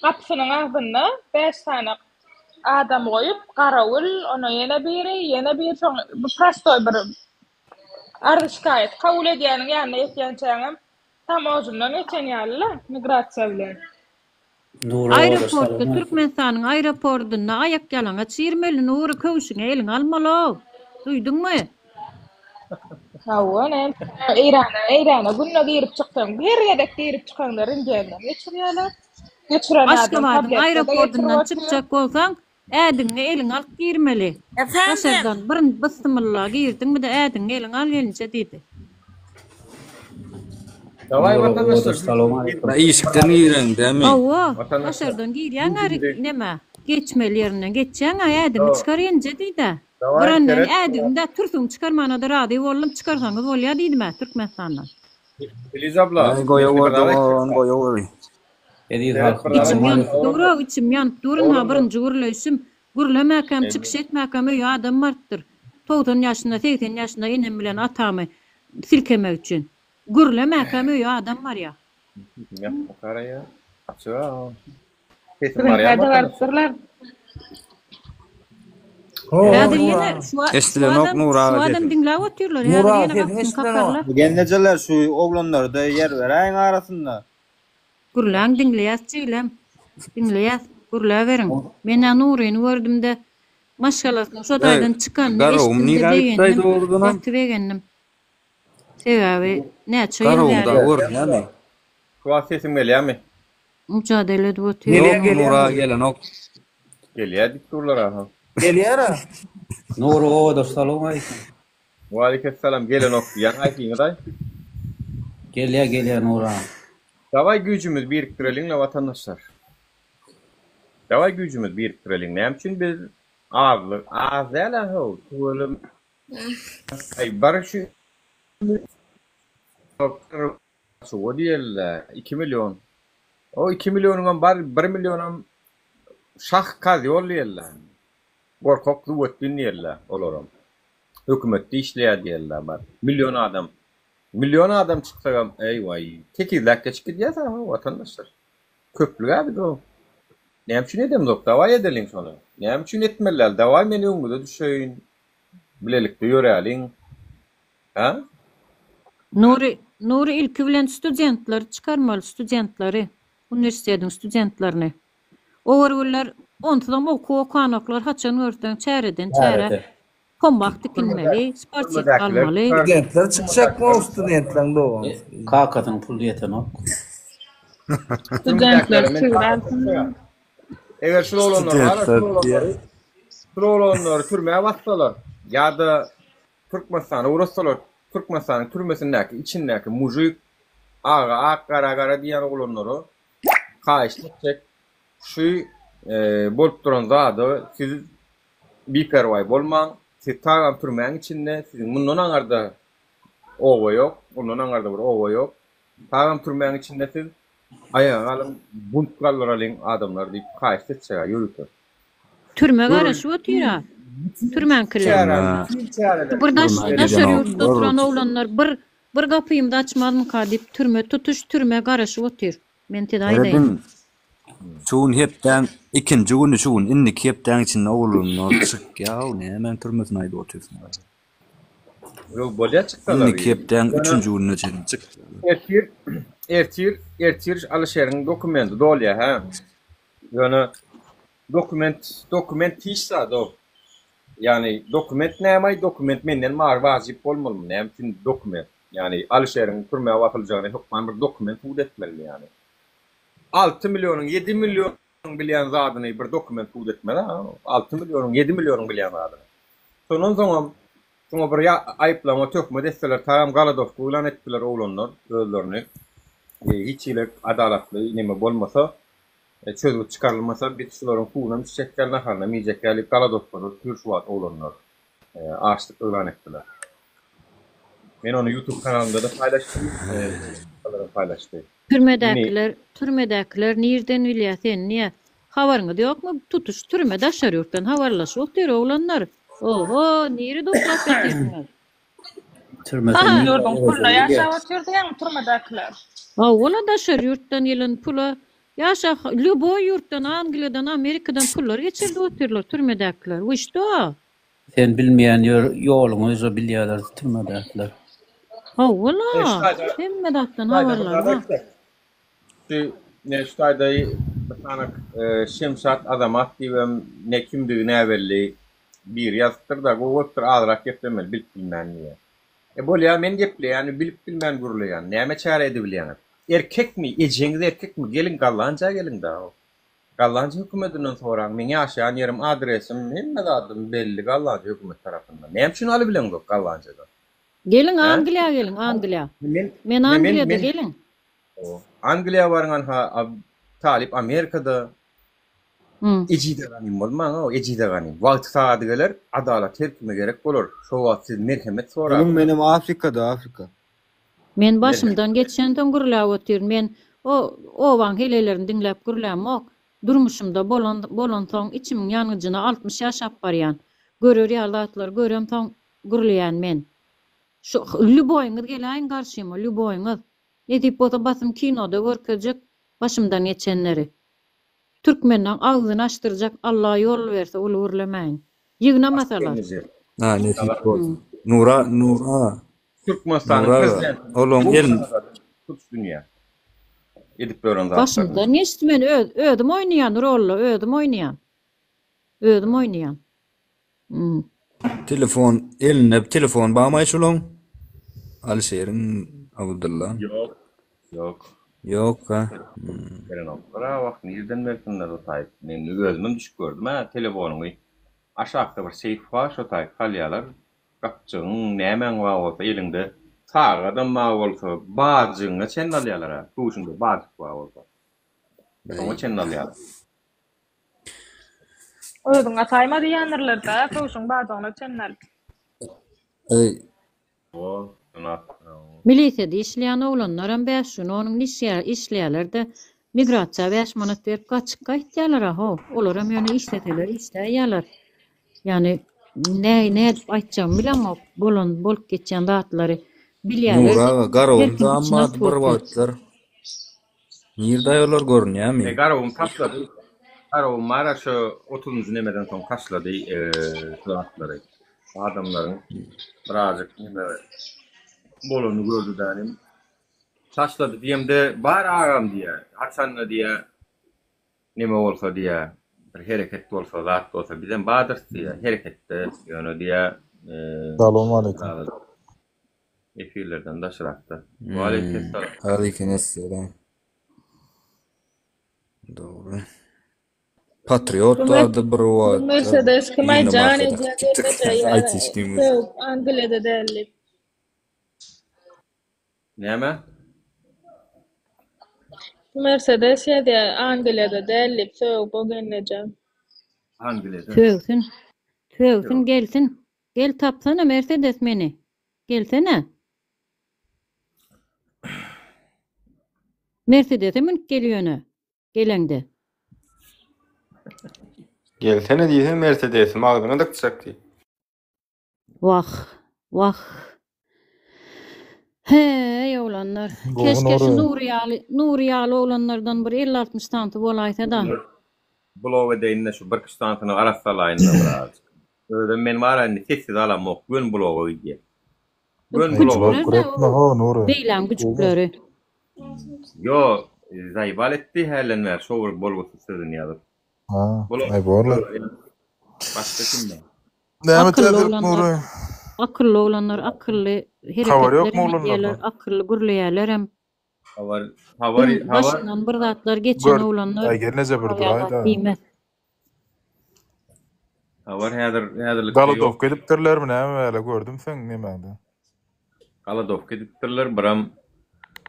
gapysynyň agzynda bäş sany adam goýup garawul ona ýene biri ýene biri soň bu prostoý bir arz şikaýat kabul edýäniň ýanyna ýetýänçäňem tamojundan geçen ýaly-la migrasiýa bilen. Aeroportda Türkmenistanyň aeropordunda aýak ýalaňaç girmeli Nury köwşüňi eliňe almalow. Duýduňmy? Hawa, näme Eýrana, Eýrana günde girip çyksaň, her gezek girip çykaňda rentgenden geçirýärler. Geçiren adam Aşgabadyň tabletka-da getirip aeropordundan otyr. çykjak bolsaň, ädigiňi eliňe alyp girmeli. Efendim. Daşardan bir bysmylla girdiňmi-de ädigiňi eliňe al gelinje diýdi. Dawaý watandaşlar. Işikden gireňdemi? Hawa, Watandaşlar. daşardan girýäň äri neme, geçmeli ýerinden geçýäň-ä, ädigiňi çykar inje diýd-ä. Dawaý Bir andan seret. ädigimi-dä türsügimi çykarmana-da razy boldum, çykarsaňyz bolýa diýdim-ä Türkmenistandan. Filiz abla. Aý goýaweri dogan goýaweri. Eziz Seret halkym bir zat Içim aýtjak. ýanyp dur-ow, içim ýanyp dur, ynha birinji gürleýşim. Gürlemäkäm, çykyş etmäkäm öýe adam barypdyr. 90 ýaşynda, 80 ýaşynda enem bilen atamy silkemek üçin. Gürlemäkäm öýe adam barýar. Sesim barýarmy Biziňkä-de barypdyrlar. Häzir ýene şu şu Eşdilenok adam Nury şu aga adam sesiň. diňläp otyrlar. Nury Häzir aga ýene sesiň gapysyny eşdilenok. kakarlar. Gelnejeler şu oglanlarda ýer beräýiň arasynda. Gürläň diňleýäs jigilem. Diňleýäs. Gürläberiň. Men-ä Nuryny gördüm-de maşgalasynyň şo Eý, taýdan çykanyny Garagum eşitdim-de nirä gitdaý begendim. dogrudanam? Gaty begendim. Sebäbi näçe ýyl Garagumda bäri görünýämi? Şu wagt sesim gelýärmi? Müjadele edip otyr. Gelýär Ýok, gelýär Nura Nury. gelenok. Gelýär diýip durlar aha. Gelýär-ä. Nury owadoş salowmaleýkim. Waleýkessalam gelenok diýýän haýsyňyzaý? Gelýär gelýär Nury aga. Dawaý güýjümizi birikdireliňle watandaşlar. Dawaý güýjümizi birikdireliň. Näme üçin biz azlyk az däl-ä how tüweleme aý bar şu Şuwa diýeli-dä, iki million. O iki millionyňam bar, bir millionam şah kozýol diýeli-dä. Gorkak züwwetdin diýeli-dä olaram. Hökümetde işleýär diýeli-dä bar. Million adam. Million adam çyksagam, eý-waý, tekizläp geçip gidýäs-ä, watandaşlar. Köplüg-ä biz o. Näme üçin edemzok, dawaý edeliň şony. Näme üçin etmeli däl, dawaý men öňüňize düşeýin, bilelikde ýöräliň. Hä? Nury Nury ilki bilen studentleri çykarmaly studentleri uniwersitetiň studentlerini. Owergüller onsuzam okuw okanoklar haçan görseň çäreden çärä pomah tikinmeli sportiwka almaly. Studentler çykjakmy o studentleriň dogan. Kakasynyň puly ýetenok. Studentler çygralsyn. Eger şul oglanlar bar, şul oglanlary şul oglanlary türmä bassalar ýa-da Türkmenistana ugratsalar Türkmenistanyň türmesindäki içindäki mujik aga ak gara gara diýýän oglanlara haýyşt etjek şu bolup duran zada siz biperwaý bolmaň siz tagam türmäň içinde siziň mundan aňarda oba ýok ondan aňarda bir oba ýok tagam türmäň içinde siz aýaga galyň bunt galdyralyň adamlar diýip haýyşt etjek ýörite. Türme garaşyp otyr-a. Türmäňkiler. Bir daş daşary ýurtda oturan oglanlar bir bir gapymyzy açmazmyka diýip türme tutuş türme garaşyp otyr. Men size aýdaýyn. Serediň. Şu gün hepdäň ikinji güni şu gün indiki hepdäň içinde oglanlar çykýa nämäň türmesini aýdyp otyrsyň. Ýok bolýa çyksalar. Indiki hepdäň üçünji gününe çenli çykýa. Ertir ertir ertir Alyşeriň dokumenti dolýa hä. Ýöne dokument dokument hiç zat o. Ýagny dokument nämaý dokument menden mary wajyp bolmalymy näme üçin dokument. Ýagny Alyşeriň türmä basyljagyny hökman bir dokument subut etmelimi ýagny. 6 millionyň 7 millionyň bilýän zadyny bir dokument subut etmez a. 6 millionyň 7 millionyň bilýän zadyny. Şondan soňam şoňa bir aýyplama töhmet etseler tagam golodowka yglan etdiler oglanlar özlerini. Hiç hili adalatly neme bolmasa çözgüt çykarylmasa biz şularyň suwunam içjek däl naharynam iýjek däl diýip golodowkada otyr şu wagt oglanlar. Açlyk yglan etdiler. Men ony YouTube kanalymda-da paýlaşdym, başgalaram paýlaşdy. Türmedäkiler, türmedäkiler nirden bilýär sen niýe habaryňyz ýokmy tutuş türme daşary ýurtdan habarlaşyp otyr oglanlar oho nirede uklap ýatyrsyňyz. Türme sen Ýurduň puluna ýaşap otyr diýýäňmi türmedäkiler. Hawa daşary ýurtdan gelen pula ýaşa lýuboý ýurtdan Angliýadan Amerikadan pullar geçirdi otyrlar türmedäkiler we şto. Sen bilmeýän ýör ýoluňy jo bilýäler türmedäkiler. Hawa-la, hemme zatdan habarlary bar. Şu ne şu taýda bir sany Şemşat Azamat diýibem ne kimdigi näbelli biri ýazypdyr-da, gowy bolupdyr azrak geplemeli bilip bilmän diýýär. E bolýa men gepleýän bilip bilmän gürleýän näme çäre edibilýäňiz? Erkekmi ejeňiz erkekmi geliň gallanja geliň da. Gallanjy hökümedinden soraň, meň ýaşaýan ýerim, adresim, hemme zadym belli Gallanjy hökümet tarapyndan. Näme üçin alybileňzok Gallanjydan? Geliň Hä? Angliýa geliň Angliýa. Men Men men Angliýada men geliň. Angliýa baryň anha talyp Amerikada. Hmm. Ejize ganym bolmaň o ejize ganym. Wagty sagady geler, adalat her kime gerek bolar. Şo wagt siz merhemet Geliň sorarsyňyz. menem Afrikada Afrika. Men başymdan geçensoň gürläp otyryn. Men o obaň heleýlerini diňläp gürlämok. Durmuşymda bolan bolansoň içimiň ýangyjyna 60 ýaşap barýan. Görer ýaly zatlary göremsoň gürleýän men. Şu lýuboýyňyz geläýiň garşyma, lýuboýyňyz. Nesip bolsa basym kinoda görkezjek başymdan geçenleri. Türkmenleň agzyny açdyrjak Alla ýol berse uly gürlemäýin. Ýygnamasalar. Ha nesip bolsa. Nura Nura. Türkmenistanyň Nura prezidenti. Olaň elin tutuş dünýä edip ýören zatlaryny. Başymdan geçdi men öz özüm oýnaýan rolla özüm oýnaýan. Özüm oýnaýan. Telefon elinde telefon barmaý şulaň? Alyşeriň Abdylla. Ýok. Ýok. Ýok ha. Berenoklar a wagt nirden bersinler o taýyp. Men özümem düşüp gördüm a telefonyňy aşakda bir seýf bar şo taýyp salýalar. Gapjygyň nämäň bar bolsa eliňde sagadam bar bolsa bajygyňa çenli alýalar a köwşüňde bajyk bar bolsa. Şoňa çenli alýalar. Özüň ataýma diýendirler-dä, köwşüň badygyna çenli alyp. Eý. Milisiýada işleýän oglanlaram 5 gün onuň işleýärler-de, migrasiýa 5 manat berip gaçyp gaýtýarlar-a how. Olaram ýöne işleseler işläýýärler. Ýagny nä nädip aýtjagymy bilemok, bolan bolup geçýän zatlary bilýärler. Nury aga Her Garagum kim içine dammady atyp bir otyr. wagtlar. Nirde aýolar görünýärmi? E, Garagum taşlady. Garagum bara şu 30-njy nemeden soň taşlady e, şu zatlary. Adamlaryň birazjyk neme bolanyny gördü dänim. Taşlady diýemde bar agam diýýär. Haçanda diýýär neme bolsa diýýär, bir hereket bolsa, zat bolsa bizem badyrys diýýär. Hereketde ýöne diýýär. E, Salowmaleýkim. Efirlerden daşrakda. Waleýkimessalam. Aleýkimessalam. Dogry. Patriot bardy bir wagtlar. Mercedes kim Ýygyny aýjan marka edýän dakyp gitdik. gelneje Aýtişdimiz. Sögüp Angliýada däl diýip. Näme? Mercedes ýazýar Angliýada däl diýip sögüp o gelneje. Angliýada. Sögsün. Sögsün gelsin. Gel tapsana Mercedes meni. Gelsene. Mersedese münüp gel ýöne. Geleňde. Gelsene diýse Mersedesimi agzyňa dykjak diý. Wah, wah. Heý oglanlar. Gowy Keşke şu Nury. Nury ýaly, Nury ýaly oglanlardan bir 50-60 sanysy bolaýsa-da. Blok edeýin-de şu birküç sanysyny arassalaýyn-da birazajyk. Özem men bar-a indi sessiz alamok, göni bloga gidýär. Göni bloga. Güjükler-de Blok etme ho Nury. Beýläň güjükleri. Ýo, zaýbal etdi hälden bäri şo bir bolgusyz sözüni ýazyp. Ha, Blok aý borla. Başga kim bar? Näme Akylly täzelik oglanlar, Nury? akylly oglanlar akylly Habar hereketler ýokmy hem edýärler, oglanlardan? akylly gürleýärlerem. Habar, habar, Gün habar. başyndan bir zatlar geçen Gör, oglanlar aý gelneje bir olar ýa zat duraýda. diýmez. Habar häzir häzirlikçe ýok. Golodowka edipdirlermi näme bäle gördüm seň nemäňde. Golodowka edipdirler, biram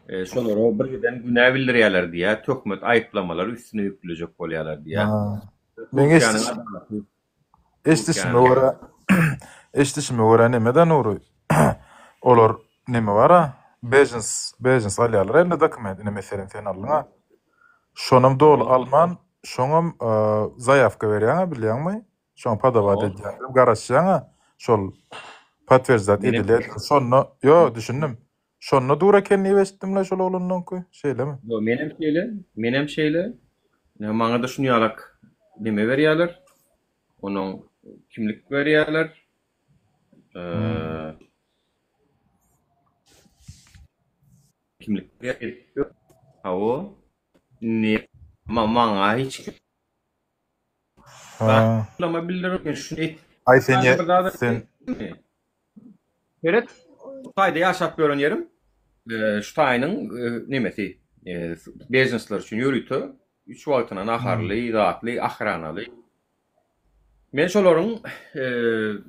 e, şolara bir giden günä bildirýärler diýýär, töhmet aýyplamalar üstüne ýüklejek bolýarlar diýýär. Ha. Meň Türkiýäniň eşdiş adalaty eşdişime Türkiýäniň görä eşdişime görä nemede Nury olar neme bara bejins bejins alýarlar eline dokument ine meselem sen aldyňa şonam doly alman şoňam zaýawka berýäňä bilýäňmi şoňa podawat edýäň garaşýaňa şol potwerdzat Menem edilýär şonda ýo düşündim şonda dur eken diýip eşitdimle şol oglanlaňky şeýlemi. Ýo menem şeýle, menem şeýle. Ine maňada şuny ýalak neme berýärler. Onuň kimlik berýärler. Eee kimlik berýär. Hawa. Indi maňa hiç kim Ha. Aýyplama bildirip men şuny et. Aý sen ýe sen Seret. Şu taýda ýaşap ýören ýerim şu taýynyň nemesi bežensler üçin ýörite üç wagtyna naharly, zatly, ahranaly. Men şolaryň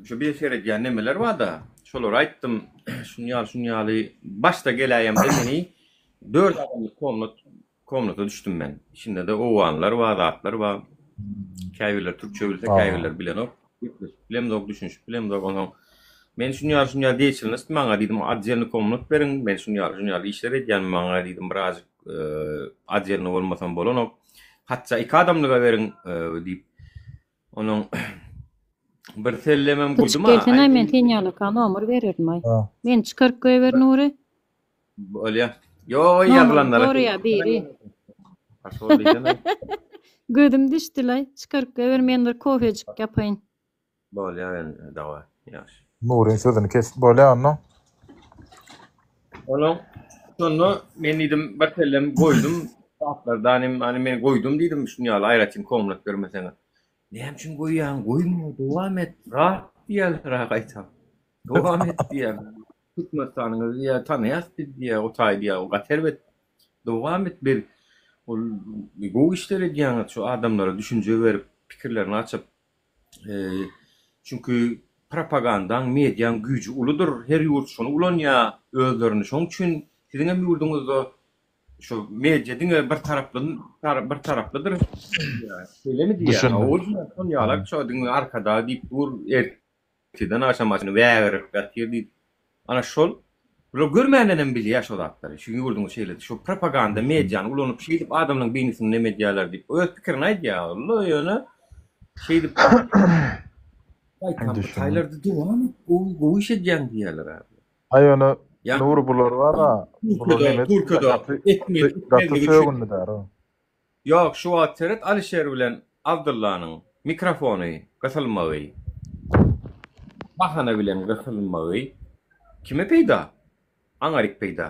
şu bir seredýän nemeler barda, şolara aýtdym, şuny ýaly, şuny ýaly başda geläýemde meni dört adamlyk komnat Komnata düşdüm men. Içinde-de owganlar bar, zatlar bar. Käbirleri türkçe bilse, käbirleri bilenok. Gepleşip bilemzok, düşünişip bilemzok. Onsoň men şuny ýaly, şuny ýaly deýçilnist maňa diýdim, otdelnyý komnat beriň. Men şuny ýaly, şuny ýaly işler edýän, maňa diýdim, birazjyk otdelnyý bolmasam bolanok. Hatda iki adamlyga beriň diýip. Onuň bir sellemem Gyçyk gurdum-a. gelsene men sen ýalyka nomer bererdim-aý. Meni çykaryp goýber Nury. Bolýa. Ýo, Nomeryny ýazylanlara. soraýa biri. Paşol diýsene. Gözüm düşdülaý. Çykaryp goýber men bir kofejik ýapaýyn. Bolýa indi dawa. Ýagşy. Nuryň sözüni kesip bolýa onda. Onuň şonda men diýdim bir sellem goýdum. Zatlardan hem hani men goýdum diýdim şuny ýaly aýratyn komnat bermeseňiz. Näme üçin goýýaň? Goýma, dowam et. Rahat diýýärler ha gaýtam. Dowam et diýýärler. Türkmenistanyňyzy diýýär, tanaýas biz diýýär, o taý diýýär, o gaty erbet. Dowam et biz ol gowy işler edýäňiz şu adamlara düşünje berip, pikirlerini açyp. Çünki propagandaň, mediaň güýji uludyr. Her ýurt şony ulanýar özlerini. Şonuň üçin siziň hem ýurduňyzda şu media diňe bir taraply bir taraplydyr. Şeýlemi diýýär? Düşündim. Ol şon ýalak şo diňe Arkadag diýip dur, ertirden agşama çenli wägirip ýatyr diýip. Ana şol bular görmändenem bilýär şo zatlary. Şu ýurduňyz şeýle. Şu propaganda mediany ulanyp şeýdip adamlaryň beýnisini neme edýärler diýip öz pikirini aýdýar. Ol ýöne şeýdip gaýtam bu taýlarda dowam et gowy gowy iş edýäň diýýärler. Aý ýöne Nury bular bar-a bular neme Türkiýede gaty gaty sögündi däl. Ýok şu wagt seret Alişer bilen Abdyllanyň mikrofony gysylmagy bahana bilen gysylmagy kime peýda? Aňarik peýda.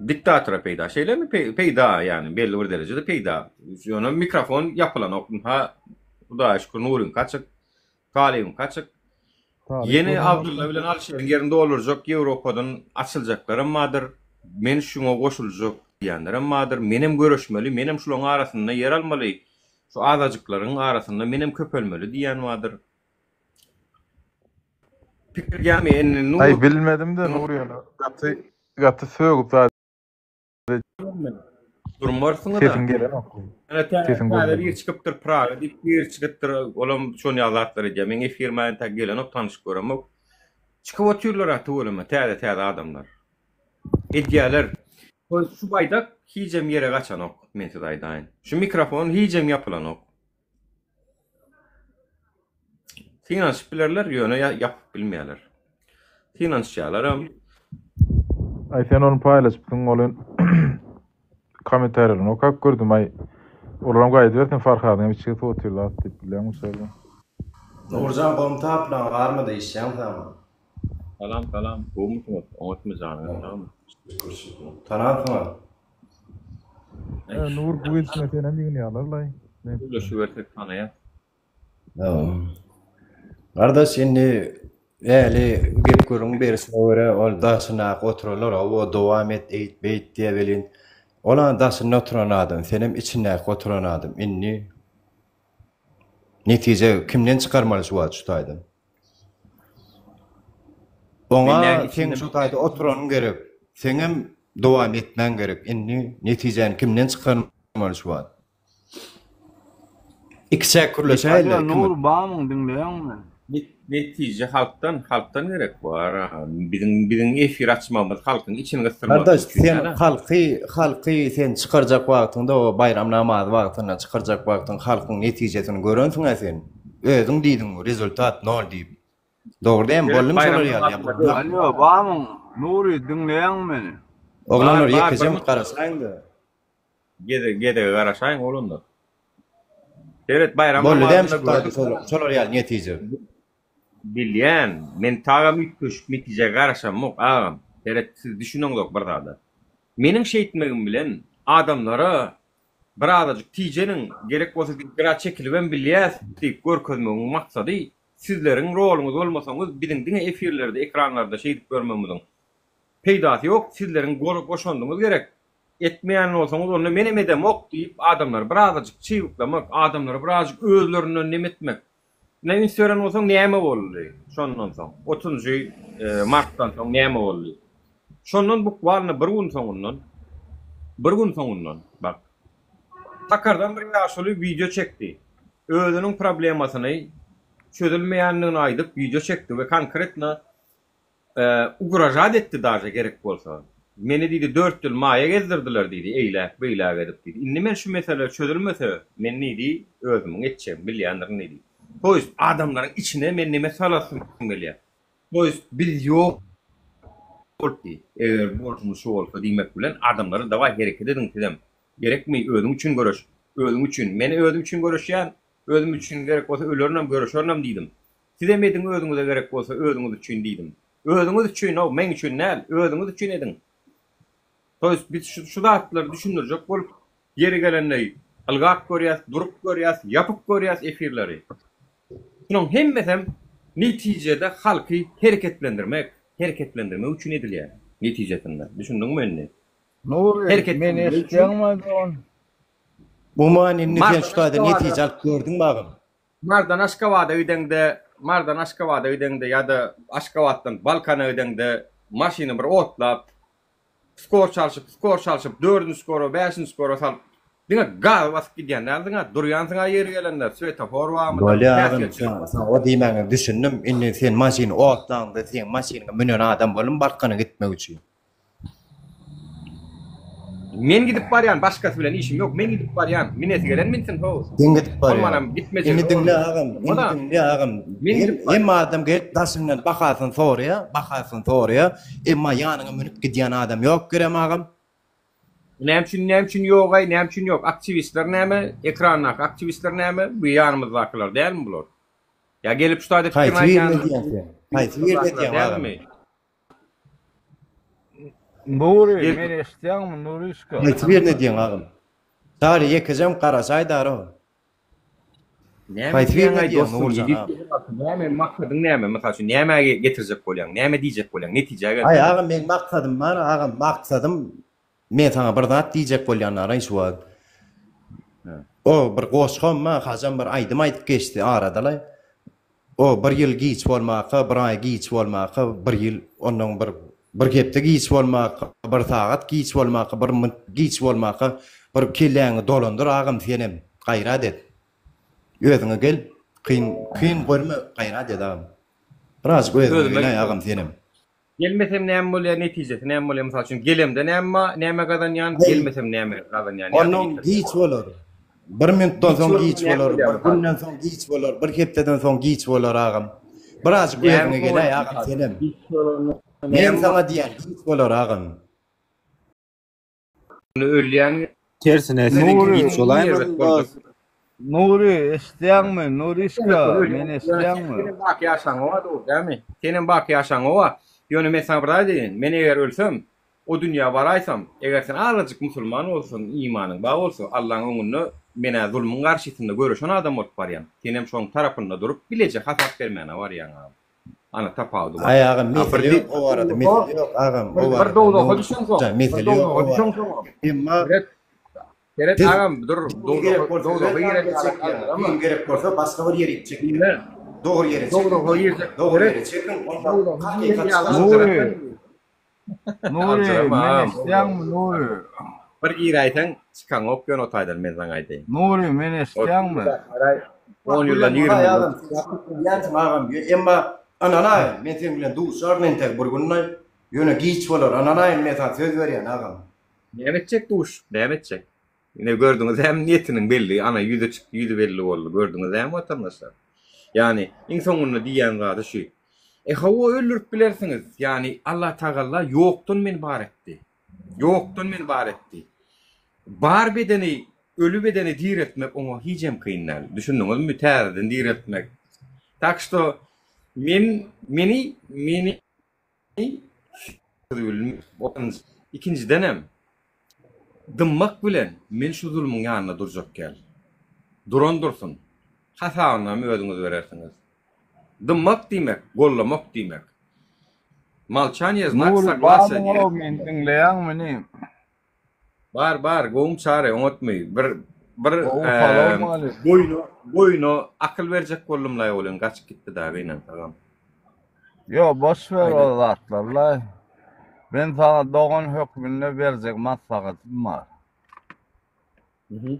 Diktatora peýda şeýlemi peýda ýagny belli bir derejede peýda. Ýöne mikrofon ýapylanok ynha Hudaýa şükür Nuryňky açyk Talybyňky açyk. Ýene Abdylla bilen Alyşeriň ýerini doldurjak Ýewropadan açyljaklaram bardyr. Men şuňa goşuljak diýýänlerem bardyr. Menem göreşmeli, menem şularyň arasynda ýer almaly, şu azajyklaryň arasynda menem köpelmeli diýýän bardyr. Pikir edýäňmi indi Nur? Aý bilmedim-de Nur ýöne gaty gaty sögüp zat Durmarsyňyz-a. Sesiň gelenok. Ýöne täze Sesiň täze görünmedi. biri çykypdyr Praga diýip biri çykypdyr olam şon ýaly zatlar edýär. Meň efirime entäk gelenok tanyşyp göremok. Çykyp otyrlar-a tüweleme täze täze adamlar. Edýäler. Şu baýdak hijem ýere gaçanok men size aýdaýyn. Şu mikrofon hijem ýapylanok. Synanyşyp bilerler, ýöne ýapyp bilmeýärler. Synanyşýarlaram. Aý sen ony paýlaşypsyň welin kommentariýalaryny okap gördüm aý olaram gaýdybersin Farhadyň hem içgisi otyr zat diýip bilýäňmi şeýle. Nurjan gom taplaň barmydy işýäň saňa. Salam salam gowmysyňyz oňatmy janyňyz sagmy. Şükür şükür. Tanapsyňa. E, Nur bu gelşine senem ýygnýarlar-laý. Gürleşibersek tanaýas. Gardaş indi äli gep gürrüň berişine görä ol daşyndaky oturanlar hawa dowam et eýt beýt diýä welin olam daşynda oturan adam senem içindäki oturan adam indi netije kimden çykarmaly şu wagt şu taýdan oňa seň şu taýda oturanyň gerek seňem dowam etmäň gerek indi netijäni kimden çykarmaly şu wagt Ikiçäk gürleşäýeli Alýo Nur bamyň diňleýäňmi? Netije halkdan halkdan gerek bar. Biziň biziň efir açmagymyz halkyň içini gysdyrmak Gardaş sen halky halky sen çykarjak wagtyňda o baýram namazy wagtynda çykarjak wagtyň halkyň netijesini görensiňä sen. Özüň diýdiň rezultat nol diýip. Dogry dämi boldumy şolar ýaly ýa bolmazmy? Alýo bamyň Nury diňleýäňmi meni? Oglanlar ýekeje garaşaýyňda. Gezege gezege garaşaýyň oglanlar. Seret Baýram Boldy dämi namazynda şu taýda gördük. şolar şolar ýaly netije. Bilýän, men tagam üýtgeşik netijä garaşamok agam. Seret siz düşüneňzok bir zada. Meniň şeýtmegim bilen adamlara birazajyk tijeniň, gerek bolsa biz biraz çekilibem bilýäs diýip görkezmegiň maksady sizleriň roluňyz bolmasaňyz biziň diňe efirlerde ekranlarda şeýdip görmegimiziň peýdasy ýok sizleriň goşandyňyz gerek. Etmeýän bolsaňyz onda menem edemok diýip adamlary birazajyk çybyklamak, adamlary birazajyk özlerinden nem etmek. Ine üns beren bolsaň näme boldy şondan soň? Otuzynjy martdan soň näme boldy? Şondan bukwalno bir gün soňundan, bir gün soňundan bak. Takardan bir ýaşuly wideo çekdi. Özüniň problemasyny çözülmeýändigini aýdyp wideo çekdi we konkretno Ugražat etdi daže gerek bolsa. Meni diýdi dört ýyl maýa gezdirdiler diýdi eýläk beýläk edip diýdi. Indi men şu mesele çözülmese men diýdi özümiň etjegimi bilýändirin diýdi. To ýest adamlaryň içine men neme salasym gelýär. To ýest biz ýok bolup diýdi. Eger borjumyz şu bolsa diýmek bilen adamlara dawaý hereket ediň sizem. Gerekmi özüň üçin göreş. Özüň üçin. Men özüm üçin göreşýän. Özüm üçin gerek bolsa ölerinem göreşerinem diýdim. Sizem ediň özüňize gerek bolsa özüňiz üçin diýdim. Özüňiz üçin-ow, meň üçin däl, özüňiz üçin ediň. To ýest biz şu şu zatlary düşündirjek bolup ýeri gelende ylgap görýäs, durup görýäs, ýapyp görýäs efirleri. Şunuň hemmesem netijede halky hereketlendirmek, hereketlendirmek üçin edilýär netijesinde. Düşündiňmi indi? Nury, meni Hereketlendirmek üçin. eşitýäňmi dogan? Umuman indi sen şu Mardan taýda Aşgabada netije alyp gördüňmi agam? Mardan Aşgabada gideňde, Mardan Aşgabada gideňde ýa-da Aşgabatdan Balkana gideňde maşyny bir otlap, skor çalşyp, skor çalşyp, dördünji skora, bäşinji skora salyp, diňe gazy basyp gidýän dälsiň-ä, durýansyň-a ýeri gelende, swetofor barmydyr, Bolýa agam, päsgelçilik sen sen o diýmäňe düşündim. Indi sen maşyny otlaňda seň maşynyňa münen adam boldumy Balkana gitmek üçin? Men gidip barýan, başkasy bilen işim ýok. Men gidip barýan. Minesi gelen minsin how. Sen gidip barýan. Bolmanam gitmejegi Indi diňle agam, indi diňle agam. Men gidip barýan. Hemme adam gelip daşyňdan bahasyny soraýar, bahasyny soraýar. Emma ýanyňa münüp gidýän adam ýok gerem agam. Näme üçin, näme üçin ýogaý, näme üçin ýok? Aktiwistler näme? Ekrandaky aktiwistler näme? Bu ýanymyzdakylar dälmi bular? Ýa gelip şu taýda pikirini Haýsy aýdýan birine diýýäň sen? Haýsy birine diýýäň agam? dälmi? Nury, meni eşitýäňmi, Nuryşka? Haýsy birine diýýäň agam? Çary ýekejem garaşaý daro. Näme Haýsy diýýäň birine aý diýýäň dostum? Nurjan agam? Näme maksadyň näme? Mysal üçin nämä getirjek bolýaň? Näme diýjek bolýaň? Netijä Aý gelsene. agam meň maksadym bar agam maksadym men saňa bir zat diýjek bolýan araý şu wagt. O bir goşgam bar hajam bir aýdym aýdyp geçdi aradalaý. O bir ýyl giç bolmaka, bir aý giç bolmaka, bir ýyl, ondan bir bir hepde giç bolmaka, bir sagat giç bolmaka, bir minut giç bolmaka, bir kelläňi dolandyr agam senem, gaýrat et. Özüňe gel, kyn kyn görme, gaýrat et agam. Birazjyk özüňe Özüme geläý agam senem. Gelmesem näme bolýar, netijesi näme bolýar, mysal üçin gelemde näme bar, näme gazanýan, gelmesem näme gazanýan ýa-da Onnoň ýitirýän. giç bolar. Bir minutdan Giç soň bolsa giç näme bolar, bolýar bir mysal üçin? günden soň giç bolar, bir hepdeden soň giç bolar agam. Birazjyk Näme özüňe geläý bolýar agam mysal üçin? senem. Giç bolanda. Men saňa diýýän giç bolar agam. Ölýän Tersine seniňki Nury, giç bolaýmasyn dost. Nury, eşidýäňmi? Nuryşka, meni eşidýäňmi? Senem baky ýaşaňoga dogry dälmi? Senem baky ýaşaňoga. Ýöne men saňa bir zat aýdaýyn. Men eger ölsem, o dünýä baraýsam, eger sen azajyk musulman bolsaň, imanyň bar bolsa, Allaň öňünde men-ä zulmuň garşysynda göreşen adam bolup barýan. Senem şoň tarapynda durup, bileje hasap bermäne barýaň agam. Ana tapawudy bar. Aý agam mesele ýok o barada mesele ýok agam o Bir barada dowzaha düşeňsoň, Nurjan bir mesele ýok dowzaha o barada. düşeňsoň. Emma Seret, seret siz agam dur, din dowzaha gerek bolsa dowzaha öz giren ýanyňda ýaly çekýär. aldyrama. Din gerek bolsa başga bir ýere çekýär. Diňle. Dogry ýere çekiň. Dowzaha girjek. Dogry Seret. ýere çekiň onda Dowzaha hakykat giren ýaly çykar. Nury, Nury, Aljyrama meni agam. eşidýäňmi Nury? Bir giräýseň çykaňok ýöne o taýdan men saňa aýdaýyn. Nury, meni eşidýäňmi? On ýyldan, 20 ýyldan. Bilýänsiň agam, emma ynanaý, men seň bilen duşaryn entek bir gün-aý, ýöne giç bolar, ynanaýyn men saňa söz berýän agam. Näme etjek duşup, näme etjek? Ine gördüňiz hem niýetiniň belli, ana ýüze çykdy, ýüzi belli boldy, gördüňiz dämi watandaşlar? Ýagny iň soňunda diýýän zady şu. E hawa öldürip bilersiňiz, ýagny Allatagalla ýokdan meni bar etdi. Ýokdan meni bar etdi. Bar bedeni, öli bedeni direltmek oňa hijem kyn däl. Düşündiňizmi? Täzeden direltmek. Tak şto men meni meni Ikinjidenem dymmak bilen men şu zulmuň ýanynda durjak däl. Duran dursun. Hasabynam özüňiz berersiňiz. Dymmak diýmek, gollamak diýmek. Molçaniýe znak Nury soglasiýa barmyň diýmek. how meni diňleýäňmi inim? Bar bar gowum Çary oňatmy bir bir Gowy salowmaleýkim. goýuna goýuna akyl berjek boldumlaý welin gaçyp gitdi da gynansagam. Ýo boş ber Aýdyň. o zatlarlaý. Men saňa dogan hökmünde berjek maslahatym bar. Mhm.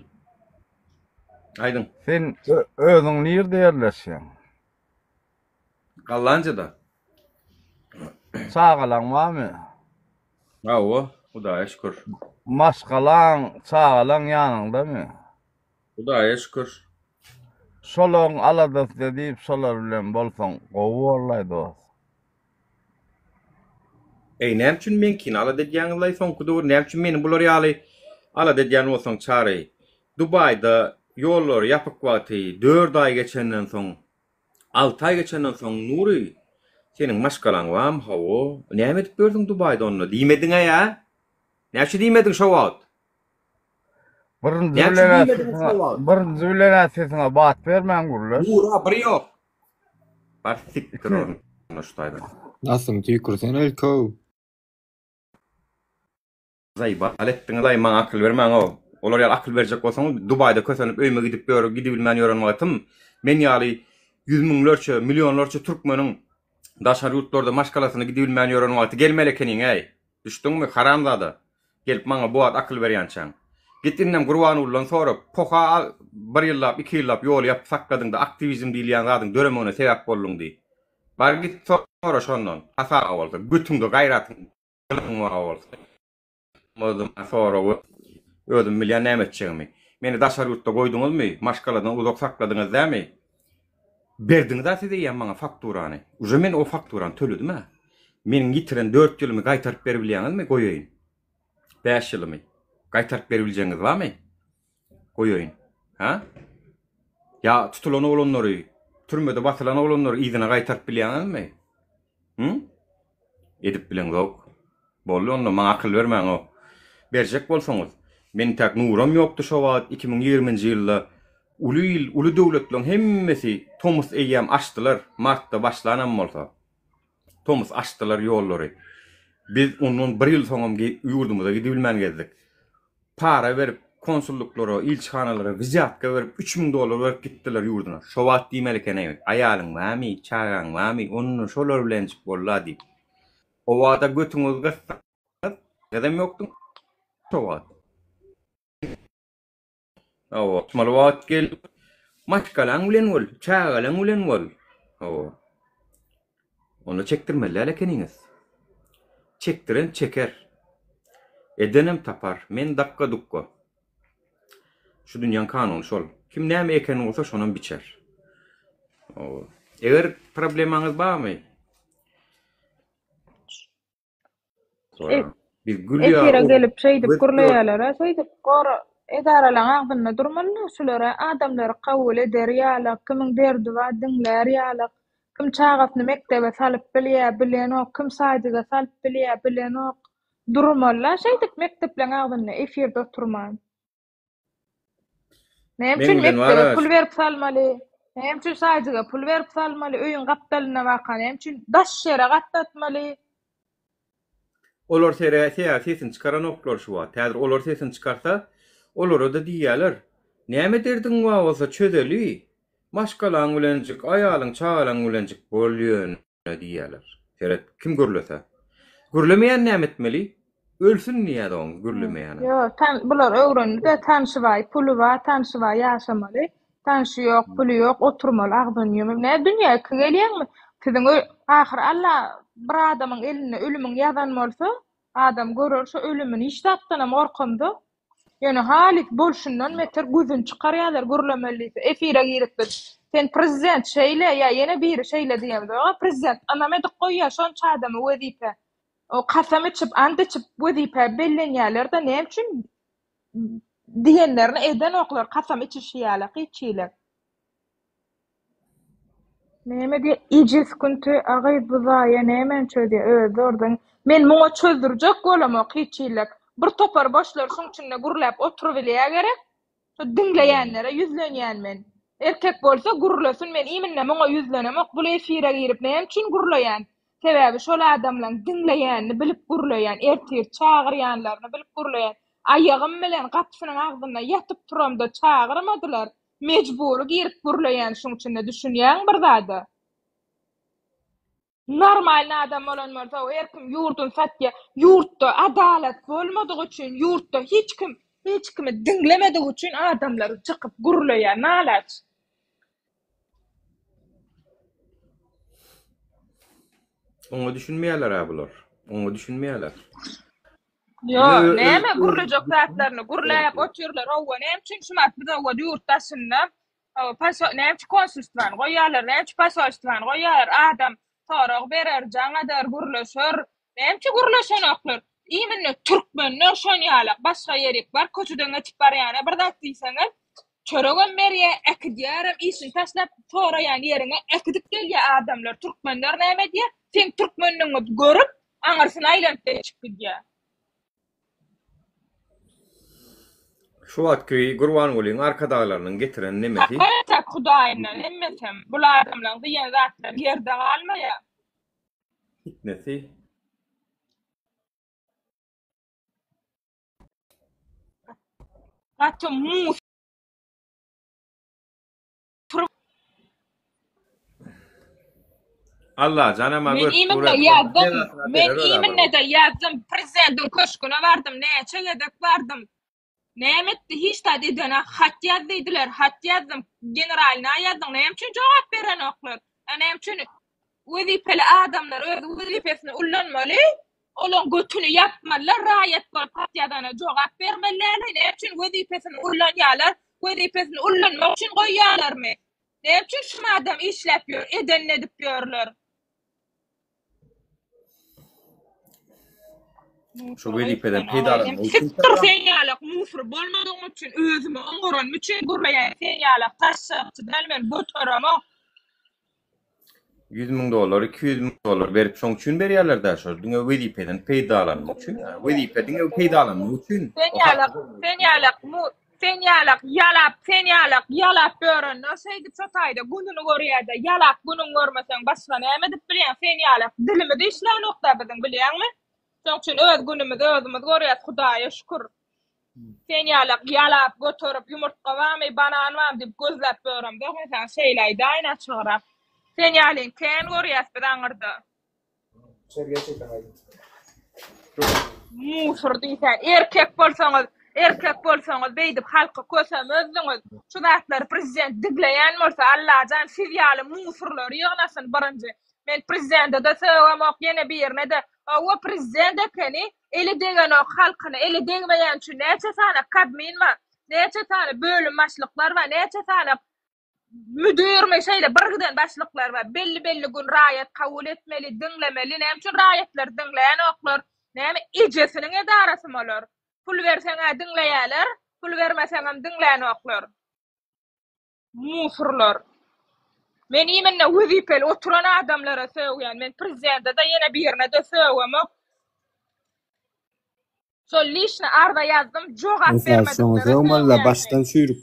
Aýdyň. Sen özüň nirde ýerleşýäň? Gollandiýada. Çagalaň barmy? Hawa, Hudaýa şükür. Maşgalaň, çagalaň ýanyňdamy? Hudaýa şükür. Şolaryň aladasyny edip, şolar bilen bolsaň gowy borlaý dost. Eý, näme üçin meňkini alada edýäňizlaý soňky döwür, näme üçin meni bular ýaly alada edýän bolsaň Çary? Dubaýda ýollary ýapyk wagty dört aý geçenden soň Alty aý geçenden soň Nury, seniň maşgalaň barmy? Hawa. Näme edip ýörsüň Dubaýda onda? Diýmediň-ä ýa? Näme üçin diýmediň şo wagt? Birinji Näme üçin bilen-ä diýmediň şo sesiňe, wagt? birinji bilen-ä sesiňe bat bermän gürleş. Nura bir ýok. Bar sikdir onda şu taýdan. Nasyň tüýkürsene ilkow. Zaýbal etdiňiz-aý maňa akyl bermäň-ow. Olar ýaly akyl berjek bolsaňyz Dubaýda kösenip öýüme gidip ýör gidibilmän ýören wagtym men ýaly ýüz müňlerçe, millionlarça türkmeniň daşary ýurtlarda maşgalasyna gidibilmän ýören wagty gelmeli ekeniň-äý. Düşdüňmi, haramzada. Gelip maňa bu wagt akyl berýänçäň. Git indem Gurbangulydan sora, poha bir ýyllap, iki ýyllap ýoly ýapyp sakladyň-da aktiwizm diýilýän zadyň döremegine sebäp bolduň diý. Bar git sora şondan, hasaba bolsa, götüňde gaýratyň Gylygyň bar bolsa. Özüm soragy özüm bilýän näme etjegimi. Meni daşary ýurtda goýduňyzmy? Maşgaladan uzak sakladyňyz dämi? Berdiňiz-ä siz eýýäm maňa fakturany. Uje men o fakturany töledim-ä. Meniň ýitiren dört ýylymy gaýtaryp beribilýäňizmi? Goýaýyn. Bäş ýylymy. Gaýtaryp beribiljegiňiz barmy? Goýaýyn. Hä? Ýa tutulan oglanlary, türmede basylan oglanlary yzyna gaýtaryp bilýäňizmi? Hı? Edip bileňzok. Boldy onda maňa akyl bermäňok. Berjek bolsaňyz, men intäk Nuram ýokdy şo wagt 2020-nji ýylda uly il, uly döwletleň hemmesi tomus eýýäm açdylar, martda başlanam bolsa. Tomus açdylar ýollary. Biz ondan bir ýyl soňam ýurdumyza gidibilmän gezdik. Para berip, konsullyklara, ilçihanalara wzýatka berip, 3000 dollar berip gitdiler ýurduna. Şo wagt diýmeli eken-eý, aýalyň barmy, çagaň barmy, onda şolar bilenjik bolla diýip. O wagta götüňizi gyssaňyz, gyzam ýokdy şo wagt. Hawa, tutmaly wagt geldi. Maşgalaň bilen bol, çagalaň bilen bol. Hawa. Onda çekdirmeli däl ekeniňiz. Çekdiren çeker. Edenem tapar. Men dakga-dukga. Şu dünýäň kanuny şol. Kim näme eken bolsa şonam biçer. Hawa. Eger problemaňyz barmy? Biz gül ýaly Efire gelip şeýdip gürleýärler-ä, şeýdip gora edaralaň agzynda durmaly-da şular-a, adamlary kabul eder ýalak, kimiň derdi bar diňlär ýalak, kim çagasyny mekdebe salyp bilýär, bilenok, kim sadige salyp bilýär, bilenok. Durmaly-da şeýdip mekdepleň agzynda efirde oturman. Näme Meň üçin bilen mekdebe bar-a pul berip salmaly? Näme üçin sadige pul berip salmaly? Öýüň gapdalynda barka näme üçin daş ýere gatnatmaly? Olar sere sebäbi sesini çykaranoklar şu wagt. Häzir olar sesini çykarsa, olara-da diýýärler, Näme derdiň bar bolsa çözeli, maşgalaň bilenjik, aýalyň, çagalaň bilenjik bol ýöne diýýärler. Seret, kim gürlese. Gürlemeýän näme etmeli? Ölsün diýýär oň gürlemeýäne. Ýok, tan bular öwrendi-de, tanşy bar, puly bar, tanşy bar ýaşamaly. Tanşy ýok, puly ýok, oturmaly agzyny ýumup. Nä dünýä iki gelýäňmi? Siziň ahyr Alla bir adamyň elinde ölümiň ýazan bolsa, adam görer şo ölümini hiç zatdanam gorkamzok. Ýöne halys bolşundan beter gözüni çykarýarlar gürlemeli diýse. Efire girip biz sen prezident şeýle ýa ýene biri şeýle diýemzok. Prezident ynam edip goýýar şonça adamy wezipä. O kasam içip, ant içip wezipä bellenýärler-de näme üçin diýenlerini edenoklar kasam içişi ýaly hiç hili. Näme diýýä ejiz künti a gyz bu zaýa nämäni çözýä özi zordan men muňa çözdürjek bolamok hiç hili bir topar boşlar şuň içinde gürläp oturybilýä gerek şo diňleýänlere ýüzlenýän men erkek bolsa gürlesin men iminne muňa ýüzlenemok bul efire girip näme üçin gürleýän sebäbi şol adamlaň diňleýänini bilip gürleýän ertir çagyrýanlaryny bilip gürleýän aýagym bilen gapysynyň agzynda ýatyp turamda çagyrmadylar Mejbury girip gürleýän şuň içinde düşünýäň bir zada. Normalny adam bolan bolsa her kim ýurduny satýa. Ýurtda adalat bolmadygy üçin, ýurtda hiç kim hiç kimi diňlemedigi üçin adamlar çykyp gürleýä nalaç. Oňa düşünmeýärler-ä bular. Oňa düşünmeýärler. Ýo, näme gürlejek zatlaryny gürläp otyrlar, howwa, näme üçin şumat biz howwa ýurt daşynda, howwa, näme üçin konsulstwany goýýarlar, näme üçin posolstwany goýýarlar, adam sorag berer, jaň eder, gürleşer, näme üçin gürleşenoklar? Iminne türkmenler şon ýalak, başga ýerik bar, köçeden geçip barýana bir zat diýseňiz, çöregem berýär, äkidýärem, işini taşlap soraýan ýeriňe äkidip gelýär adamlar, türkmenler näme edýär? Seň türkmenligiňi görüp, aňyrsyna aýlanyp geçip gidýär. Şu wagtky Gurbangulyň arkadaglarynyň getiren nemesi. Hakykat Hudaýyndan hemmesem bul adamlaň diýen zatlary ýerde galmaýar. Fitnesi. Gaty mus. Allajanam-a Men görüp iminne dur. ýazdym. Men iminne-de ýazdym. Prezidentiň köşgüne bardym, näçe gezek bardym. Näme etdi? Hiç zat edenak. Hat ýaz diýdiler. Hat ýazdym. Generalna ýazdyň. Näme üçin jogap berenoklar? A näme üçin wezipeli adamlar öz wezipesini ullanmaly? Olaň götüni ýapmalylar, raýat bolup hat ýazana jogap bermeli däl. Näme üçin wezipesini ullanýarlar? Wezipesini ullanmak üçin goýýarlarmy? Näme üçin şum adam işläp ýör, edenini edip ýörler? Şu wezipeden peýdalanmak üçin Sikdir sen ýalak musur bolmadygym üçin özümi oňaranym üçin gürleýän sen ýalak taşşakçy däl men göteremok. 100 müň dollar, 200 müň dollar berip şoň üçin berýärler-dä şo diňe wezipeden peýdalanmak üçin. Wezipe diňe peýdalanmak üçin. Sen ýalak, sen ýalak mu sen ýalak ýalap, sen ýalak ýalap ýörenler şeýdip şo taýda gününi görýär-de, ýalap günüňi görmeseň başga näme edip bilýäň, sen ýalak dilimiz işlänok-da biziň bilýäňmi? Şoň üçin öz günümizi özümiz görýäs Hudaýa şükür. Sen ýalak ýalap göterip ýumurtga barmy, banan barmy diýip gözläp ýöremzok men saňa şeýle aýdaýyn açygrak. Sen ýalyny kän görýäs biz aňyrda. Musur diýsän erkek bolsaňyz erkek bolsaňyz beýdip halky kösemezdiňiz. Şu zatlary prezident digleýän bolsa Allajan siz ýaly musurlary ýygnasyn birinji. Men prezidentede sögemok ýene birinede hawa prezident ekeni eli degenok halkyna eli degmeýän üçin näçe sany kabmin bar näçe sany bölüm başlyklar bar näçe sany Müdirmi şeýle birgiden başlyklar bar. Belli-belli gün raýat kabul etmeli, diňlemeli. Näme üçin raýatlary diňlänoklar? Näme ejesiniň edarasymy olar? Pul berseň-ä diňleýäler, pul bermeseňem diňlänoklar. Musurlar. Men imенно wezipeli oturan adamlara sögýän. Men prezidente-de ýene birine-de sögemok. Şol lişni arza ýazdym, jogap Esas şoňa bermediklere sögmeli-de sögýän men. başdan çüýrük.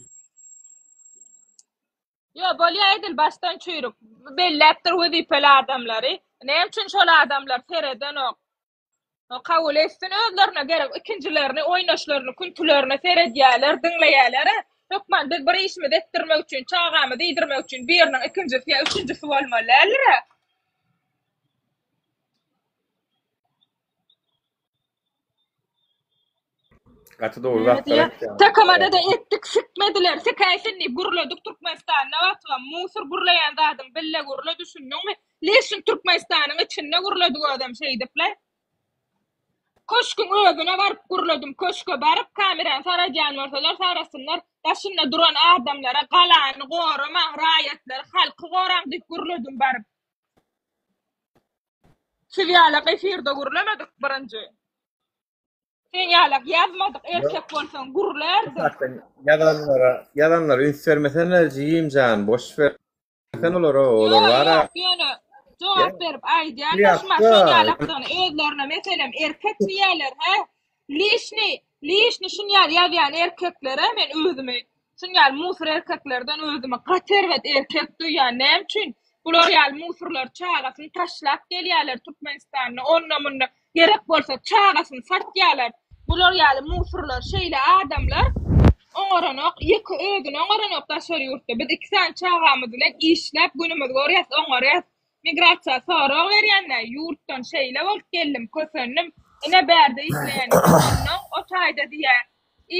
Ýo, bolýa edil başdan çüýrük. Belläpdir wezipeli adamlary. Näme üçin şol adamlar seredenok? Kabul etsin özlerine gerek ikinjilerini, oýnaşlaryny, küntülerine seredýärler, diňleýärler. Hökman biz bir işimizi etdirmek üçin, çagamyzy iýdirmek üçin biriniň ikinjisi ýa üçünjisi bolmaly däldir-ä. Gaty dogry Näme zatlar diýýär? aýtýaň. TKM-da-da etdik, sikmediler. Sikäýsin diýip gürledik Türkmenistanda wagtygam. Musur gürleýän zadyň bille gürle düşündiňmi? Leşin Türkmenistanyň içinde gürledik özem şeýdiple. Köşküň özüne baryp gürledim. Köşke baryp kamerany saradýan bolsalar sarasynlar. Daşynda duran adamlara galany goramaň, raýatlary, halky goraň diýip gürledim baryp. Siz ýalak efirde gürlemedik birinji. Sen ýalak ýazmadyk erkek bolsaň gürlärdiň. Ýazanlara, ýazanlara üns bermesene jigim jan, boş ber. Sen olara, olar Ýok, bara. ýok, ýöne jogap berip aýdýan daşyma şon ýalakdygyny özlerine meselem erkek diýýärler hä? Lişni, lişni şun ýaly ýazýan erkeklere men özümi şun ýaly musur erkeklerden özümi gaty erbet erkek duýýan. Näme üçin? Bular ýaly musurlar çagasyny taşlap gelýärler Türkmenistanda onda munda Gerek bolsa çagasyny satýarlar. Bular ýaly musurlar şeýle adamlar oňaranok ýeke özüni oňaranok daşary ýurtda biz iki sany çagamyz bilen işläp günümizi görýäs oňarýas migrasiýa sorag berýände ýurtdan şeýle bolup geldim kösendim ine bärde işleýän onnoň o taýda diýýä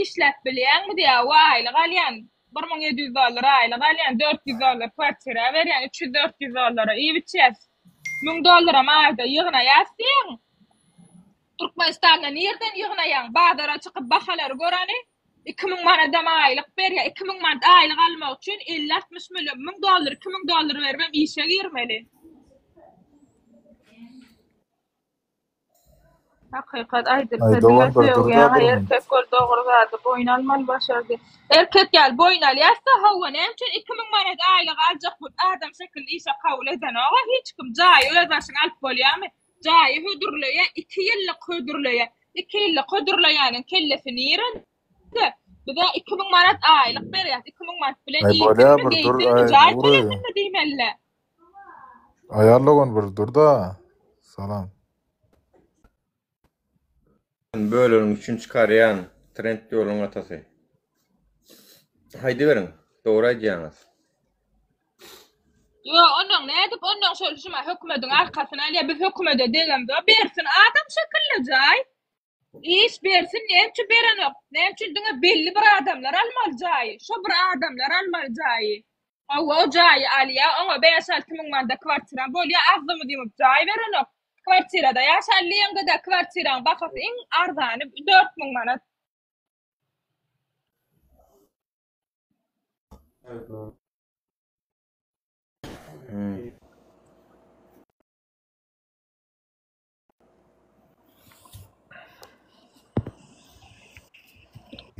işläp bilýäňmi diýýä we aýlyk alýan 1700 dollar aýlyk alýan 400 dollar kwartira berýän 300-400 dollara iýip içýäs 1000 dollaram aýda ýygnaýas diýýäň. Türkmenistanda nirden ýygnaýaň? Bazara çykyp bahalary göreni 2000 manadam aýlyk berýär. 2000 manat aýlyk almak üçin 50-60 million, 1000 dollar, 2000 dollar beribem işe girmeli. Hakykat aýdylsa Aý diňe dogan bir dur da sögýäňä bir minut. erkek bol dogry zady boýun almaly başardy. Erkek ýaly boýun alýasda hawa näme üçin 2000 manat aýlyk aljak bolup adam şekilli işe kabul edenoga hiç kim jaýy öz başyňa alyp bolýamy jaýy hödürleýä iki ýyllyk hödürleýä iki ýyllyk hödürleýäniň kellesi nirede bizä 2000 manat aýlyk berýäs 2000 manat bilen Aý bolýa iýsinmi bir dur geýsinmi aý jaý Nury. tölesinmi diýmelile. Aýal dogan bir dur da. Salam. Böleniň üçin çykarýan trend ýoluň atasy. Haýdyberiň, dogry aýdýaňyz. Ýok, onnoň nädip onnoň şol şuma hökümediň arkasyny alýar, biz hökümede degemzok, bersin adam şekilli jaý. Iş bersin, näme üçin berenok? Näme üçin diňe belli bir adamlar almaly jaýy? Şo bir adamlar almaly jaýy. Hawa, o jaýy alýar, oňa bäş-alty müň manda kwartira bolýar, agzymyzy ýumup jaý berenok. Kwartirada ýaşaýyn diýeňde-de, kwartiraň bahasy iň arzany 4000 manat.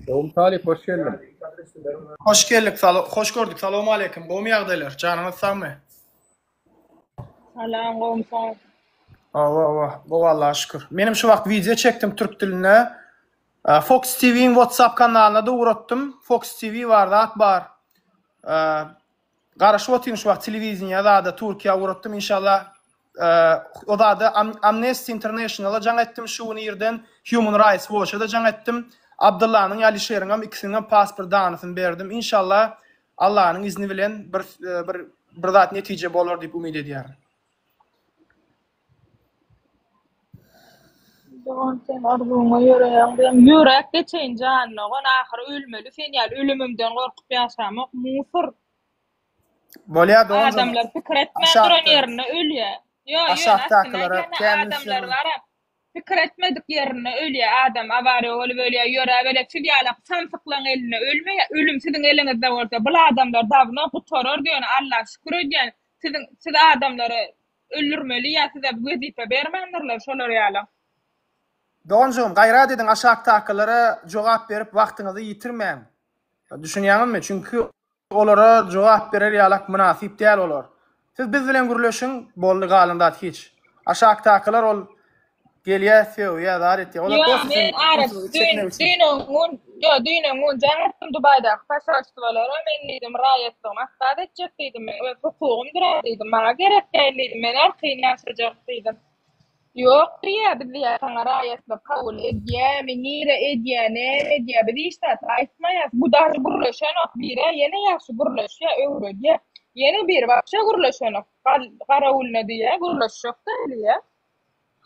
Dogum Talyp hoş geldiň. Hoş geldik, sal hoş gördük. Salam aleyküm. Gowmy ýagdaýlar? Janyňyz sagmy? Salam, gowmy sag. Hawa, hawa. Gowy Allaha şükür. Menem şu wagt wideo çekdim türk dilinde. Fox TV-iň WhatsApp kanalyna-da ugratdym. Fox TV bar, zat bar. Garaşyp otyryn şu wagt telewideniýä zada Türkiýä ugratdym inşallah o zada Amnesty Internationala jaň etdim şu gün irden Human Rights Watcha-da jaň etdim Abdyllanyň Alişeriňem ikisiniňem pasport danysyny berdim inşallah Allanyň izni bilen bir bir bir zat netije bolar diýip umyt edýärin. Dogan sen arzuwyňa ýöreýäň diýen ýöräp geçeýin jan dogan ahyry ölmeli sen ýaly ölümimden gorkup ýaşamok musur. Bolýa doganjan. Adamlar pikir etmän duran ýerinde ölýä. Ýo ýöne Aşakdakylara kän üns adamlar berme. bara pikir etmedik ýerinde ölýä adam awariýa bolup ölýä ýöräp ölýä siz ýalak samsyklaň elinde ölmeýä ölüm siziň eliňizde bolsa bul adamlar dawno gutarardy ýöne Alla şükür edýän siziň siz adamlary Öldürmeli ýa size wezipe bermändirler şolar ýaly. Doganjygym, gaýrat ediň aşakdakylara jogap berip wagtyňyzy ýitirmäň. Düşünýäňizmi? Çünki olara jogap berer ýalak mynasyp däl olar. Siz biz bilen gürleşiň, boldy galan zat hiç. Aşakdakylar ol gelýär, sögýär, zat etýär. Olar Ýa prosta men siziň ara ünsüňizi düýn çekmek üçin. düýn gün ýa düýn gün jaň etdim Dubaýdaky posolstwolara men diýdim raýatlygymy asgad etjek diýdim men öz hukugymdyr-a diýdim maňa gerek däl diýdim men arkaýyn ýaşajak diýdim. Ýok diýýä biz diýýä saňa raýatlyk kabul edýämi nire edýä näme edýä biz hiç zat aýtmaýas bu daže gürleşenok birä ýene ýagşy gürleşýä öwredýä ýene biri wapşe gürleşenok garawulyna diýýä gürleşjek däl diýýä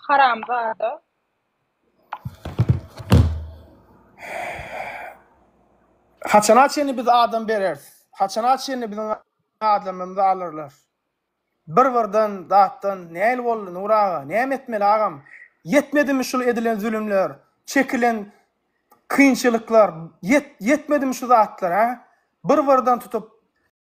haramzada. Haçana çenli biz adam bereris? Haçana çenli biziň adamymyzy alarlar? Bir birden zatdan näl boldy Nury aga näme etmeli agam ýetmedimi şul edilen zülümler çekilen kynçylyklar ýet ýetmedimi şu zatlar hä bir birden tutup.